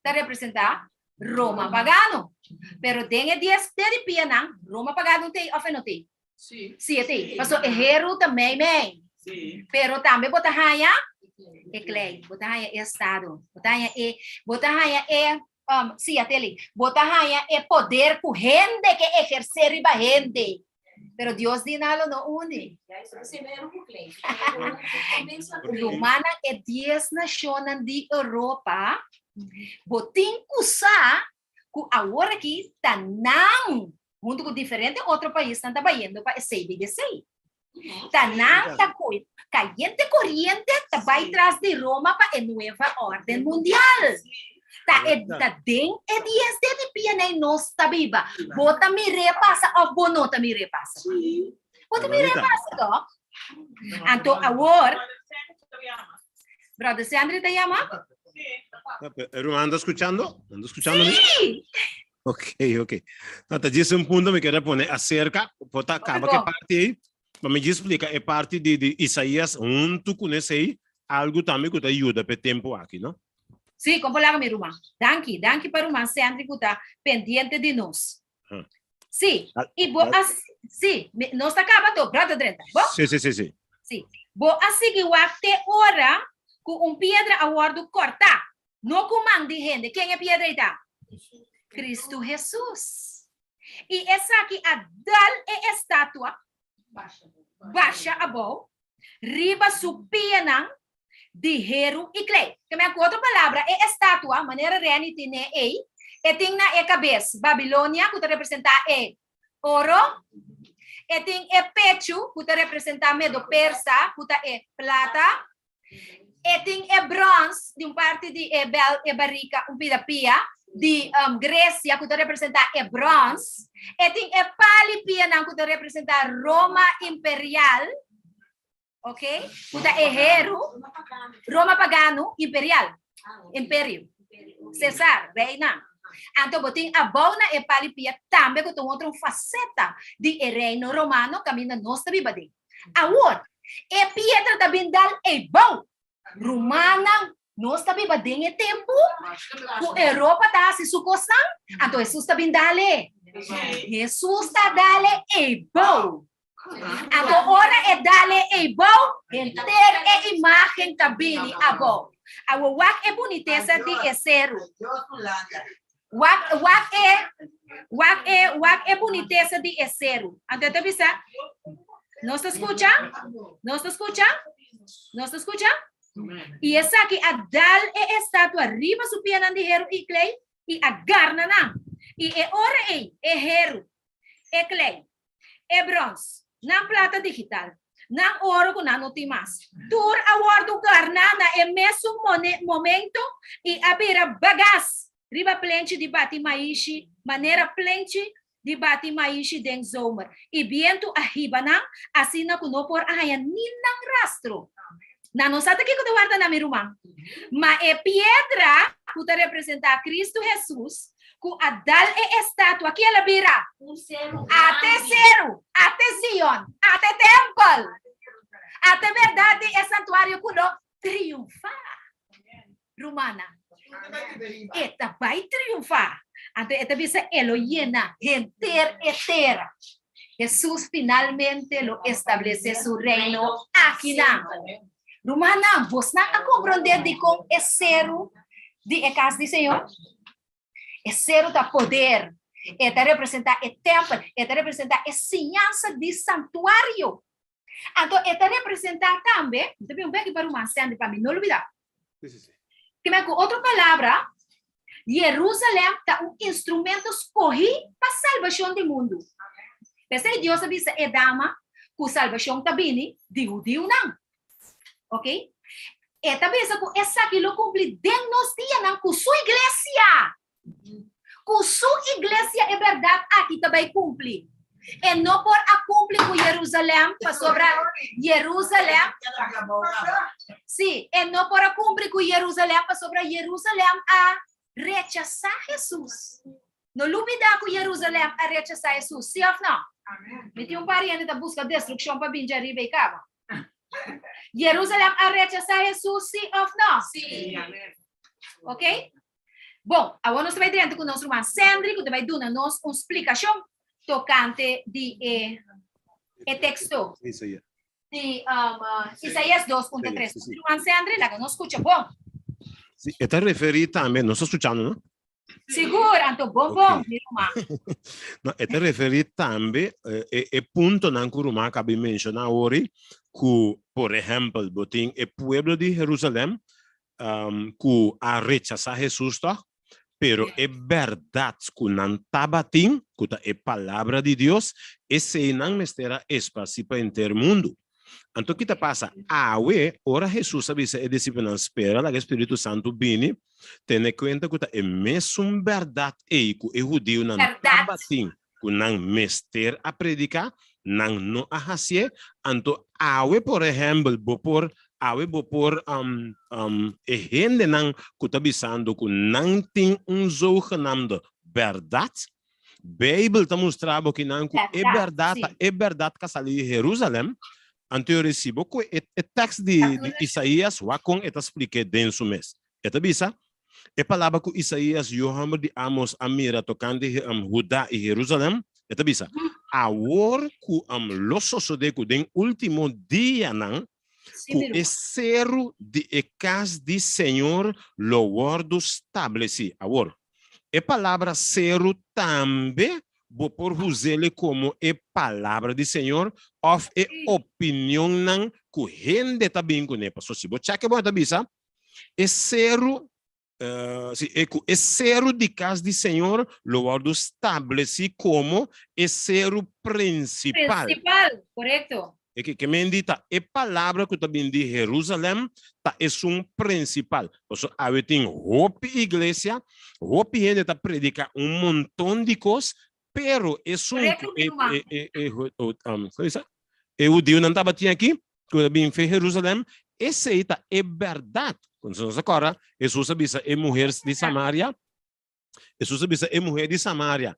ta representá Roma pagano. Pero den e dies te di pianan, Roma pagano tei of e no tei?
Sí.
Sí, e tei. Paso e heru ta mei mei.
Sí.
Pero tambe bo ta haña e klei, bo ta haña e estado, bo ta haña e, bo ta haña e, um, sí, Ateli, bo ta haña e poder ku hende ke ehersé riba hende. Pero Dios di nan lo no uni. Rumannan e dies nashonnan di Europa, bo tin ku sa ku awor aki ta nan huntu ku diferente otro paisnan ta bayendo pa e CBDC. Ta nan ta kayente koriente ta bai tras di Roma pa e nueva orden mundial. Ta e ta den e dies dia di pia nei nos ta biba. Bo ta mir'é pasa of bo no ta mir'é pasa? Bo ta mir'é pasa toch? Anto awor, Brother Sandri ta yama?
Ruman, anda escuchando? Anda escuchando?
Sí!
Ok, ok. No, ta djis un punto mi quería pone acerca, por ta caba que parte ahí, pa mi djis explica e parte di, di Isaías junto con ese ahí, algo también que te ayuda pe tempo aquí, no?
Sí, como laga mi ruman. Danki, danki pa ruman Sandri ku ta pendiente di nos. Sí, i bo a, sí, nos ta kaba to, brother Drenta. Bo?
Sí, sí, sí, sí.
Sí. Bo a sigui wak te ora ku un piedra a wòrdu kòrtá, no ku man di hende. Ken e piedra ei ta? Kristu Hesus. I esaki a dal e estatua basha abou riba su pianan di heru i klei. Ke men ku otro palabra, e estatua, manera Reni tine ei, e tin na e kabes Babilonia, ku ta representá e oro, e tin e pechu, ku ta representá Medo-Persa, ku ta e plata, e tin e bròns di un parti di e bel e barika, un pida pia, di Gresia, ku ta representá e bròns, e tin e pali pianan ku ta representá Roma imperial, Ok? Ku ta e heru, Roma pagano, imperial, imperio, Cesar, reinan. Anto bo tin abou na e pali pia tambe ku ta un otro faceta di e reino romano kaminda nos ta biba den. Awor, e piedra ta bin dal ei bou. Rumannan, nos ta biba den e tempu ku Europa ta hasi su kosnan, anto Hesus ta bin dal e. Hesus ta dal e ei bou. Anto ora e dal e ei bou, henter e imágen ta bini abou. Awor wak e bunitesa di e seru. Wak, wak e, wak e, wak e bunitesa di e seru. Anto e ta bisa, Nos ta skucha? Nos ta skucha? Nos ta skucha? I esaki a dal e estatua riba su pianan di heru i klei i a garna nan. I e ora ei e heru, e klei, e brons, nan plata digital, nan oro ku nan no tin mas, tur a wòrdu garná na e mesun momento i a bira bagas riba plenchi di bati maishi manera plenchi di bati maishi den zomer, i bientu a hiba nan asina ku no por a haña ni nan rastro. Nan no sa ta kiko ta warda nan, mi ruman. Ma e piedra ku ta representá Kristu Hesus, ku a dal e estatua, ki el a bira? Ate seru, ate Zion, ate tempel, ate bèrdat di e santuario ku lo triunfá. Rumannan, e ta bai triunfá. Anto e ta bisa e lo yena henter e tera. Hesus finalmente lo establesé su reino akinan. Rumannan, bosnan a komprondé dikon e seru di e kas di Señor? E seru ta poder. E ta representá e tèmpel. E ta representá e siñansa di santuario. Anto e ta representá tambe, mi ta bin un beki pa ruman Sandy pa mi no lubidá.
Sí, sí, sí.
Kimen ku otro palabra, Jerusalem ta un instrumento skohí pa salbashon di mundu. P'esei Dios a bisa e dama ku salbashon ta bini di hudiunan. Ok? E ta bisa ku esaki lo kumpli den nos dianan ku su iglesia. Ku su iglesia e bèrdat aki ta bai kumpli. E no por a kumpli ku Jerusalèm pasobra Jerusalèm Sí, e no por a kumpli ku Jerusalèm pasobra Jerusalèm a rechasá Hesus. No lubidá ku Jerusalèm a rechasá Hesus, sí òf no? Mi tin un pariente ta buska destrukshon pa bin djariba i kaba. Jerusalèm a rechasá Hesus, sí òf no?
Sí.
Ok? Bon, awor nos ta bai drenta ku nos ruman Sendri ku ta bai duna nos un splikashon tokante di e e teksto
Isaías.
di um, Isaías 2.3.
Sí, sí.
Ruman Sendri, laga nos skucha bon.
Sí, e ta referí tambe, nos ta skuchando, no?
Sigur, anto bon bon, mi ruman.
No, e ta referí tambe eh, e, e puntonan ku ruman a kabi menshoná awor, ku, por ehèmpel, bo tin e pueblo di Jerusalèm, ku a rechasá Hesus tòg, pero e bèrdat ku nan tabatin, ku ta e Palabra di Dios, esei nan mester a espasí pa henter mundu. Anto ki ta pasa? Awe, ora Hesus a bisa e disipelnan spera laga e spiritu santu bini, tene kuenta ku ta e mesun bèrdat ei ku e hudiunan tabatin ku nan mester a prediká, nan no a hasié. Anto awe, por ehèmpel, bo por, awe bo por, e hendenan ku ta bisando ku nan tin un zogenaamde bèrdat, Beibel ta mustra bo kinan ku e bèrdat ta e bèrdat ku a sali di Herúsalèm. Anto yo risibo ku e tèks di Isaías, wak kon e ta splik'é den su mes. E ta bisa, E palabra ku Isaías, yu hòmber di Amos, a mira tokante Hudá i Herúsalèm, e ta bisa, Awor ku lo sosodé ku den último dianan, ku e seru di e kas di señor lo wòrdu stablesí. Awor, e palabra seru tambe bo por us'é komo e palabra di señor òf e opinionnan ku hende ta bin kuné. Pasobra si bo chèk e bon, e ta bisa, E seru, si, e ku e seru di kas di Señor lo wòrdu stablesí komo e seru prinsipal.
Prinsipal, korekto.
E ke ke men di ta e palabra ku ta bin di Herusalèm ta esun prinsipal. Pasobra awe tin hopi iglesia, hopi hende ta prediká un monton di kos, pero esun ku e e e e e hudiunan tabatin aki, ku ta bin fe Jerusalèm, esei ta e bèrdat. Ku nos a kòrda, Hesus a bisa e muher di Samaria, Hesus a bisa e muher di Samaria,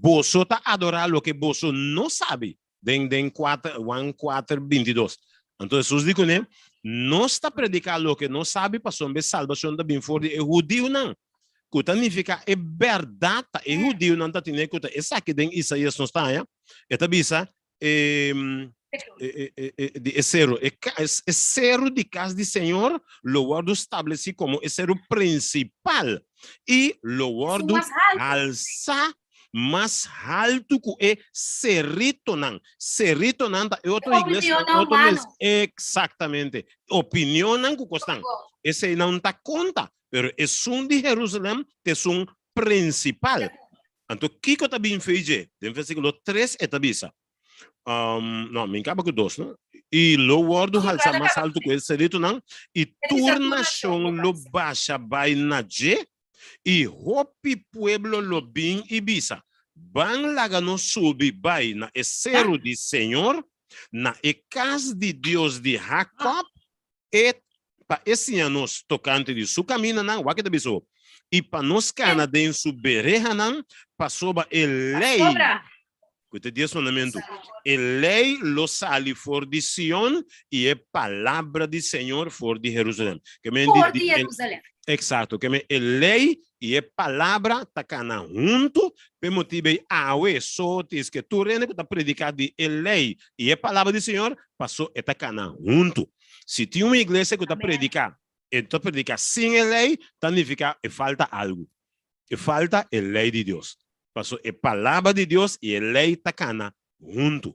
Boso ta adorá loke boso no sabi, den den kuater, Juan kuater bintidos. Anto Hesus di kuné, Nos ta prediká loke nos sabi pasobra e salbashon ta bin for di e hudiunan, ku ta nifiká e bèrdat ta e hudiunan ta tene ku ta esaki den Isaías nos ta haña, e ta bisa, e, e, e, e, di e seru. E, e seru di kas di Señor lo wòrdu stablesí komo e seru prinsipal i lo wòrdu alsá mas haltu ku e seritonan. Seritonan ta e otro iglesia, otro mes. Eksaktamente. Opinionnan ku kosnan. Eseinan ta konta, pero esun di Jerusalem ta esun prinsipal. Anto kiko ta bin fei dje? Den versíkulo tres e ta bisa, no, mi kaba ku dos, no? I lo wòrdu halsá mas haltu ku e seritunan, i tur nashon lo basha bai na dje, i hopi pueblo lo bin i bisa, Ban laga nos subi bai na e seru di señor, na e kas di Dios di Hakòb. e pa e siña nos tokante di su kamindanan, wak e ta bisa bo, i pa nos kana den su berehanan, pasobra e lei, ku ta e dies mandamentu, e lei lo sali for di Sion i e palabra di Señor for di Herusalèm. Ke men di,
For di Herusalèm.
Eksakto, ke men e lei i e palabra ta kana huntu, p'e motibu ei awe so tin ke tur hende ku ta prediká di e lei i e palabra di Señor, paso e ta kana huntu. Si tin un iglesia ku ta prediká, e ta prediká sin e lei, ta nifiká e falta algu. E falta e lei di Dios. Paso e palabra di Dios i e lei ta kana huntu.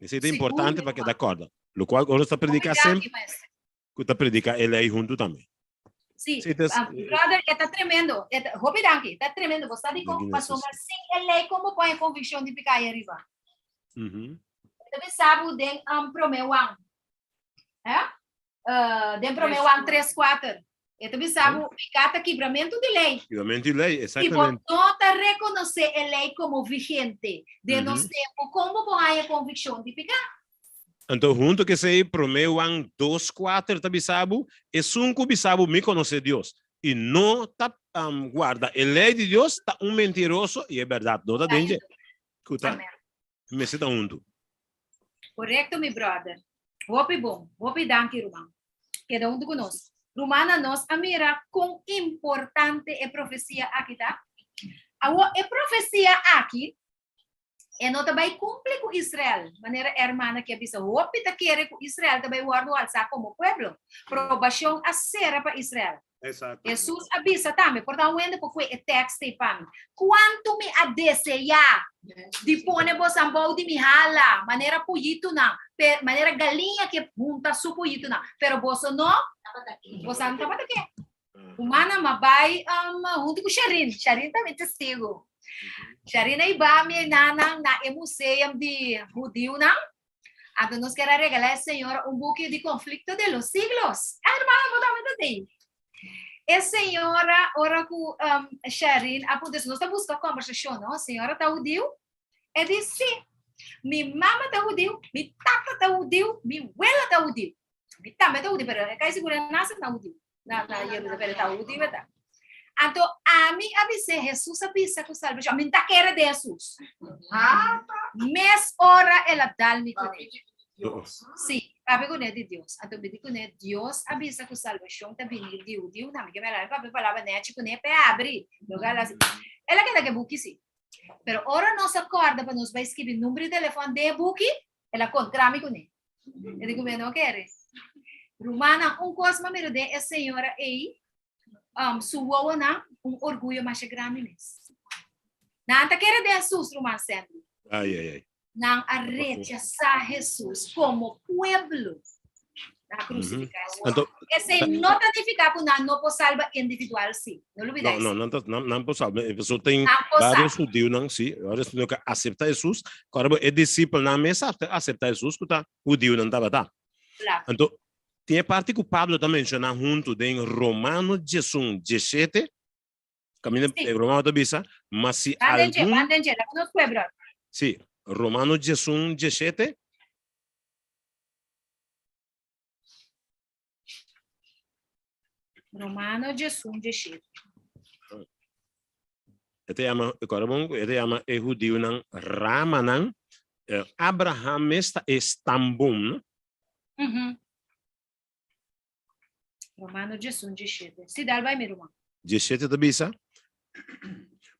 Esei ta importante pa keda kòrda. Lokual ku nos ta prediká semper, ku ta prediká e lei huntu tambe.
Sí, brother, e ta tremendo. E ta, hopi danki, ta tremendo. Bo sa di kon pasobra sin e lei kon bo pon e konvikshon di piká ei ariba? Ta bisa bo den um, promé Juan. Eh? Uh, den promé Juan 3, 4. E ta bisa bo piká ta kibramentu di lei.
Kibramentu di lei,
Si bo
exactamente.
no ta rekonosé e lei komo vigente den nos tempu, kon bo por haña konvikshon di piká?
Anto hunto ku esei, promé Juan dos, kuater ta bisa bo, Esun ku bisa bo, Mi konosé Dios, i no ta guarda e lei di Dios, ta un mentiroso i e bèrdat no ta den dje. Ku ta mester ta huntu.
Korekto mi brother. Hopi bon. Hopi danki ruman. Keda huntu ku nos. Rumannan nos a mira kon importante e profesia aki ta. Awor e profesia aki E no ta bai kumpli ku Israel, manera e hermana aki a bisa. Hopi ta kere ku Israel ta bai wòrdu alsá komo pueblo. Probashon a sera pa Israel. Hesus a bisa tambe, por ta un hende por kue e tèkst ei pa mi, Kuantu mi a deseá di pone bosan bou di mi hala, manera puyitunan, manera galiña ke hunta su puyitunan, pero boso no, bosan tabata ke. Humana ma bai um, hunto ku Sharin. Sharin tambe testigo. Sharin a iba mi nanan na e museum di hudiunan. Anto nos quier a regalar e señora un buki di Conflicto de los Siglos. Ah, hermana, bo tambe ta tei. E señora, ora ku um, Sharin a puntra, nos ta busca conversacion, no? Señora ta hudiu? E di, sí. Mi mama ta hudiu, mi tata ta hudiu, mi wela ta hudiu. Mi tambe ta hudiu, pero e kai sigur e nase na hudiu. Na, na Jerusalem, pero ta hudiu ta. Anto ami a bis'é, Hesus a bisa ku salbashon. Mi ta kere den Hesus. Mes ora el a dal mi kuné. Sí, papia kuné di Dios. Anto mi di kuné, Dios a bisa ku salbashon ta bini di hudiu. Na mi ke mira, mi papia palabra nechi kuné p'e abri. Loke el a hasi. El a keda ku e buki sí. Pero ora nos a kòrda pa nos bai skibi number di telefòn den e buki, el a kontra mi kuné. E di ku mi no kere. Rumannan, un kos m'a mira den e señora ei, um, su wowonan, un orguyo masha grandi mes. Nan ta kere den Hesus, ruman Sandy.
Ai, ai, ai.
Nan a rechasá Hesus komo pueblo. Nan a krusifiká Hesus.
Anto,
Esei no ta nifiká ku nan no por salba individual sí. No lubidá
No, no,
esei.
nan ta, nan, nan por salba. E pasobra tin
Nan por
varios
salba.
hudiunan, sí, varios hudiunan ku a aseptá Hesus. Kòrda bo, e disipelnan mes a aseptá Hesus ku ta hudiunan tabata.
Claro.
Anto, tin e parti ku Pablo ta menshoná huntu den Romano 11, 17, kaminda
Sí.
e Romano ta bisa, ma si
Ban den dje,
algun
ban den dje, laga nos kue, brother.
Sí, Romano 11, 17.
Romano 11, 17.
E ta yama, kòrda bon, e ta yama e hudiunan ramanan. Eh, Abraham mes ta e stamboom, no?
Mhm. Romano 11, 17. Sí, dal bai mi ruman.
17 ta bisa,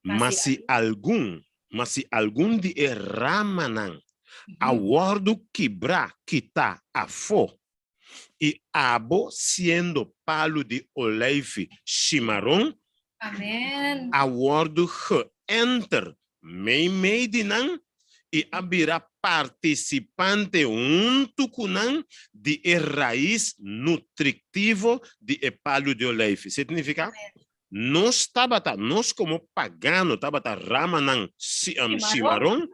Ma si algun, ma si algun di e ramanan a wòrdu kibrá, kitá afó, i abo siendo palu di oleifi shimaron,
Amen.
a wòrdu geënter meimei di nan i a bira partisipante huntu ku nan di e rais nutriktivo di e palu di oleifi. Signifiká, nos tabata, nos komo pagano tabata ramanan shimaron,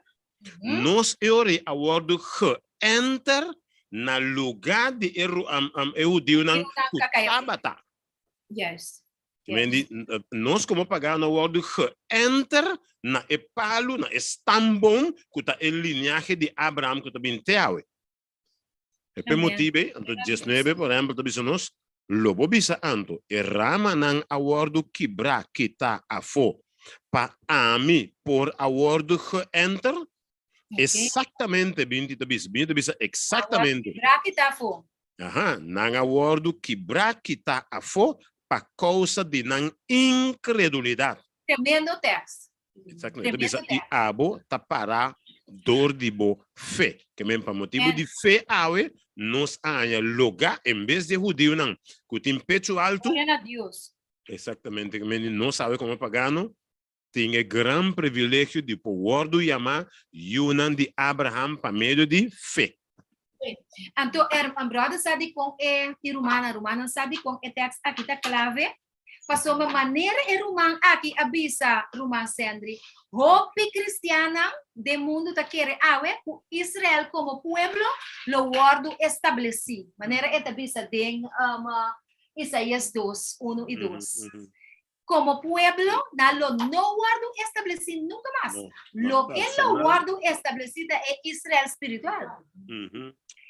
nos e ora ei a wòrdu geënter na lugá di e e hudiunan ku tabata.
Juist.
Men di, nos komo pagano a wòrdu geënter na e palu, na e stamboom ku ta e liniahe di Abraham ku ta bin te awe. E pe motibe, anto 19, por ehempel, ta bisa nos, Lo bo bisa anto, e ramanan a wòrdu kibrá, kitá afó, pa ami por a wòrdu geënter? Eksaktamente, 20 ta bisa, 20 ta bisa eksaktamente.
Kibrá, kitá afó.
Aha, nan a wòrdu kibrá, kitá afó, pa kousa di nan inkredulidat.
Tremendo tekst.
Exactamente. Ta bisa, i abo ta pará dor di bo fe. Ke men pa motibu di fe awe, nos a haña logá en bes di e hudiunan ku tin pechu altu.
Gloria na Dios.
Exactamente. Ke men nos awe komo pagano tin e gran privilegio di por wòrdu yamá yunan di Abraham pa medio di fe.
Anto, bròder sa dikon e, i rumannan, rumannan sa dikon e tèks aki ta klave? Pasobra manera e ruman aki a bisa ruman Sendri, hopi kristiannan den mundu ta kere awe ku Israel komo pueblo lo wòrdu establesí, manera e ta bisa den Isaías dos, unu i dos. Komo pueblo nan lo no wòrdu establesí nunka mas. Loke lo wòrdu establesí ta e Israel spiritual.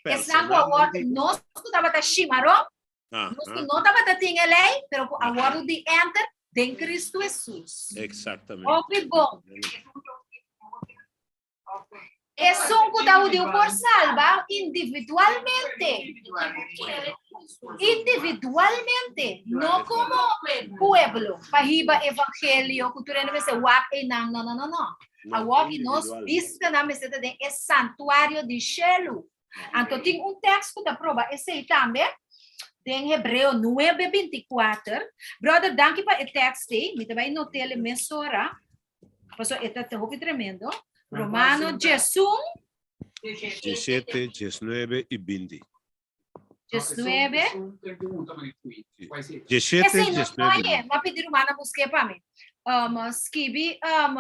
Esnan ku a wòrdu, nos ku tabata shimaron, Nos ku no tabata tin e lei, pero ku a wòrdu di enter den Kristu Hesus.
Exactamente.
Hopi bon. Esun ku ta hudiu por salba individualmente. Individualmente, no komo pueblo, pa hiba evangelio ku tur hende mester wak einan. No, no, no, no. Awor ki nos bistanan mester ta den e santuario di shelu. Anto tin un tekst ku ta proba esei tambe den Hebreo 9:24. Brother, danki pa e tekst ei. Mi ta bai not'el mesora. Paso e ta hopi tremendo. Romano 11.
17, 19 i 20.
19.
17,
Esei no
19 i
oye, m'a pidi rumana busk'é pa mi. Um, skibi um,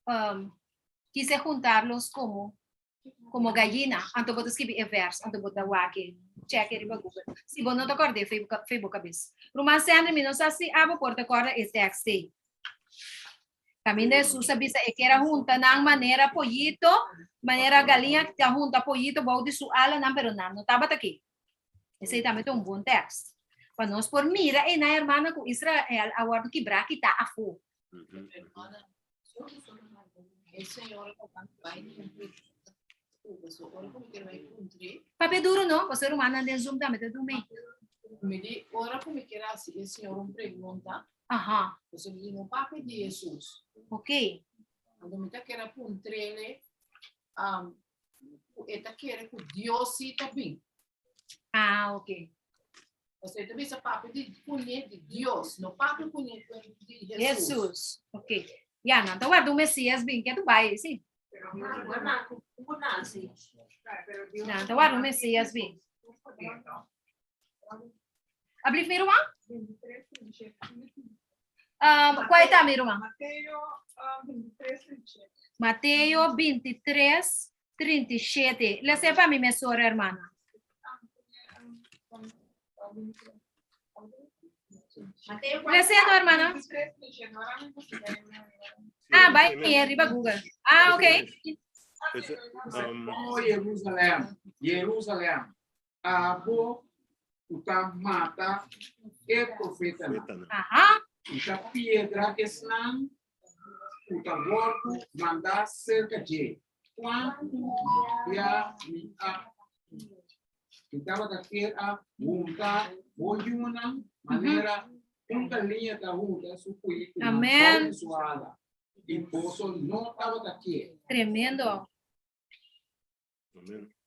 um, quise juntarlos como como gallina, anto bo ta skibi e vers, anto bo ta wak e, check e riba Google. Si bo no ta kòrda e fe bo kabes. Ruman Sandra, mi no sa si abo por ta kòrda e tekst ei. Kaminda Hesus a bisa e kier a hunta nan manera poyito, manera galiña ta hunta poyito bou di su alanan, pero nan no tabata aki. Esei tambe ta un bon tekst. Pa nos por mira einan hermana ku Israel a wòrdu kibrá kitá afó. Papia duro no, pasobra rumannan den Zoom tambe ta dumi.
Mi di, ora ku mi kier hasi e señor un pregunta,
Aha.
pasobra mi di no papia di Hesus.
Ok.
Anto mi ta kier a puntr'ele, um, ku e ta kere ku Dios si ta bin.
Ah, ok.
Pasobra e ta bisa papia di kuné di Dios, no papia kuné di Jesus.
Jesus. Ok. Ya, nan ta warda un Mesías bin, ke tu bai, si. Nan ta warda un Mesías bin. Ablief mi ruman? Um, kual ta mi ruman? Mateo 23, 37. Lese pa mi mesora, hermana. Lese no, hermana. Ah, vai aí, arriba Google. Ah, ok.
Oh, Jerusalem, Jerusalem, abo ku ta mata e profetanan.
Aha.
I ta piedra esnan ku ta wòrdu mandá serka dje. Kuantu bia mi a mi tabata kier a hunta bo yunan manera un galiña ta hunta su puitunan bou di su ala, i boso no tabata kier.
Tremendo.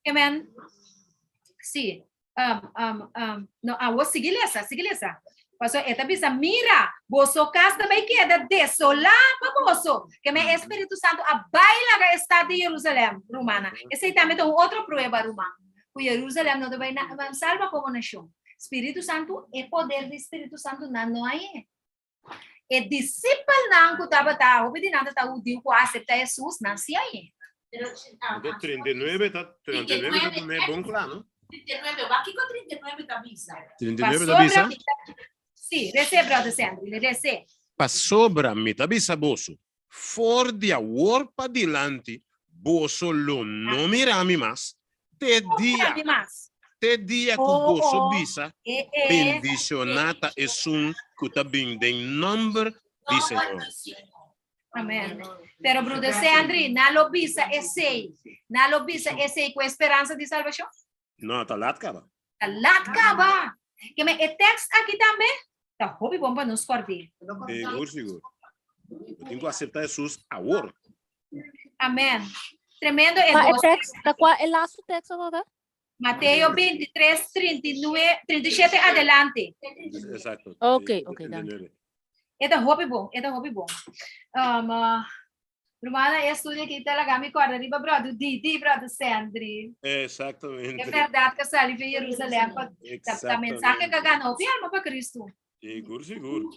Amen. Sí. Um, um, um, no, awo sigui lesa, sigui lesa. Paso e ta bisa, mira, boso cas ta bai keda desolá pa boso. Que me Espíritu Santo a bai laga e stad di Jerusalem, rumana. Esei tambe ta un otro prueba, ruman. Ku Jerusalem no ta bai na, salba como nacion. Spiritu Santo, e poder di Spiritu Santo nan no hay. E disipelnan ku tabata, hopi di nan tabata hudiu ku a aseptá Hesus, nan si a yega.
Anto 39 ta 39 ta pone bon kla, no?
39, wak kiko 39 ta bisa?
39 ta bisa?
Sí, resé, brother Sandri, resé.
Pasobra mi ta bisa boso, for di awor padilanti boso lo no mira mi mas. Te dia, te dia ku
Oh,
boso
oh.
bisa,
Eh, eh.
bendishoná ta esun ku ta bin den nòmber di Señor.
Amen. Pero broeder Sandri, na lo bisa esei. Na lo bisa esei ku esperansa di salbashon?
No, ta lat kaba.
Ta lat kaba. Ke men e tekst aki tambe ta hopi bon pa nos kòrd'é.
Sigur, sigur. Bo tin ku aseptá Hesus awor.
Amen. Tremendo e
Pa e
dos.
tekst, ta kua e laatste tekst tabata?
Mateo 23, 39, 37 adelante.
Exacto.
Ok, ok, danki.
E ta hopi bon, e ta hopi bon. Um, uh, Rumana, e estudio aki ta laga mi kòrda riba bròder Didi i bròder Sandri.
Exactamente.
E bèrdat ku a sali for Jerusalèm pa ta ta mensahe ku a gana hopi alma pa Kristu.
Sigur, sigur.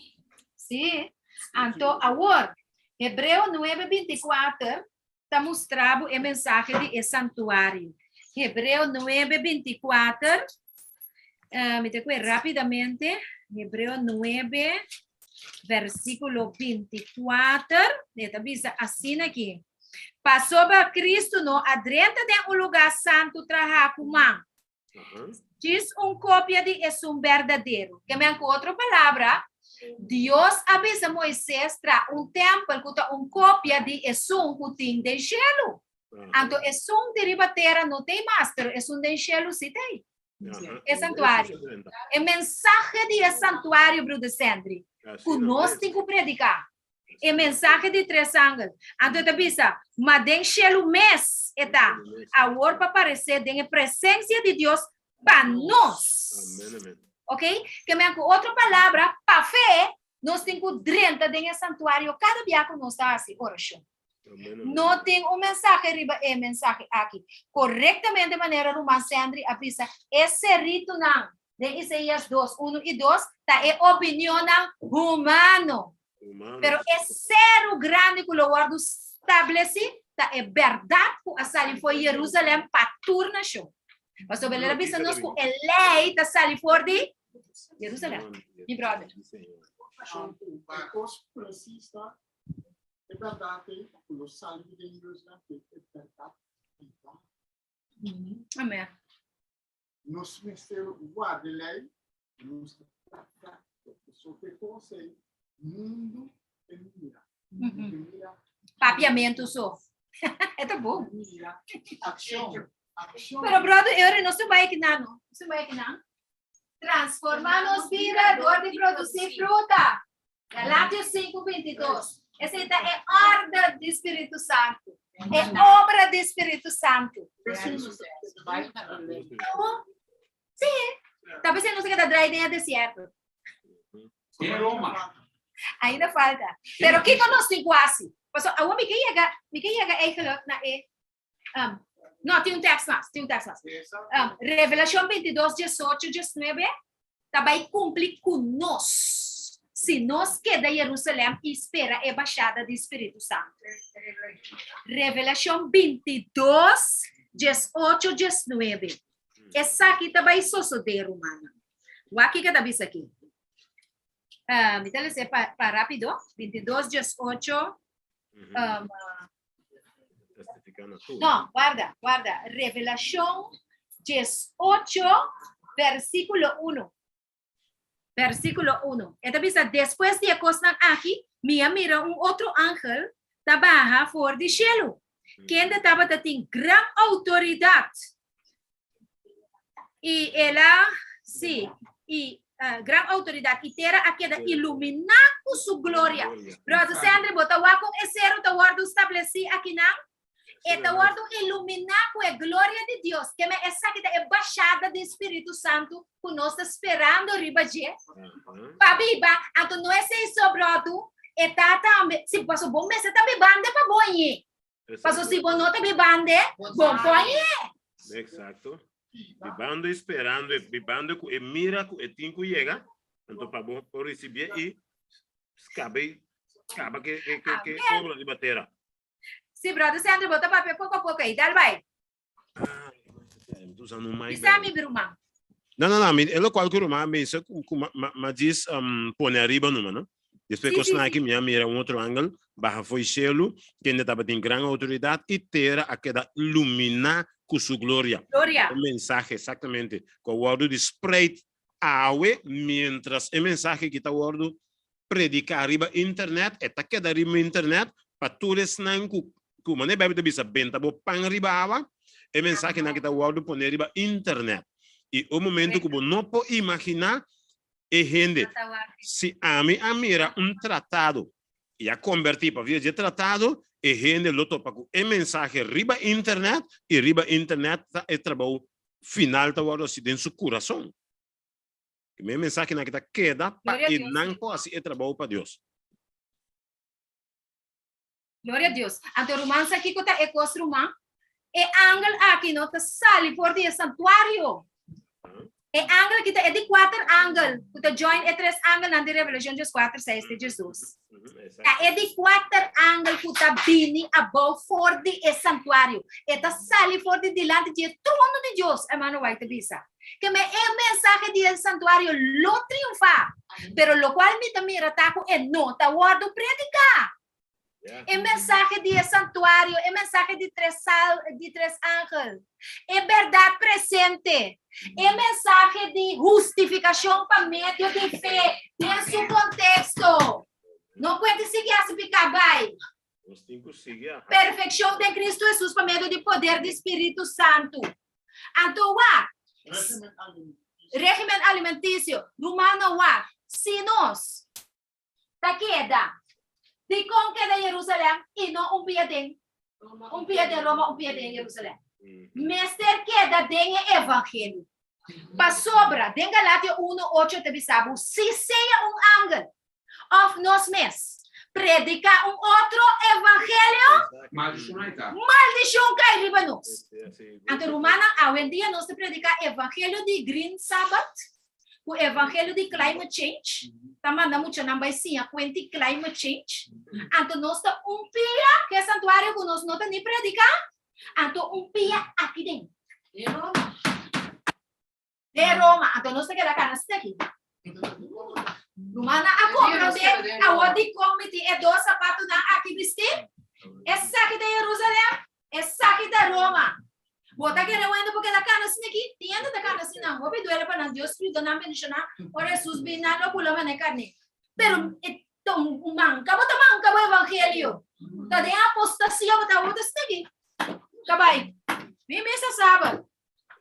Sí. Anto awor, Hebreo nuebe binti kuater ta mustra bo e mensahe di e santuario. Hebreo nuebe binti kuater, mi ta kue rápidamente, Hebreo nuebe versíkulo 24, e ta bisa asina aki, Pasobra Kristu no a drenta den un lugá santu trahá ku man, djis un kopia di esun berdadero. Ke men ku otro palabra, Dios a bisa Moisés traha un tèmpel ku ta un kopia di esun ku tin den shelu. Anto esun di riba tera no t'ei mas, pero esun den shelu sí t'ei. E santuario. E mensahe di e santuario, Bruder Sendri, ku nos tin ku prediká. E mensahe di tres angel. Anto e ta bisa, Ma den shelu mes e ta, awor pa paresé den e presensia di Dios pa nos. Ok? Ke men ku otro palabra, pa fe, nos tin ku drenta den e santuario kada bia ku nos ta hasi orashon. No tin un mensahe riba e mensahe aki. Korektamente manera ruman Sendri a bisa, e seritunan den Isaías dos, unu i dos ta e opinionnan humano. Pero e seru grandi ku lo wòrdu stablesí ta e bèrdat ku a sali for Jerusalèm pa tur nashon. Pasobra el a bisa nos ku e lei ta sali for di Jerusalèm. Mi bròder.
E bèrdat ei ku lo sali di den Jerusalèm ku e bèrdat biba.
Amèn.
Nos mester warda e lei i nos ta trata pasobra e kos ei mundu ta mira. Mundu ta mira.
Papiamentu so. E ta bon.
Mira akshon. Akshon.
Pero brother Eury nos ta bai akinan no. Nos ta bai akinan. Transformá nos bida dor di produsí fruta. Galatios 5, 22. Esei ta e orde di Spiritu Santu. E obra di Spiritu Santu. Sí. Ta pensei nos ta drai den e desierto. Ainda falta. Pero kiko nos tin ku hasi? Paso awor mi ke yega, mi ke yega eigenlijk na e Um, no, tin un tekst mas, tin un tekst mas. Um, Revelacion 22, 18, 19, ta bai cumpli cu nos. Si nos keda Jerusalem y spera e bashada di Spiritu Santo. Revelacion 22, 18, 19. Esaki ta bai sosode, rumannan. Wak kiko ta bisa aki. Uh, mi ta lese pa, pa rápido. 22, 18. Um, no, guarda, guarda. Revelacion 18, versículo 1. Versículo 1. E ta bisa, despues di e kosnan aki, mi a mira un otro angel ta baha for di shelu, kende tabata tin gran outoridat. I el a, sí, i uh, gran outoridat, i tera a keda iluminá ku su gloria. Brother Sandri, bo ta wak kon e seru ta wòrdu stablesí akinan? E ta wòrdu iluminá ku e gloria di Dios. Ke men esaki ta e bashada di Spiritu Santu ku nos ta sperando riba dje pa biba. Anto no esei so, bròdu, e ta tambe, si paso bo mester ta bibande pa bo ñe. Paso si bo no ta bibande, bo poñe.
Exacto. Bibando y sperando, bibando cu e mira cu e tin cu yega, anto pa bo por ricibié y scabe, caba ke ke ke ke obra riba tera.
Si brother Sandro, bo ta papia poco a poco ei, dal bai.
Mi ta usando un mic
Bisa mi, ruman.
No, no, no, mi, e locual cu ruman a bisa cu, cu ma, ma, ma djis um, pone ariba numa, no? Despues
Sí,
ku
sí,
esnan aki
sí.
mi a mira un otro angel baha fo'i shelu, kende tabatin gran outoridat, i tera a keda luminá ku su gloria.
Gloria.
E mensahe, eksaktamente, ku a wòrdu di spreid awe, miéntras e mensahe aki ta wòrdu prediká riba internet, e ta keda riba internet pa tur esnan ku, ku manera Beibel ta bisa, benta bo pan riba awa, e mensahenan aki ta wòrdu pone riba internet. I un momento ku bo no por imaginá e hende, si ami a mira un tratado i a kombertí pa via dje tratado, e hende lo topa ku e mensahe riba internet i riba internet ta e trabou final ta wòrdu hasi den su kurason. E mensahenan aki ta keda pa
Gloria a
e
Dios.
nan por hasi e trabou pa Dios.
Gloria a Dios. Anto ruman sa kiko ta e kos ruman? E angel aki no ta sali for di e santuario. E angel aki ta e di kuater angel ku ta join e tres angelnan di Revelashon 14, 6 te 12. Ta e di kuater angel ku ta bini abou for di e santuario. E ta sali for di dilanti di e trono di Dios, hermano White ta bisa. Ke me e mensahe di e santuario lo triunfá, pero lokual mi ta mira ta ku e no ta wòrdu prediká. E mensahe di e santuario, e mensahe di tres sal, di tres angel, e bèrdat presente, e mensahe di hustifikashon pa medio di fe den su konteksto. No kuente sigui hasi piká bai.
Nos tin ku sigui a hasi.
Perfekshon den Kristu Hesus pa medio di poder di Spiritu Santu. Anto wak, Régimen alimentisio. Rumannan wak, si nos ta keda. Dikon keda Jerusalèm i no un pia den un pia den Roma, un pia den Jerusalèm? Mester keda den e evangelio. Pasobra den Galatio 1, 8 ta bisa bo, si sea un angel òf nos mes prediká un otro evangelio, maldishon kai riba nos. Anto rumannan, awendia nos ta prediká evangelio di Green Sabbath, ku evangelio di climate change, ta manda muchanan bai siña kuenti climate change, anto nos ta un pia ku e santuario ku nos no ta ni prediká, anto un pia aki den.
De Roma.
De Roma, anto nos ta keda kana steki. Rumannan a komprondé awor dikon mi tin e dos sapatunan aki bistí? Esaki ta Jerusalem, esaki ta Roma. Bo ta kere wende porque ta kana asina aki? Tin hende ta kana asina. Hopi duele pa nan. Dios yuda nan bendiciona. Ora Jesus bin nan lo bula mane carne. Pero e ta un manca. Bo ta manca bo evangelio. Ta den apostasia bo ta bo ta asina aki. Cabai. Bin misa sabad.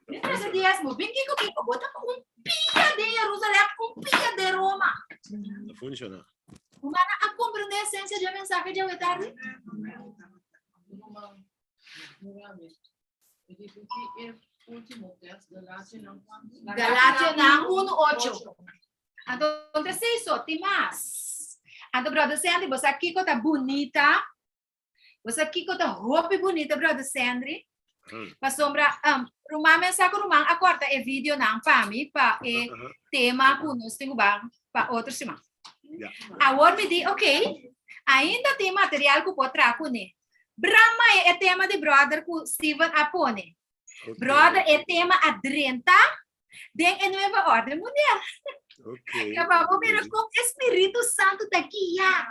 Bin trece diezmo. Bin kiko kiko. Bo ta un pia den Jerusalem, un pia den Roma.
Ta funciona.
Humana a comprende esencia dje mensahe djawe tardi? Galationan 1, 8. Anto ta sei so, tin mas. Anto brother Sandy, bo sa kiko ta bunita? Bo sa kiko ta hopi bunita, brother Sandy? Pasobra, um, ruman men sa ku ruman a korta e videonan pa mi, pa e tema ku nos tin ku ban pa otro siman. Awor mi di, ok, ainda tin material ku por traha kuné. Brama e tema di brother ku Steven a pone. Brother, e tema a drenta den e nueva orden mundial.
Okay.
Ya pa bo mira kon e Spiritu Santu ta guia.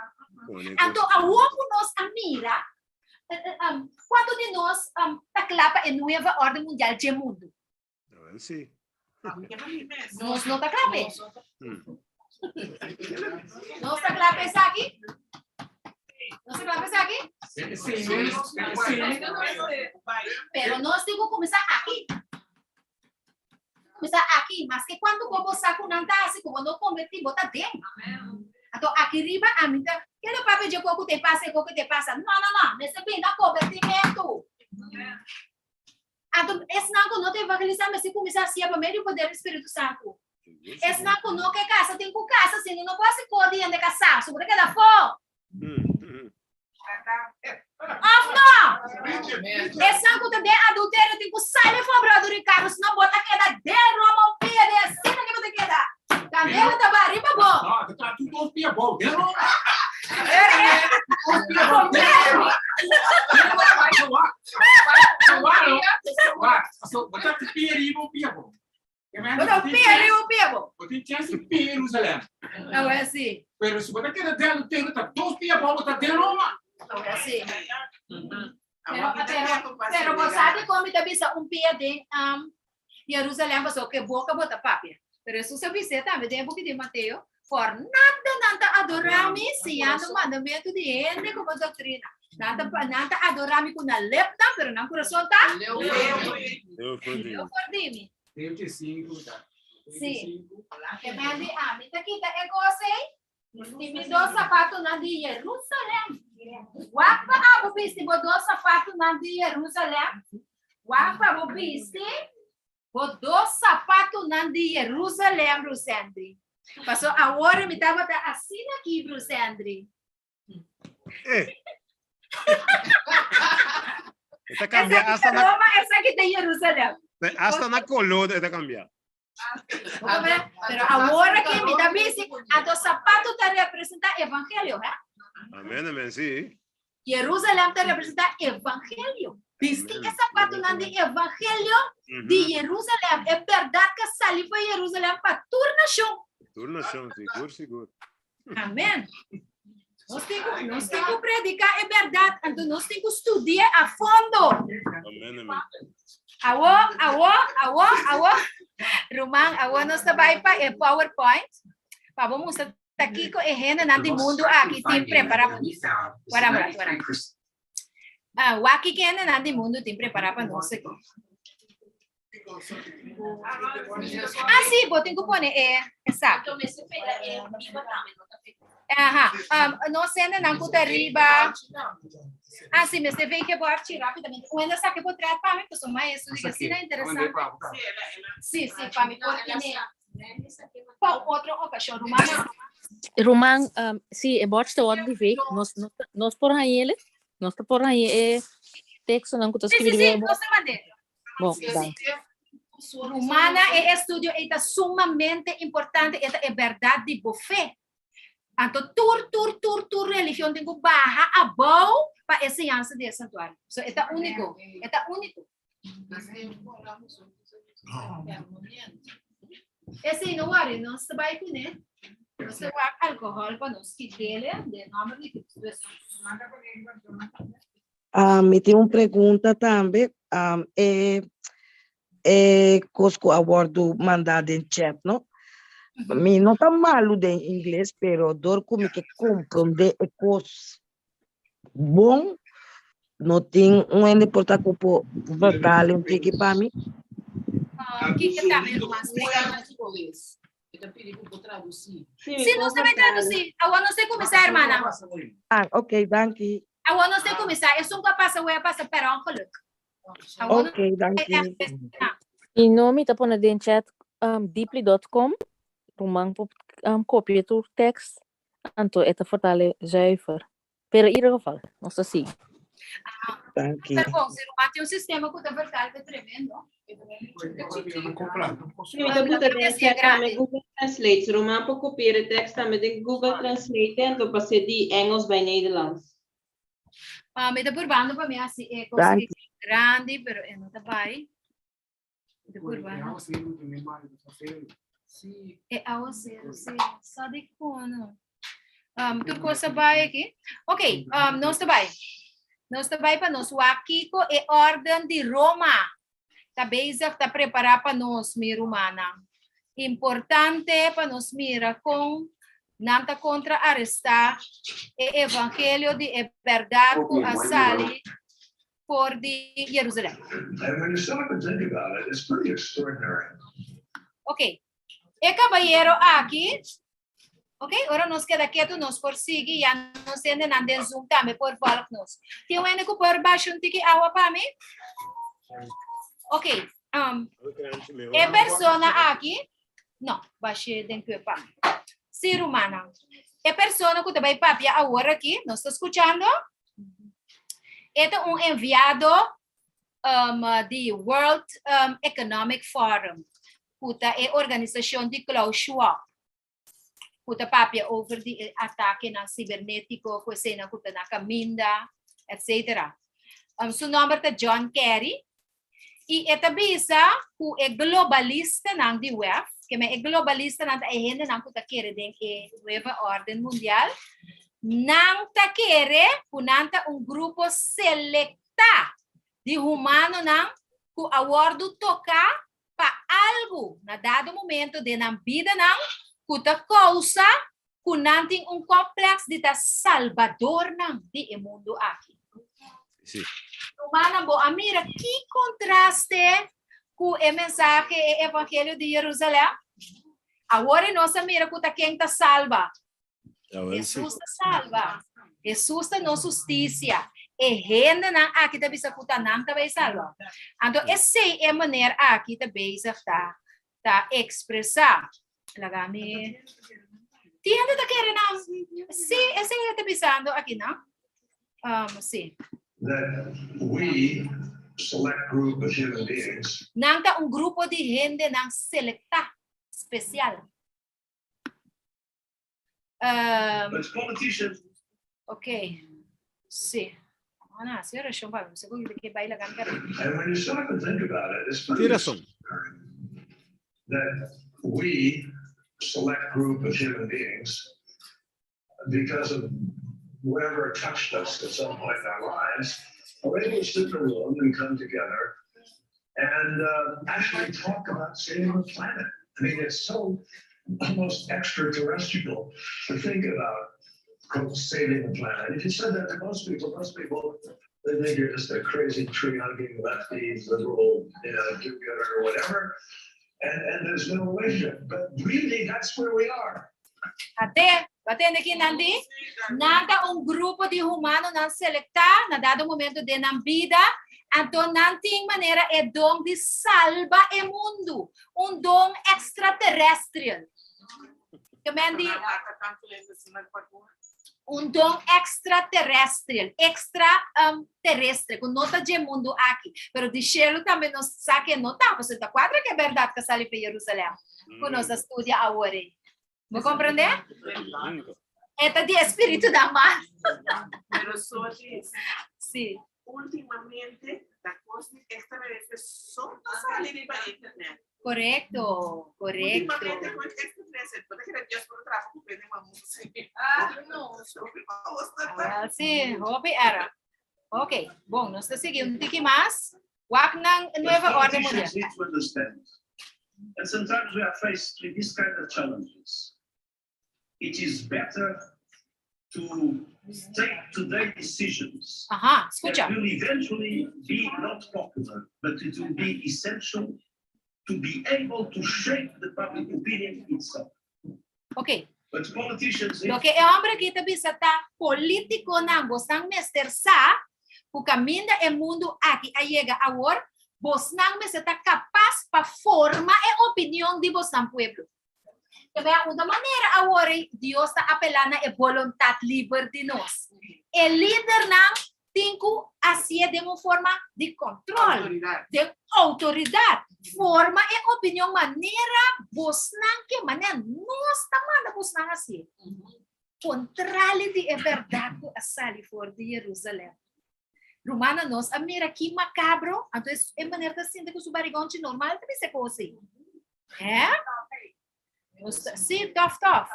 Anto awor ku nos a mira, um, kuantu di nos um, ta kla pa e nueva orden mundial dje mundu?
Wel, sí.
Nos no ta kla p'e. Nos ta kla p'e esaki? Nos ta kla p'e esaki? Pero nos tin ku kuminsá aki. Kuminsá aki. Maske kuantu bo bo sa ku nan ta hasi ku bo no konvertí, bo ta den. Anto aki riba ami ta, kende papia dje kos ku te pasa e kos ku te pasa? No, no, no. Mester bini na konvertimentu. Anto esnan ku no ta evangelisá mester kuminsá hasié pa medio di poder di Spiritu Santu. Esnan ku no ke kasa tin ku kasa, si no no por hasi kos di hende kasá, so bo ta keda afó. Òf no? Esnan ku ta den adulterio tin ku sali afó, bròder Ricardo, si no bo ta keda den Roma un pia den asina ke bo ta keda. Kandela ta bai riba bo. Bo ta pia riba pia bo.
Bo tin chance di pia Jerusalem.
Awor si.
Pero si bo ta keda den tera ta dos pia abou bo ta den Roma.
Awor si. Pero, pero, pero bo sa di kon mi ta bisa un pia den um, Jerusalem pasobra ku e boka bo ta papia. Pero Hesus a bis'é tambe den e buki di Mateo, For nada nan ta adorá mi siñando mandamentu di hende komo doktrina. Nan ta, nan ta adorá mi ku nan lepnan, pero nan kurason ta
Leu
leu for di mi. Sí. Ke men di ami ta kita e kos ei, Bisti mi dos sapatunan di Jerusalem. Wak pa abo bisti bo dos sapatunan di Jerusalem. Wak pa bo bisti bo dos sapatunan di Jerusalem, Brusendri. Paso awor mi tabata asina aki, Brusendri.
Eh. E ta cambia
Esaki
hasta
ta
na,
Roma, esaki ta Jerusalem.
hasta na color e ta cambia.
Pero awor aki mi ta bisti, anto sapato ta representa evangelio, hè?
Amen, amen, sí.
Jerusalem ta representa evangelio. Bisti e sapatonan di evangelio di Jerusalem, e berdad ka sali for Jerusalem pa tur nashon.
Tur nashon, sigur, sigur.
Amen. Nos tin ku, nos tin ku prediká e bèrdat, anto nos tin ku studi'é a fondo.
Amen, amen.
Awo, awo, awo, awo. Ruman, awo nos ta bai pa e PowerPoint. Pa bo mustra ta kiko e hendenan di mundu aki tin prepará pa nos. Wara, wara, wara. Ah, wak kiko e hendenan di mundu tin prepará pa nos aki. Ah, sí, bo tin ku pone e esaki. Aha, um, no sende nan ku ta riba. Ah, sí, mester veeg bo archi rápidamente. Un hende sake portret pa mi, pasobra maestro di asina interesante. Sí, sí, pa mi por tene pa otro okashon. Ruman,
Ruman, um, sí, e bòrchi ta wòrdu diveeg. Nos, nos, nos por hañ'ele. Nos ta por haña e tekstonan ku ta
Sí, sí,
skribí
sí,
riba e
nos ta mand'é.
Bon, danki.
Rumana, e estudio ei ta sumamente importante, e ta e bèrdat di bo fe. Anto tur, tur, tur, tur religion tin ku baha abou pa e siñansa di e santuario. So e ta úniko, e ta úniko. Esei no wòri, nos ta bai kuné. Nos ta wak alkohòl pa nos kit'ele den nòmber di Kristu Hesus.
Ah, mi tin un pregunta tambe. Um, e, e kos ku a wòrdu mandá den chat, no? Mi no ta malu den ingles, pero dor ku mi ke komprondé e kos bon, no tin un hende por ta ku por vertale un tiki pa mi?
Ah, kiko tambe ruman splika nos?
Sí,
Sí, nos ta bai tradusí. Awor nos ta kuminsá, hermana.
Ah, ok, danki.
Awor nos ta kuminsá. Esun ku a pasa, awor a pasa per ongeluk. Awor nos
Ok, danki.
I no mi ta pone den chat um, deeply.com, ruman por um, kopia tur tekst, anto e ta fortale zuiver. Pero in ieder geval, nos ta sigui.
Danki.
Pero bon, si ruman tin un sistema ku ta vertaal ta tremendo.
Sí, mi ta buta den chat tambe Google Translate. Ruman por kopiar e tekst tambe den Google Translate anto pas'é di Engels bai Nederlands.
Ah, mi ta purbando pa mi hasi e kos
Danki.
grandi, pero e no ta bai. Mi ta purbando. E awacero, sí. Sa di kono. Um, tur kos a bai aki. Ok, um, nos ta bai. Nos ta bai pa nos wak kiko e orden di Roma ta bezig ta prepara pa nos, mi rumannan. Importante pa nos mira kon nan ta kontra arestá e evangelio di e bèrdat ku a sali for di Jerusalem. Ok, e kabayero aki, ok, ora nos keda ketu nos por sigui, ya nos hendenan den Zoom tambe por volg nos. Tin un hende ku por basha un tiki awa pa mi? Ok, um, e persona aki, no, bash'é den kue pa mi. Sí, rumannan, e persona ku ta bai papia awor aki, nos ta skuchando? E ta un enviado um, di World um, Economic Forum, ku ta e organisashon di Klaus Schwab, ku ta papia over di e atakenan sibernetiko, ku eseinan ku ta na kaminda, etc. Um, su nomber ta John Kerry. I e ta bisa ku e globalistanan di WEF, ke men e globalistanan ta e hendenan ku ta kere den e Nueva Orden Mundial, nan ta kere ku nan ta un grupo selektá di humanonan ku a wòrdu toká pa algu na dado momento den nan bidanan ku ta kousa ku nan tin un kòmplèks di ta salbadornan di e mundu aki.
Sí.
Rumannan, bo a mira ki kontraste ku e mensahe, e evangelio di Jerusalèm? Awor e nos a mira ku ta ken ta salba.
Awel sí.
Hesus ta salba. Hesus ta nos hustisia. E hendenan aki ta bisa ku ta nan ta bai salba. Anto esei e meneer aki ta bezig ta ta ekspresá. Laga mi. Tin hende ta kere nan. Sí, esei e ta bisando aki nan. Um, sí.
That we, select group of human beings.
Nan ta un grupo di hendenan selektá, spesial. Um,
But politicians.
Ok. Sí. Ana, hasi orashon pa mi. Segun ke bai laga mi kare.
And when you stop and think about it, it's
Tin
pretty
rason.
that we, select group of human beings, because of whatever touched us at some point in our lives, are able to sit in a room and come together and uh, actually talk about saving the planet. I mean, it's so almost extraterrestrial to think about quote, saving the planet. If you said that to most people, most people they think you're just a crazy tree hugging lefty, liberal, you know, do-gooder or whatever. And, and there's no relationship. But really, that's where we are.
Ate, bo a tende ki nan di? Nan ta un grupo di humanonan selektá na dado momento den nan bida, anto nan tin manera e don di salba e mundu, un don extraterrestrial. Ke men di un don extraterrestrial, extra um, terrestre, ku no ta dje mundu aki, pero di shelu tambe nos sa ke no ta, pasobra ta kuadra ke bèrdat ka sali pa Jerusalèm, ku nos a studia awor ei. Bo komprendé? E ta di e spiritunan mal.
Pero sorry.
Sí.
Últimamente, ta kos di extraterrestre so ta sali riba internet.
Korekto, korekto.
Últimamente ku extraterrestre, bo ta kere Dios por traha ku bende mamusa.
Ah, no. Ah, sí, hopi era. Ok, bon, nos ta sigui un tiki mas. Wak nan Nueva Orden Mundial.
Politicians need to understand. And sometimes we are faced with this kind of challenges. It is better to take today decisions
Aha, skucha.
that will eventually be not popular, but it will be essential to be able to shape the public opinion itself.
Ok.
But politicians need
Loke e homber aki ta bisa ta politiconan, bosnan mester sa ku kaminda e mundu aki a yega awor, bosnan mester ta kapas pa forma e opinion di bosnan pueblo. Kebea un ta manera awor ei Dios ta apelá na e boluntat liber di nos. E lidernan tin ku hasié den un forma di kòntròl, den outoridat. Forma e opinion manera bosnan ke, manera nos ta manda bosnan hasié. Kontrali di e bèrdat ku a sali for di Jerusalèm. Rumannan, nos a mira ki makabro, anto e meneer ta sinti ku su barigonchi normal ta bisa e kos ei. Hè? Nos ta, sí, tof tof.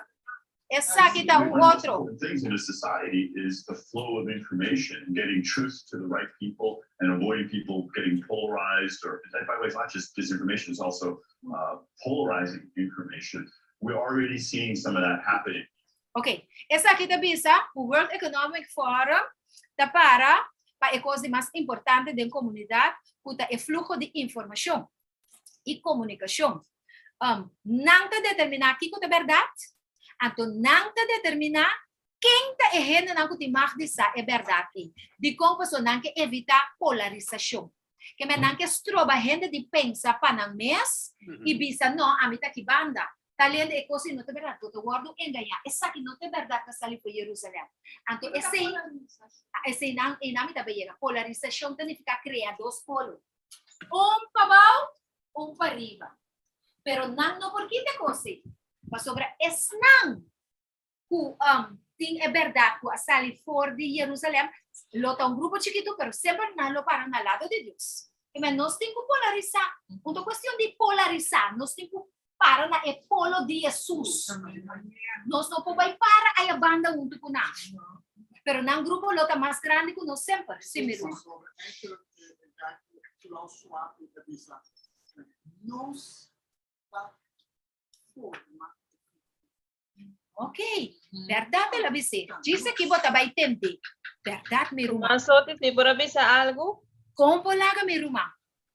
Esaki ta un otro.
Things in a society is the flow of information and getting truth to the right people and avoiding people getting polarized or by the way, it's not just disinformation, it's also uh, polarizing information. We're already seeing some of that happening.
Ok, esaki ta bisa ku World Economic Forum ta para pa e kos di mas importante den komunidat ku ta e fluho di informashon i komunikashon. Um, nan ta determiná kiko ta bèrdat, anto nan ta determiná ken ta e hendenan ku tin mag di sa e bèrdat ei. Dikon? Pasobra nan ke evitá polarisashon. Ke men nan ke stroba hende di pensa pa nan mes i bisa, no, ami ta ki banda. Ta lende e kos ei no ta bèrdat, bo ta wòrdu engañá. Esaki no ta e bèrdat ta sali for Jerusalèm. Anto esei, esei nan, einan mi ta bai yega. Polarisashon ta nifiká krea dos polo. Un pa bou, un pa riba. Pero nan no por kita e kos ei, pasobra esnan ku tin e bèrdat ku a sali for di Jerusalèm lo ta un grupo chikitu, pero semper nan lo para na lado di Dios. Ke nos tin ku polarisá. Un ta kuestion di polarisá. Nos tin ku para na e polo di Hesus. Nos no por bai para aya banda huntu ku nan. Pero nan grupo lo ta mas grandi ku nos semper, si mi ruman. Ok, bèrdat el a bis'é. Djis aki bo ta bai tendé. Bèrdat, mi ruman.
Ruman Sotis, mi por a bisa algu?
Kon por laga, mi ruman?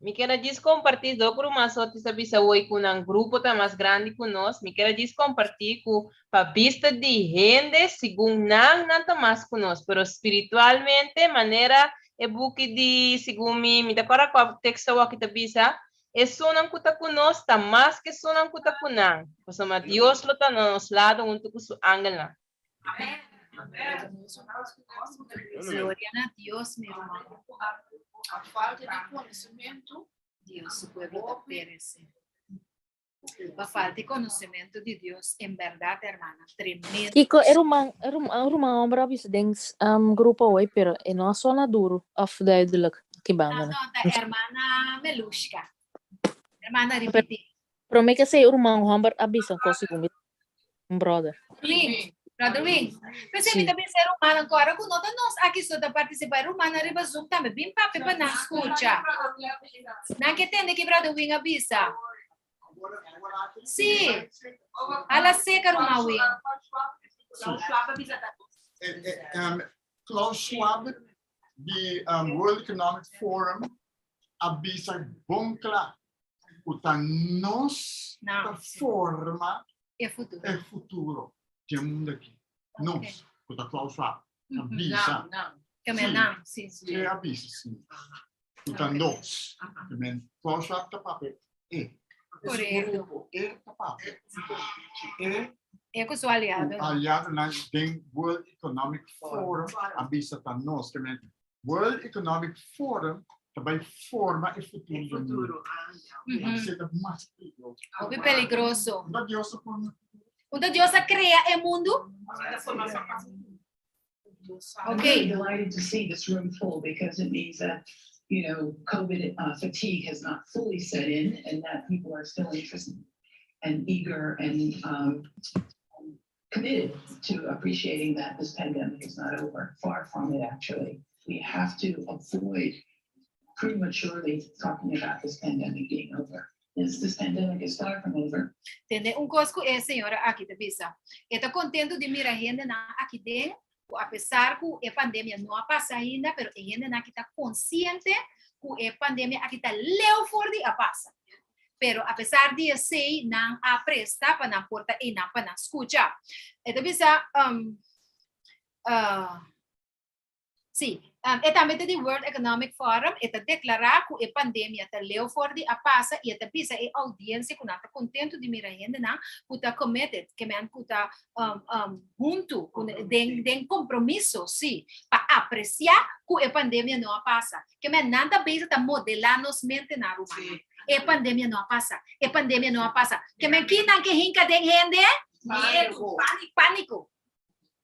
Mi kier a djis kompartí dor ku ruman Sotis a bisa woi ku nan grupo ta mas grandi ku nos. Mi kier a djis kompartí ku pa bista di hende, segun nan, nan ta mas ku nos, pero spiritualmente, manera e buki di, segun mi, mi ta kòrda kua teksto awor ki ta bisa, Esunnan ku ta ku nos ta mas ku esunnan ku ta ku nan, pasobra Dios lo ta na nos lado huntu ku su angelnan.
Gloria na Dios, mi ruman.
A falta di konosementu.
Dios su pueblo ta perece. Pa falta di konosementu di Dios, en berdad, hermana, tremendo.
Kiko e ruman, e ruman, ruman homber a bisa den um, grupo hoy, pero e no a sona duro of duidelijk. Ki banda.
No, no, ta hermana Melushka. Hermana, repeti.
Prome que sei ruman homber a bisa un cos segun mi un brother.
Wing, brother Wing. P'esei mi ta bisa e rumannan ku ora ku no ta nos aki so ta partisipá, e rumannan riba Zoom tambe bin papia pa nan skucha. Nan ke tende ki brother Wing a bisa. Sí, hala seka ruman Wing.
Klaus Schwab di World Economic Forum a bisa bon kla ku ta nos ta forma
e futuro,
e futuro di e mundu aki. Nos, ku ta Klaus Schwab, a bisa.
Ke men nan, si.
E a bisa, si. Ku ta nos. Ke men Klaus Schwab ta papia e.
Korekto.
E ta papia. E.
E ku su aliado.
Aliadonan den World Economic Forum a bisa ta nos. Ke men World Economic Forum ta bai forma e futuro
E
di mundo.
futuro. Ah, ja.
Esei ta mas peligroso.
Hopi peligroso.
Unda Dios a forma e futuro?
Unda Dios a krea e mundu?
Ta forma sa pa futuro.
I'm
Okay.
really delighted to see this room full because it means that, you know, COVID uh, fatigue has not fully set in and that people are still interested and eager and um, committed to appreciating that this pandemic is not over. Far from it, actually. We have to avoid prematurely talking about this pandemic being over. This, this pandemic is far from over.
Tende un kos ku e señora aki ta bisa. E ta kontentu di mira hendenan aki den ku apesar ku e pandemia no a pasa ainda, pero e hendenan aki ta konsiente ku e pandemia aki ta leu for di a pasa. Pero apesar di esei nan a presta pa nan por ta einan pa nan skucha. E ta bisa, um, uh, sí, um, e tambe ta di World Economic Forum, e ta deklará ku e pandemia ta leu for di a pasa i e ta bisa e oudiensia ku nan ta kontentu di mira hendenan ku ta committed, ke men ku ta um, um, huntu, ku den, den kompromiso, sí, pa apresiá ku e pandemia no a pasa. Ke men nan ta bezig ta modelá nos mentenan, rumannan. E pandemia no a pasa. E pandemia no a pasa. Ke men kinan ke hinka den hende?
Miedu.
Pániko.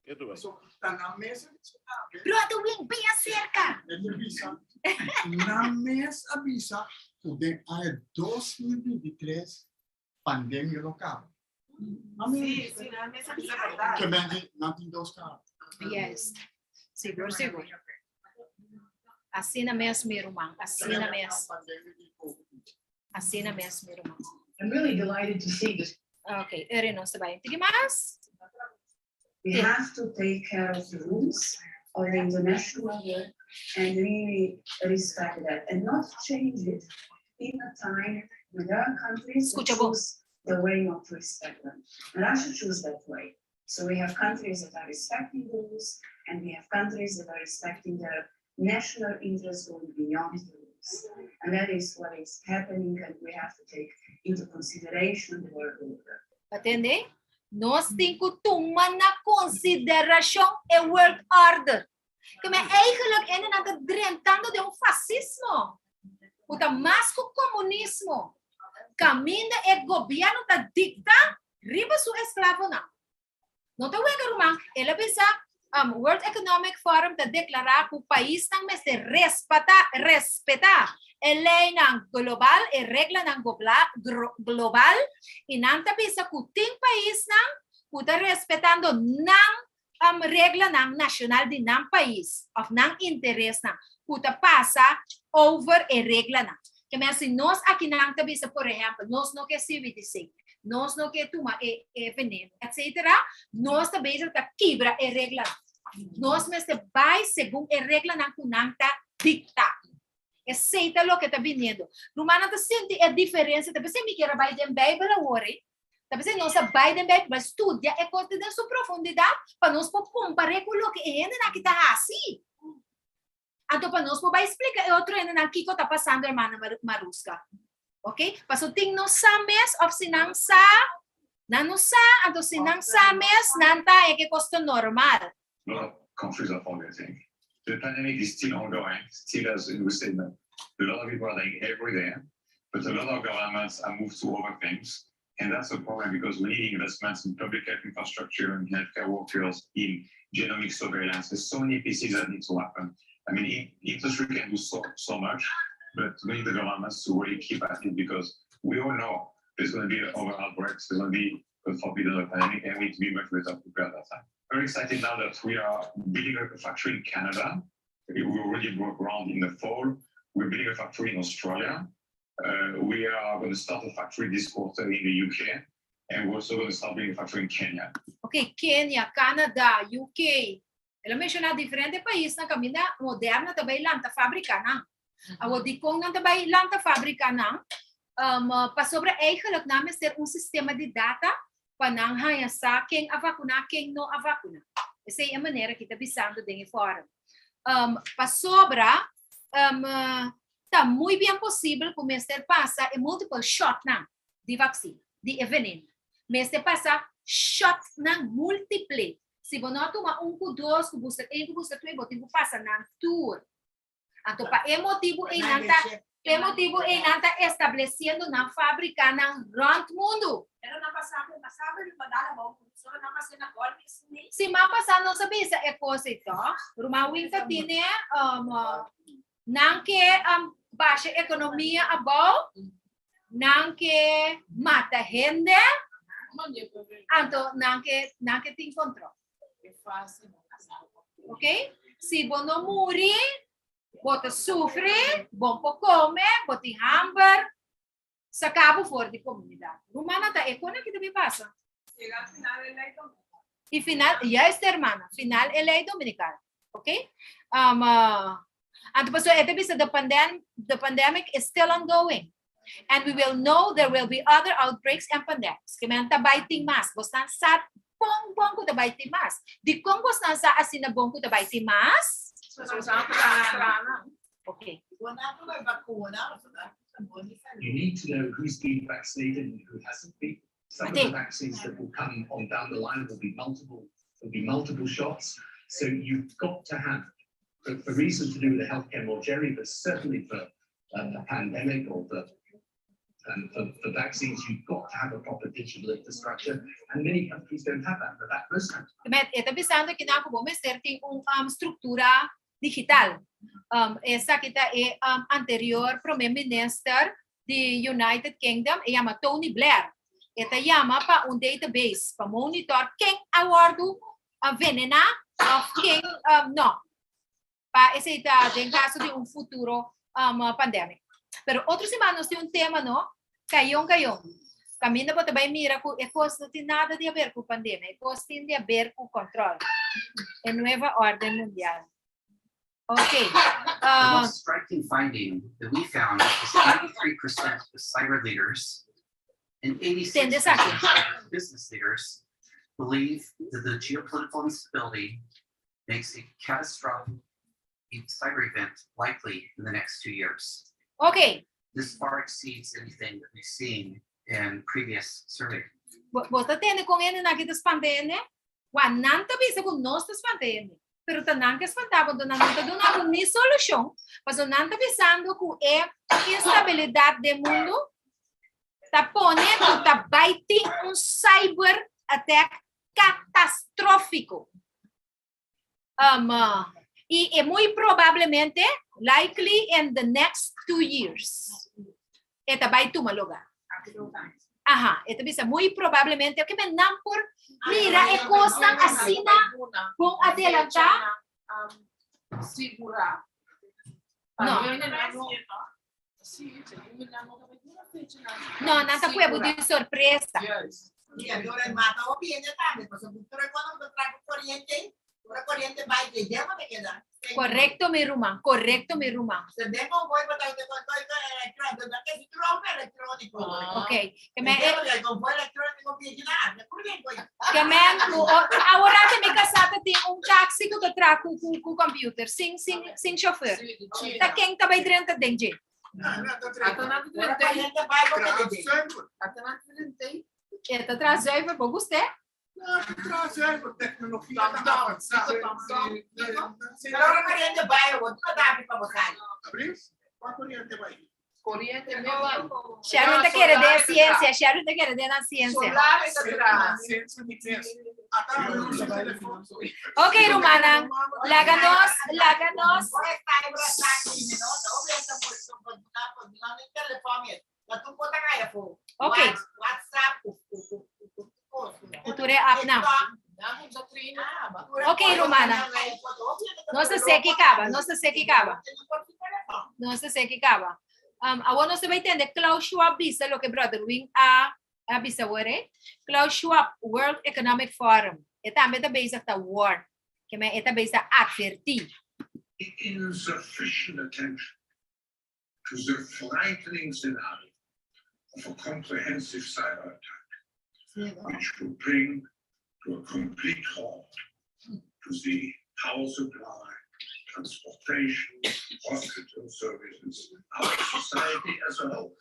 Ketu bai.
So, ta nan mes a bisa tambe.
Brother Wing, bin aserka.
E ta bisa, nan mes a bisa ku den aña 2023 pandemia lo kaba.
Sí, sí, nan mes a bisa bèrdat.
Ke men di nan tin dos kara.
Yes. Sigur, sigur. Asina mes, mi ruman. Asina mes. Asina mes, mi ruman.
I'm really delighted to see this.
Ok, Eri, nos ta bai. Tiki mas?
We have to take care of the rules on the international level and really respect that and not change it in a time when there are countries that
Escucha bo.
choose the way not to respect them. And Russia choose that way. So we have countries that are respecting the rules and we have countries that are respecting their national interests going beyond the rules. And that is what is happening and we have to take into consideration the world order.
Atende? Nos tin ku tuma na konsiderashon e world order. Ke men eigenlijk hendenan ta drentando den un fasismo ku ta mas ku komunismo, kaminda e gobièrnu ta dikta riba su esklavonan. No ta wega ruman, el a bisa um, World Economic Forum ta deklará ku paisnan mester respetá, respetá E leinan global, e reglanan global i nan ta bisa ku tin paisnan ku ta respetando nan reglanan nashonal di nan pais òf nan interesnan ku ta pasa over e reglanan. Ke men si nos akinan ta bisa por ehèmpel nos no ke CBDC, nos no ke tuma e e veneno etcetera, nos ta bezig ta kibra e reglanan. Nos mester bai segun e reglanan ku nan ta dikta. Esei ta loke ta biniendo. Rumannan ta sinti e diferensia, ta p'esei mi kier a bai den Beibel awor ei. Ta p'esei nos a bai den Beibel bai studia e kos den su profundidat pa nos por kompar'é ku loke e hendenan aki ta hasi. Anto pa nos por bai splika e otro hendenan kiko ta pasando, hermana Maruska. Ok? Paso tin no sa mes òf si nan sa, nan no sa, anto si nan sa mes, nan ta haña ku e kos ta normal.
A lot of countries are forgetting. The pandemic is still ongoing, still as we said, a lot of people are dying every day, but a lot of governments have moved to other things. And that's a problem because we need investments in public health infrastructure and healthcare workers, in genomic surveillance. There's so many pieces that need to happen. I mean, industry can do so, so much, but we need the governments to really keep at it because we all know there's going to be other outbreaks, there's going to be, God forbid, another pandemic, and we need to be much better prepared that time. Very excited now that we are building a factory in Canada. We already broke ground in the fall. We're building a factory in Australia. We are going to start a factory this quarter in the UK, and we're also going to start building a factory in Kenya.
Ok, Kenia, Canada, UK. El a menshoná diferente paisnan kaminda Moderna ta bai lanta fábrikanan. Awor dikon nan ta bai lanta fábrikanan? Pasobra eigenlijk nan mester un sistema di data pa nan haña sa ken a vakuná, ken no a vakuná. Esei e manera ki ta bisando den e forum. Pasobra ta muy bien posibel ku mester pasa e multiple shotnan di vaksina, di e veneno. Mester pasa shotnan multiple. Si bo no a tuma un ku dos, ku booster un, ku booster twee, bo tin ku pasa nan tur. Anto pa e motibu ei nan ta pa e motibu ei nan ta establesiendo nan fabrikanan rònt mundu. Siman pasá nos a bisa e kos ei tòg? Ruman Winter tine nan ke basha ekonomia abou, nan ke mata hende, anto nan ke nan ke tin kontrol. Ok? Si bo no muri, bo ta sufri, bo por come, bo tin hamber, saca bo for di comunidad. Rumana ta e kona ki ta bin pasa. Y final, juist hermana, final e ley dominical. Ok? Um, anto paso e ta bisa the pandem the pandemic is still ongoing. And we will know there will be other outbreaks and pandemics. Ke men ta bai tin mas. Bosnan sa bon bon ku ta bai tin mas. Dikon bosnan sa asina bon ku ta bai tin mas? Okay.
You need to know who's been vaccinated and who hasn't been. Some of the vaccines that will come on down the line will be multiple, will be multiple shots. So you've got to have, for, for reasons to do with the healthcare more generally, but certainly for a pandemic or for, for, for vaccines, you've got to have a proper digital infrastructure. And many countries don't have that, but that most countries.
Met, e ta bisando ki nan ku bo mester tin un um, struktura digital. Um, esaki ta e um, anterior prome minister di United Kingdom, e yama Tony Blair. E ta yama pa un database pa monitor ken a wordu venená of ken um, no. Pa esei ta den caso di un futuro um, pandemic. Pero otro siman nos tin un tema, no? Cayon, cayon. Caminda bo ta bay mira cu e cos no tin nada di haber cu pandemia. E cos tin di haber cu control. E nueva orden mundial. Okay.
The most striking finding that we found is 83% of cyber leaders and 86% of business leaders believe that the geopolitical instability makes a catastrophic cyber event likely in the next two years.
Okay.
This far exceeds anything that we've seen in previous surveys.
Bo ta tende kon hendenan aki ta spanta hende? Wak, nan ta bisa ku nos ta spanta hende, pero ta nan ke spanta bo, anto nan no ta duna bo ni solushon, pasobra nan ta bisando ku e instabilidat den mundu ta pone ku ta bai tin un cyber attack katastrófiko. Um, i e muy probablemente Likely in the next 2 years. E ta bai tuma lugá. Aha, e ta bisa muy probablemente ke men nan por mira e kosnan asina bon adelantá.
Sigurá.
No. No, nan ta pue bo di sorpresa.
Mira, Dora, mata o viene tambe, pasobra tur cuando bo traga corriente, ora corriente bai, que ya me queda.
Korekto, mi ruman, korekto, mi ruman.
Se vengo voy para que con todo electrónico, que si tú lo electrónico.
Ok, ke men
Con fue electrónico bien nada,
ke men awor mi kasá tin un taxi ku ta traha ku computer, sin chauffeur. Ta ken ta bai drenta den dje?
Ora
E ta traha zuiver, bo gust'é?
No, traha zuiver, teknologia ta avansá.
Pero ora corriente bai, bo tu da pa bosai.
Abris? Kua corriente bai?
Corriente me bai.
Sharon ta kere den siensia, Sharon ta kere den siensia.
Solar ta traha.
Siensia mi mes. Ata luz telefon.
Ok, rumannan, laga nos, laga nos.
Ora cyber attack, no, no, obviamente por por por no telefon, la tu pota kaya fo. WhatsApp,
Ku tur e app nan. Ok, rumannan. Nos ta seki kaba, nos ta seki kaba. Nos ta seki kaba. Awor nos ta bai tende Klaus Schwab bisa loke Brother Wing a bisa awor, eh. Klaus Schwab, World Economic Forum. E tambe ta bezig ta warn. Ke men e ta bezig ta atvertí.
Insufficient attention to the frightening scenario of a comprehensive cyber attack, which would bring to a complete halt to the power supply, transportation, hospital services, our society as a whole.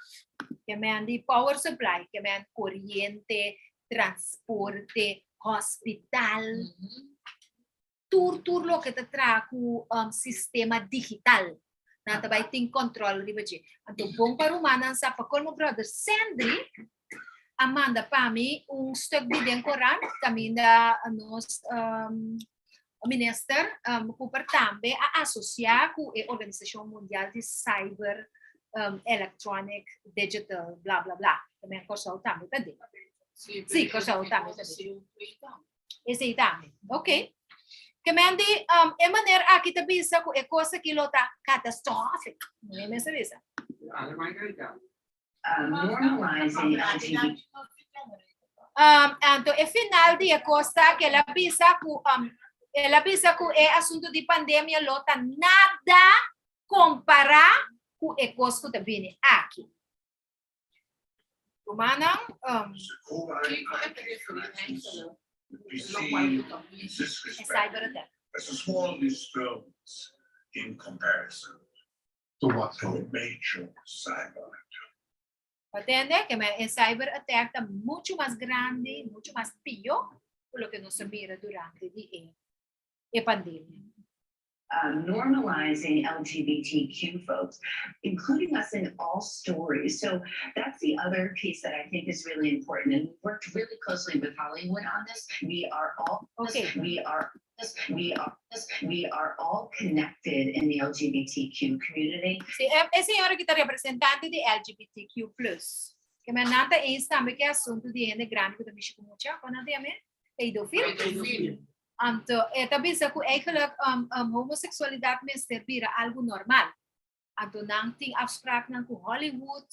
Ke men di power supply, ke men koriente, transporte, hospital, tur loke ta traha ku sistema digital. Nan ta bai tin control riba dje. Anto bon pa rumannan sa pa colmo brother Sandry a manda pa mi un stuk di den korant kaminda nos minister Cooper tambe a asocia ku e Organisashon Mundial di Cyber Electronic Digital bla bla bla. Tambe Kòrsou tambe ta den. Sí, Kòrsou tambe ta den. Esei tambe. Ok. Ke men di, e maner aki ta bisa ku e kos aki lo ta catastrophic. No e mester bisa.
Normalizing LGBT.
Anto e final di e kos ta ku el a bisa ku el a bisa ku e asuntu di pandemia lo ta nada kompará ku e kos ku ta bini aki. Rumannan,
Be seen in this respect as a small disturbance in comparison
to what?
To a major cyber attack.
Pa tende ke e cyber attack ta muchu mas grandi, muchu mas pió ku loke nos a mira durante di e pandemia.
Normalizing LGBTQ folks, including us in all stories. So that's the other piece that I think is really important. And we've worked really closely with Hollywood on this. We are all, we are all connected in the LGBTQ community.
Sí, e señora ku ta representante di LGBTQ+. Ke men nan ta eens tambe ku e asuntu di hende grandi ku ta mishi ku mucha, kon nan ta yam'é? Pedofiel.
Pedofiel.
Anto, e ta bisa ku eigenlijk homoseksualidat mester bira algu normal. Anto nan tin afspraaknan ku Hollywood,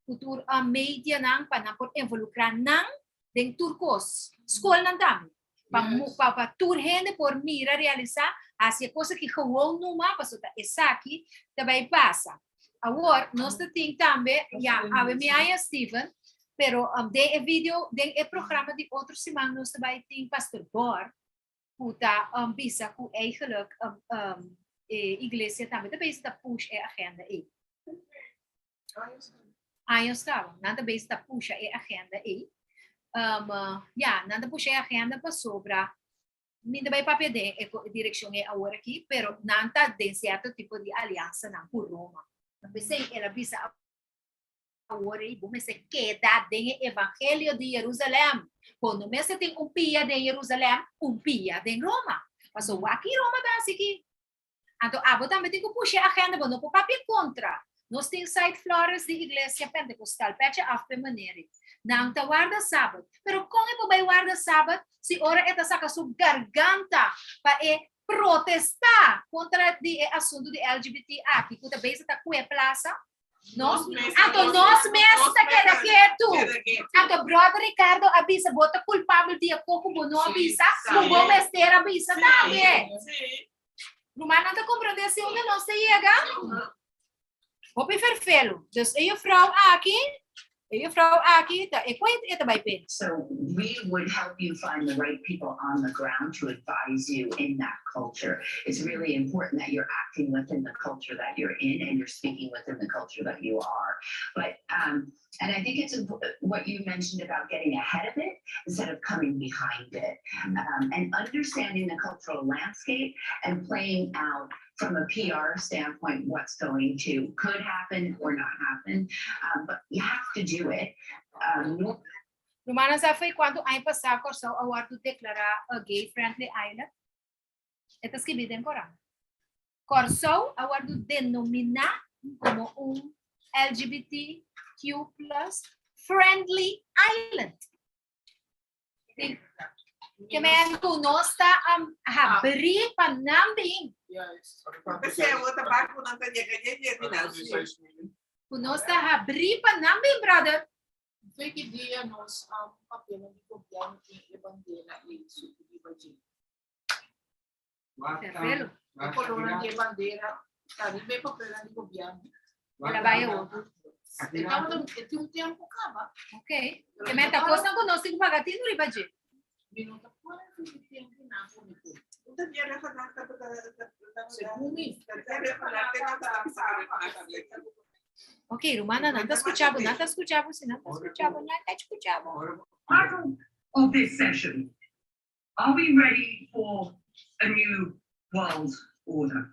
ku tur medianan pa nan por involukrá nan den tur kos. Skolnan tambe. Pa, pa tur hende por mira, realisá, hasi e kos aki gewoon numa, pasobra ta esaki ta bai pasa. Awor, nos ta tin tambe, ya, awe mi haña Steven, pero den e video, den e programa di otro siman nos ta bai tin Pastor Bor, ku ta bisa ku eigenlijk e iglesia tambe ta bezig ta push e agenda ei. Años kaba, nan ta bezig ta pusha e agenda ei. Ya, nan ta pusha e agenda pasobra mi ta bai papia den e direkshon ei awor aki, pero nan ta den sierto tipo di aliansanan ku Roma. P'esei el a bisa awor ei, bo mester keda den e evangelio di Jerusalèm. Bo no mester tin un pia den Jerusalèm, un pia den Roma. Pasobra wak ki Roma ta hasi aki. Anto abo tambe tin ku pusha e agenda, bo no por papia kontra. Nos tin Site Flores di Iglesia Pentecostal, pecha af p'e manera. Nan ta warda Sabat. Pero kon e por bai warda Sabat si ora e ta saka su garganta pa e protestá kontra di e asuntu di LGBT aki ku ta bezig ta kue plasa? No? Anto nos mes ta keda ketu. Anto brother Ricardo a bisa bo ta kulpabel di e kos ku bo no a bisa, ku bo mester a bisa tambe. Rumannan ta komprendé si unda nos ta yega? Hopi ferfelu. Dus e juffrouw aki, e juffrouw aki ta e kwe e ta bai p'e.
So we would help you find the right people on the ground to advise you in that culture. It's really important that you're acting within the culture that you're in and you're speaking within the culture that you are. But um, and I think it's what you mentioned about getting ahead of it instead of coming behind it um, and understanding the cultural landscape and playing out from a PR standpoint what's going to could happen or not happen. Um, but you have to do it. Um,
Rumannan sa fo'i kuantu aña pasá Kòrsou a wòrdu deklará a gay friendly island? E ta skibí den Koran. Kòrsou a wòrdu denominá komo un LGBTQ plus friendly island. Ke men ku nos ta habrí pa nan bin. Ku nos ta habrí pa nan bin, brother.
Fe ki dia nos papelnan di gobièrnu tin e bandera ei subi riba dje?
Ferfelu.
E kolornan di e bandera ta riba e papelnan di gobièrnu.
El a bai awor.
E tabata e tin un tempu kaba.
Ok. Ke men ta kosnan ku nos tin ku paga tinu riba dje.
Mi no ta kuerda di tempu nan pone ku. Segun mi.
Ok, rumannan, nan ta skucha bo, nan ta skucha bo, si nan ta skucha bo, nan ta skucha bo.
Title of this session, Are we ready for a new world order?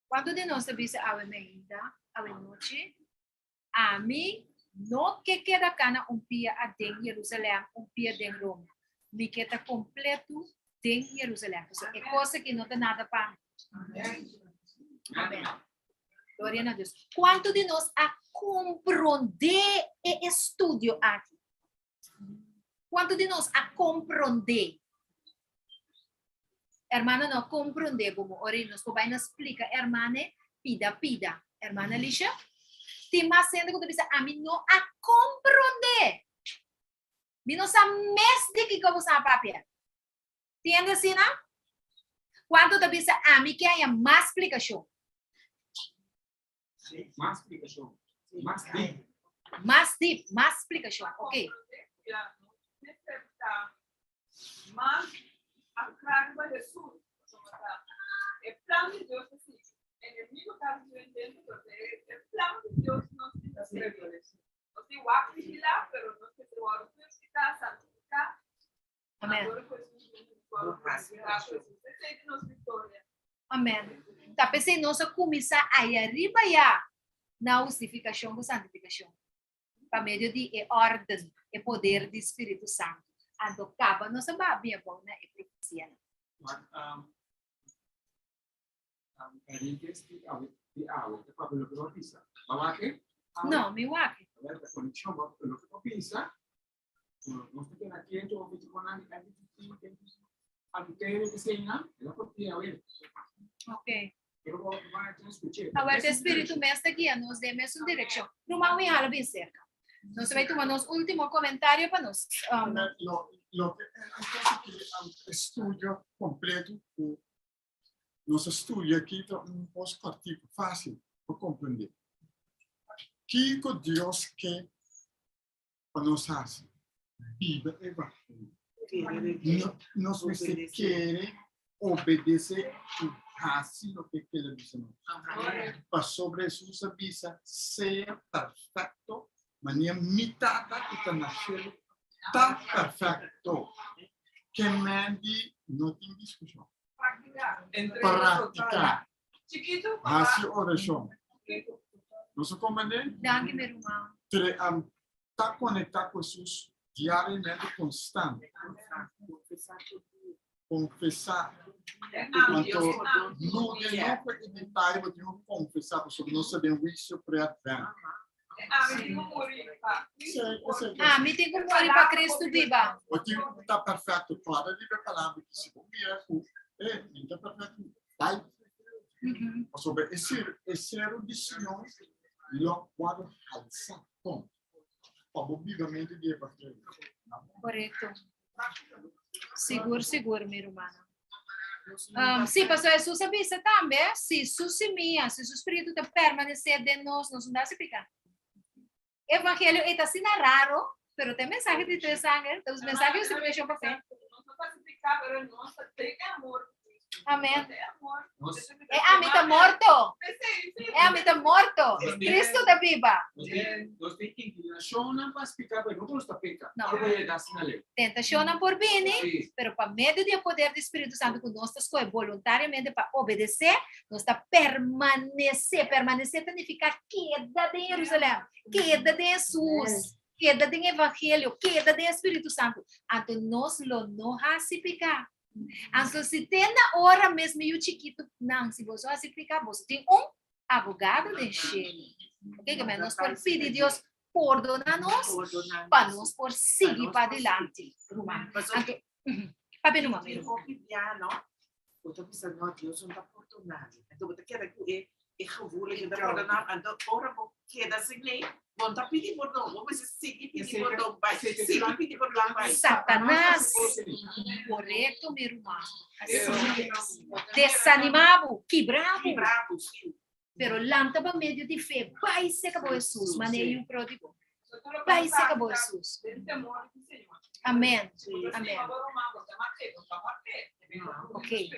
Kuantu di nos ta bisa awe mainta, awe nochi, Ami no ke keda kana un pia aden Jerusalèm, un pia den Roma. Mi ke ta kompletu den Jerusalèm. Pasobra e kos aki no ta nada pa mi. Amèn. Gloria na Dios. Kuantu di nos a komprondé e estudio aki? Kuantu di nos a komprondé? Hermana no a komprondé bobo. Ora nos por bai na splika hermane pida pida. Hermana Alicia? Tin mas hende ku ta bisa ami no a komprondé. Mi no sa mes di kiko bo sa papia. Tin hende asina? Kuantu ta bisa ami ke haña mas splikashon?
Sí, mas splikashon. Mas dip.
Mas dip, mas splikashon. Ok.
Mas ankrá riba Hesus. E plan di Dios ta sigui. Enemigo ta hasi su intento, pero e plan di Dios no ta prevalesé. Nos tin wak vigilá, pero nos mester wòrdu purifiká, santifiká.
Amen. Amen. Ta p'esei nos a kuminsá aya riba ya na hustifikashon ku santifikashon, pa medio di e órden, e poder di Spiritu Santu. Anto kaba nos a baha bien abou na e profesianan. No, mi wak.
Nos ta keda ketu of bichi con nan LGBT, adulterio que sei nan, el a papia awe.
Ok.
Pero bo va a escuché.
Awor e Spiritu mes ta guia nos den mesun direccion. Ruman wi hala bin cerca. Nos ta bai tuma nos ultimo comentario pa nos. Um,
Lo, lo ke entonces ki estudio completo ku nos a studia aki ta un kos kòrtiku, fásil pa komprendé. Kiko Dios ke pa nos hasi? Biba evangelio. Nos mester kere, obedesé i hasi loke el a bisa nos. Pasobra Hesus a bisa, Sea perfekto, manera mi Tata ku ta na shelu ta perfekto. Ke men di no tin diskushon. Praktiká. Hasi orashon. Nos a komprendé?
Danki mi ruman.
Tre, um, ta konektá ku Hesus diariamente konstant. Konfesá. Anto, no, den loke e detaye bo tin ku konfesá pasobra nos ta den huisio pre-advent.
Ami tin ku muri pa Kristu biba.
Bo tin ku ta perfekto. Kòrda riba e palabra ki si bo mira ku e mi ta perfekto, bai. Pasobra e ser e seru di Sion lo wòrdu halsá. Punto. Pa bo bibamentu di evangelio.
Korekto. Sigur, sigur, mi rumannan. Um, sí, pastor Jesús a bisa tambe, si su simia, si su spiritu ta permanece den nos, nos no ta haci pica. Evangelio e ta asina raro, pero ta e mensahe di tres angel, ta un mensahe di justificacion pa fe. Amen. E ami ta morto. E ami ta morto. Cristo ta biba.
Nos tin inclinacionnan pa spica, pero no por ta peca.
No.
Ora bo yega asina leu.
Tentacionnan por bini,
Sí.
pero pa medio di e poder di Spiritu Santo cu nos ta scoge boluntariamente pa obedece, nos ta permanece. Permanece ta nifica keda den Jerusalem, keda den Jesus, keda den Evangelio, keda den e Spiritu Santo. Anto nos lo no haci pica. Anto si te na ora mes mi yu chikitu nan, si boso haci pica, boso tin un abogado den shelu. Ok, ke men nos por pidi Dios pordona nos pa nos por sigui padilanti, ruman. Anto, papia numa, mi ruman.
Hopi bia, no? Bo ta bisa, no, Dios no ta pordona mi. Anto bo ta keda ku e e gevoel dat ta pordona, anto ora bo keda sin lei, bo no ta pidi pordon, bo mester sigui pidi pordon bai, sigui pidi pordon bai.
Satanas, korekto mi ruman, asina es. Desanima bo, kibra bo.
Kibra bo, si.
Pero lanta pa medio di fe, bai seka bo Hesus, manera yu prodigo. Bai seka bo Hesus. Amen. Amen. Ok.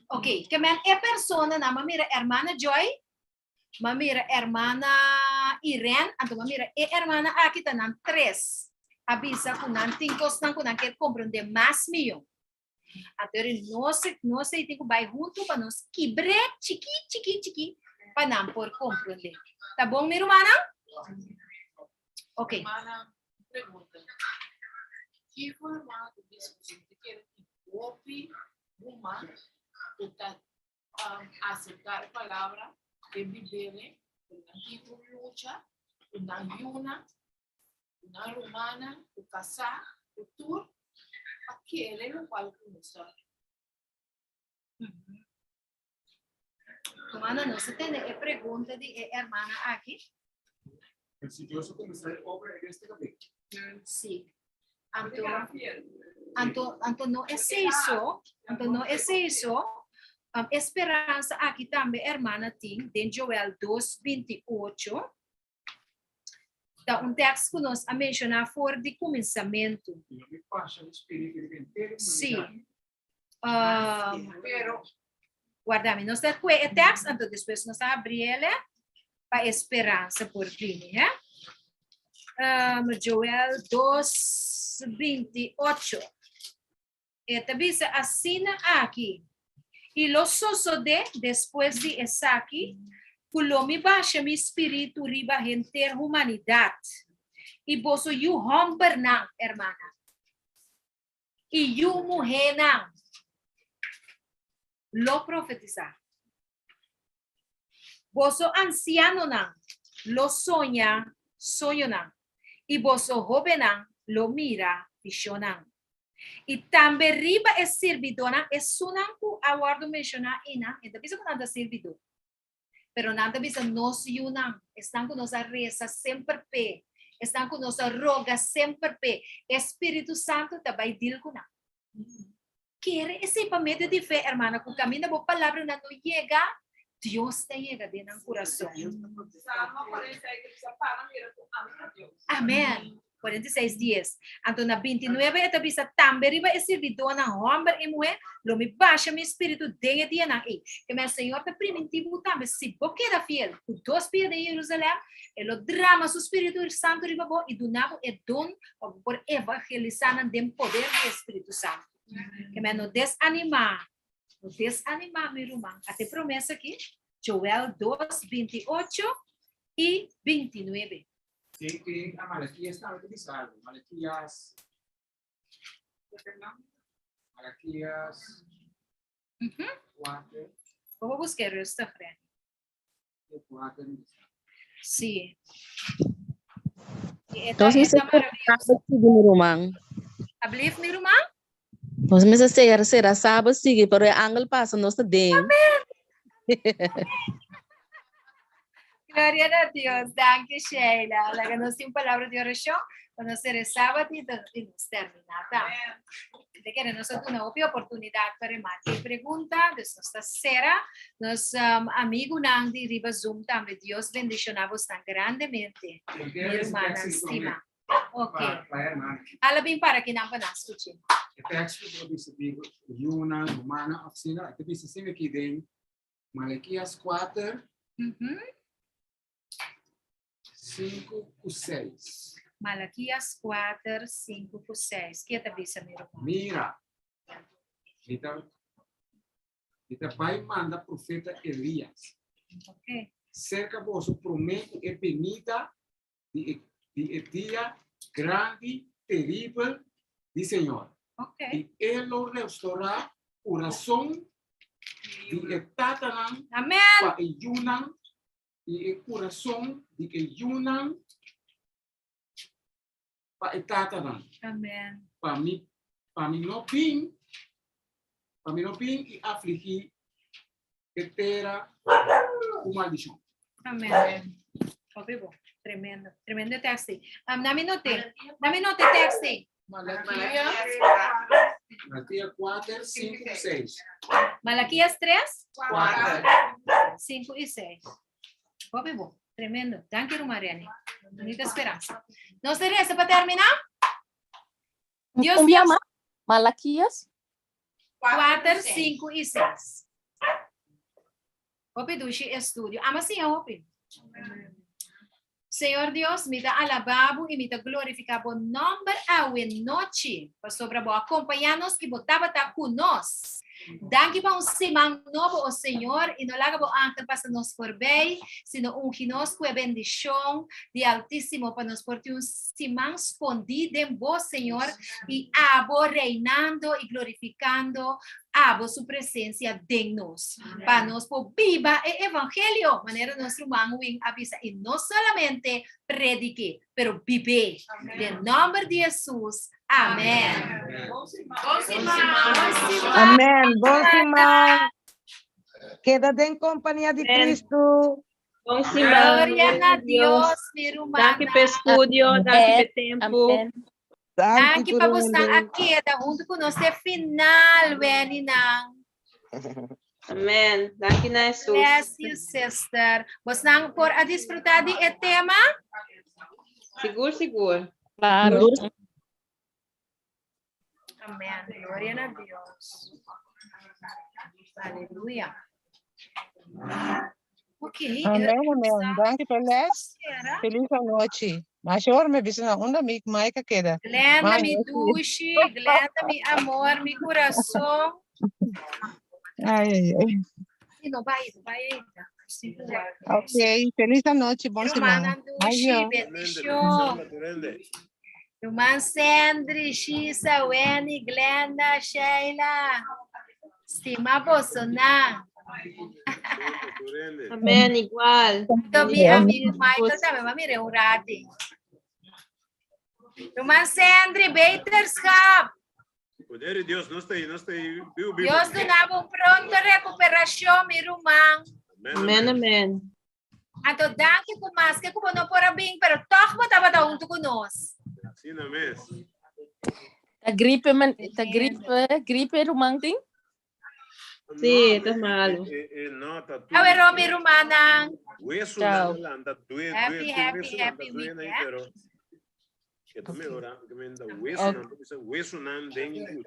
Ok, ke men e persona na ma mira hermana Joy, ma mira hermana Irene, anto ma mira e hermana aki ta nan tres. A bisa ku nan tin kosnan ku nan kier komprende mas mihó. Anto eri nos nos ei tin ku bai huntu pa nos kibr'é chikí chikí chikí pa nan por komprendé. Ta bon mi rumannan? Ok.
Hermana, un pregunta. Kiko hermana ta bisa ku si ta kere tin hopi ruman ku ta aseptá e palabra den bibele, pero nan tin un lucha ku nan yunan ku nan rumannan, ku kasá, ku tur, pa kere lokual ku nos ta.
Rumannan, nos a tende e pregunta di e hermana aki.
Pero si Dios a kuminsá e obra, e mester kab'é.
Sí. Anto, anto, anto no esei so, anto no esei so, um, e speransa aki tambe hermana tin den Joel 2:28. Ta un tekst ku nos a menshoná for di kuminsamentu. Sí. Um, warda mi, nos ta kue e tekst, anto despues nos ta abri ele pa e speransa por bini, hè? Um, Joel 2:28. E ta bisa asina aki, I lo sosodé despues di esaki, ku lo mi basha mi spiritu riba henter humanidat, i boso yu hòmbernan, hermana, i yu muhénan lo profetisá. Boso ansianonan lo soña soñonan, i boso hóbennan lo mira vishonnan. I tambe riba e sirbidónan, esunnan ku a wòrdu menshoná einan, e ta bisa ku nan ta sirbidó, pero nan ta bisa nos yunan, esnan ku nos a resa semper p'e, esnan ku nos a roga semper p'e, e Spiritu Santu ta bai dil ku nan. Kere esei pa medio di fe, hermana, ku kaminda bo palabranan no yega, Dios ta yega den nan kurason. Amen. 46 dies. Anto na 29 e ta bisa tambe riba e sirbidónan hòmber i muhé, lo mi basha mi spiritu den e dianan ei. Ke men Señor ta primintí bo tambe, si bo keda fiel ku dos pia den Jerusalèm, e lo drama su spiritu santu riba bo i duna bo e don pa bo por evangelisá nan den poder di e Spiritu Santu. Ke men no desanimá, no desanimá, mi ruman. Ata e promesa aki, Joel 2, 28 i 29.
Sí, i a Malakias tambe ta bisa algu. Malakias. Malaquías 4.
Bo buska rustig, Ren.
4.
Si. E ta,
Nos
e
mester
ta maraviyoso.
sigui, mi ruman.
Alsjeblieft, mi ruman?
Nos mester sera sera sabe sigui, pero e angel pasa nos ta den.
Gloria na Dios. Danki, Sheila. Laga nos tin palabra di orashon. Pa nos sera sabat i nos terminá tambe. Te kere nos a duna hopi oportunidat pa remate e pregunta, dus nos ta sera. Nos amigunan di riba Zoom tambe, Dios bendishoná bosnan grandemente, mi rumannan stimá. Ok. Ala bin para kinan pa nan skuch'é.
E teksto ku ta bisa di yunan, rumannan òf asina, e ta bisa asina aki den Malakias 4, 5 ku 6.
Malakias 4, 5 ku 6. Ke ta bisa mi ruman?
Mira, mi ta, mi ta bai manda profeta Elias
Ok.
serka boso promé ku e benida di e, di e dia grandi, teribel di Señor.
Ok.
I e lo restorá kurason di e tatanan
Amen.
pa e yunan i e kurason di e yunan pa e tatanan.
Amen.
Pa mi, pa mi no bin, pa mi no bin i afligí e tera ku maldishon.
Amen. Hopi bon. Tremendo. Tremendo tekst. Nami note. Nami note tekst.
Malakia, Malakia 4, 5 i 6.
Malakias 3?
4.
5 i 6. Hopi bon. Tremendo. Danki, ruman Reni. Bonita speransa. Nos ta resa pa terminá? Dios
Un bia mas, Malakias.
4, 5 i 6. Hopi dushi estudio. Ama siña hopi. Señor Dios, mi ta alabá bo i mi ta glorifiká bo nòmber awe nochi, pasobra bo a kompañá nos i bo tabata ku nos. Danki pa un siman nobo, o Señor, i no laga bo angel pasa nos forbei, sino ungi nos ku e bendishon di Altísimo pa nos por tin un siman skondí den bo, Señor, i abo reinando i glorifikando abo su presencia den nos, pa nos por biba e evangelio, manera nos ruman Wing a bisa, i no solamente prediké, pero bib'é. Den nomber di Jesus, amen.
Bon siman.
Amen. Bon siman. Keda den kompania di Cristo.
Bon siman.
Gloria na Dios, mi rumannan.
Danki p'e studio, danki p'e tempu.
Danki pa bosnan a keda huntu ku nos te final, Wennynan.
Amen. Danki na Jesus.
Bless you, sister. Bosnan por a disfruta di e tema?
Sigur, sigur.
Claro.
Amen. Gloria na Dios. Aleluya. Ok.
Amen, amen. Danki pa les. Feliz anochi. Masha ora me bisa na unda mi Mike a keda.
Glenda,
Mai,
mi dushi, Glenda, mi amor, mi corazón.
Ai, ai, ai.
Sí, no bai, no bai ainda. Sí,
Ok, feliz anochi, bon
Rumannan
siman.
dushi,
Ayo.
bendishon. Ruman Sandri, Shisa, Wenny, Glenda, Sheila. Stima bosonan.
Amen, igual.
Anto mi amigo Michael tambe, m'a mira un rati. Ruman Sandri, beterschap.
Poder di Dios, nos ta ahí, nos ta ahí, biu, biu.
Dios duna bo un pronto recuperacion, mi ruman.
Amen, amen.
Anto danki ku maske ku bo no por a bin, pero tòg bo tabata huntu ku nos.
Asina mes.
Ta gripe, men, ta gripe, gripe ruman tin?
Sí, ta malu.
E, e, no, ta tu.
Awe Romy rumannan.
Hueso
Chao.
nan lanta due, due,
Happy,
due,
happy,
hueso lanta
happy
due na
week, eh?
pero. Que ta mehora, que men da hueso nan, hueso nan den.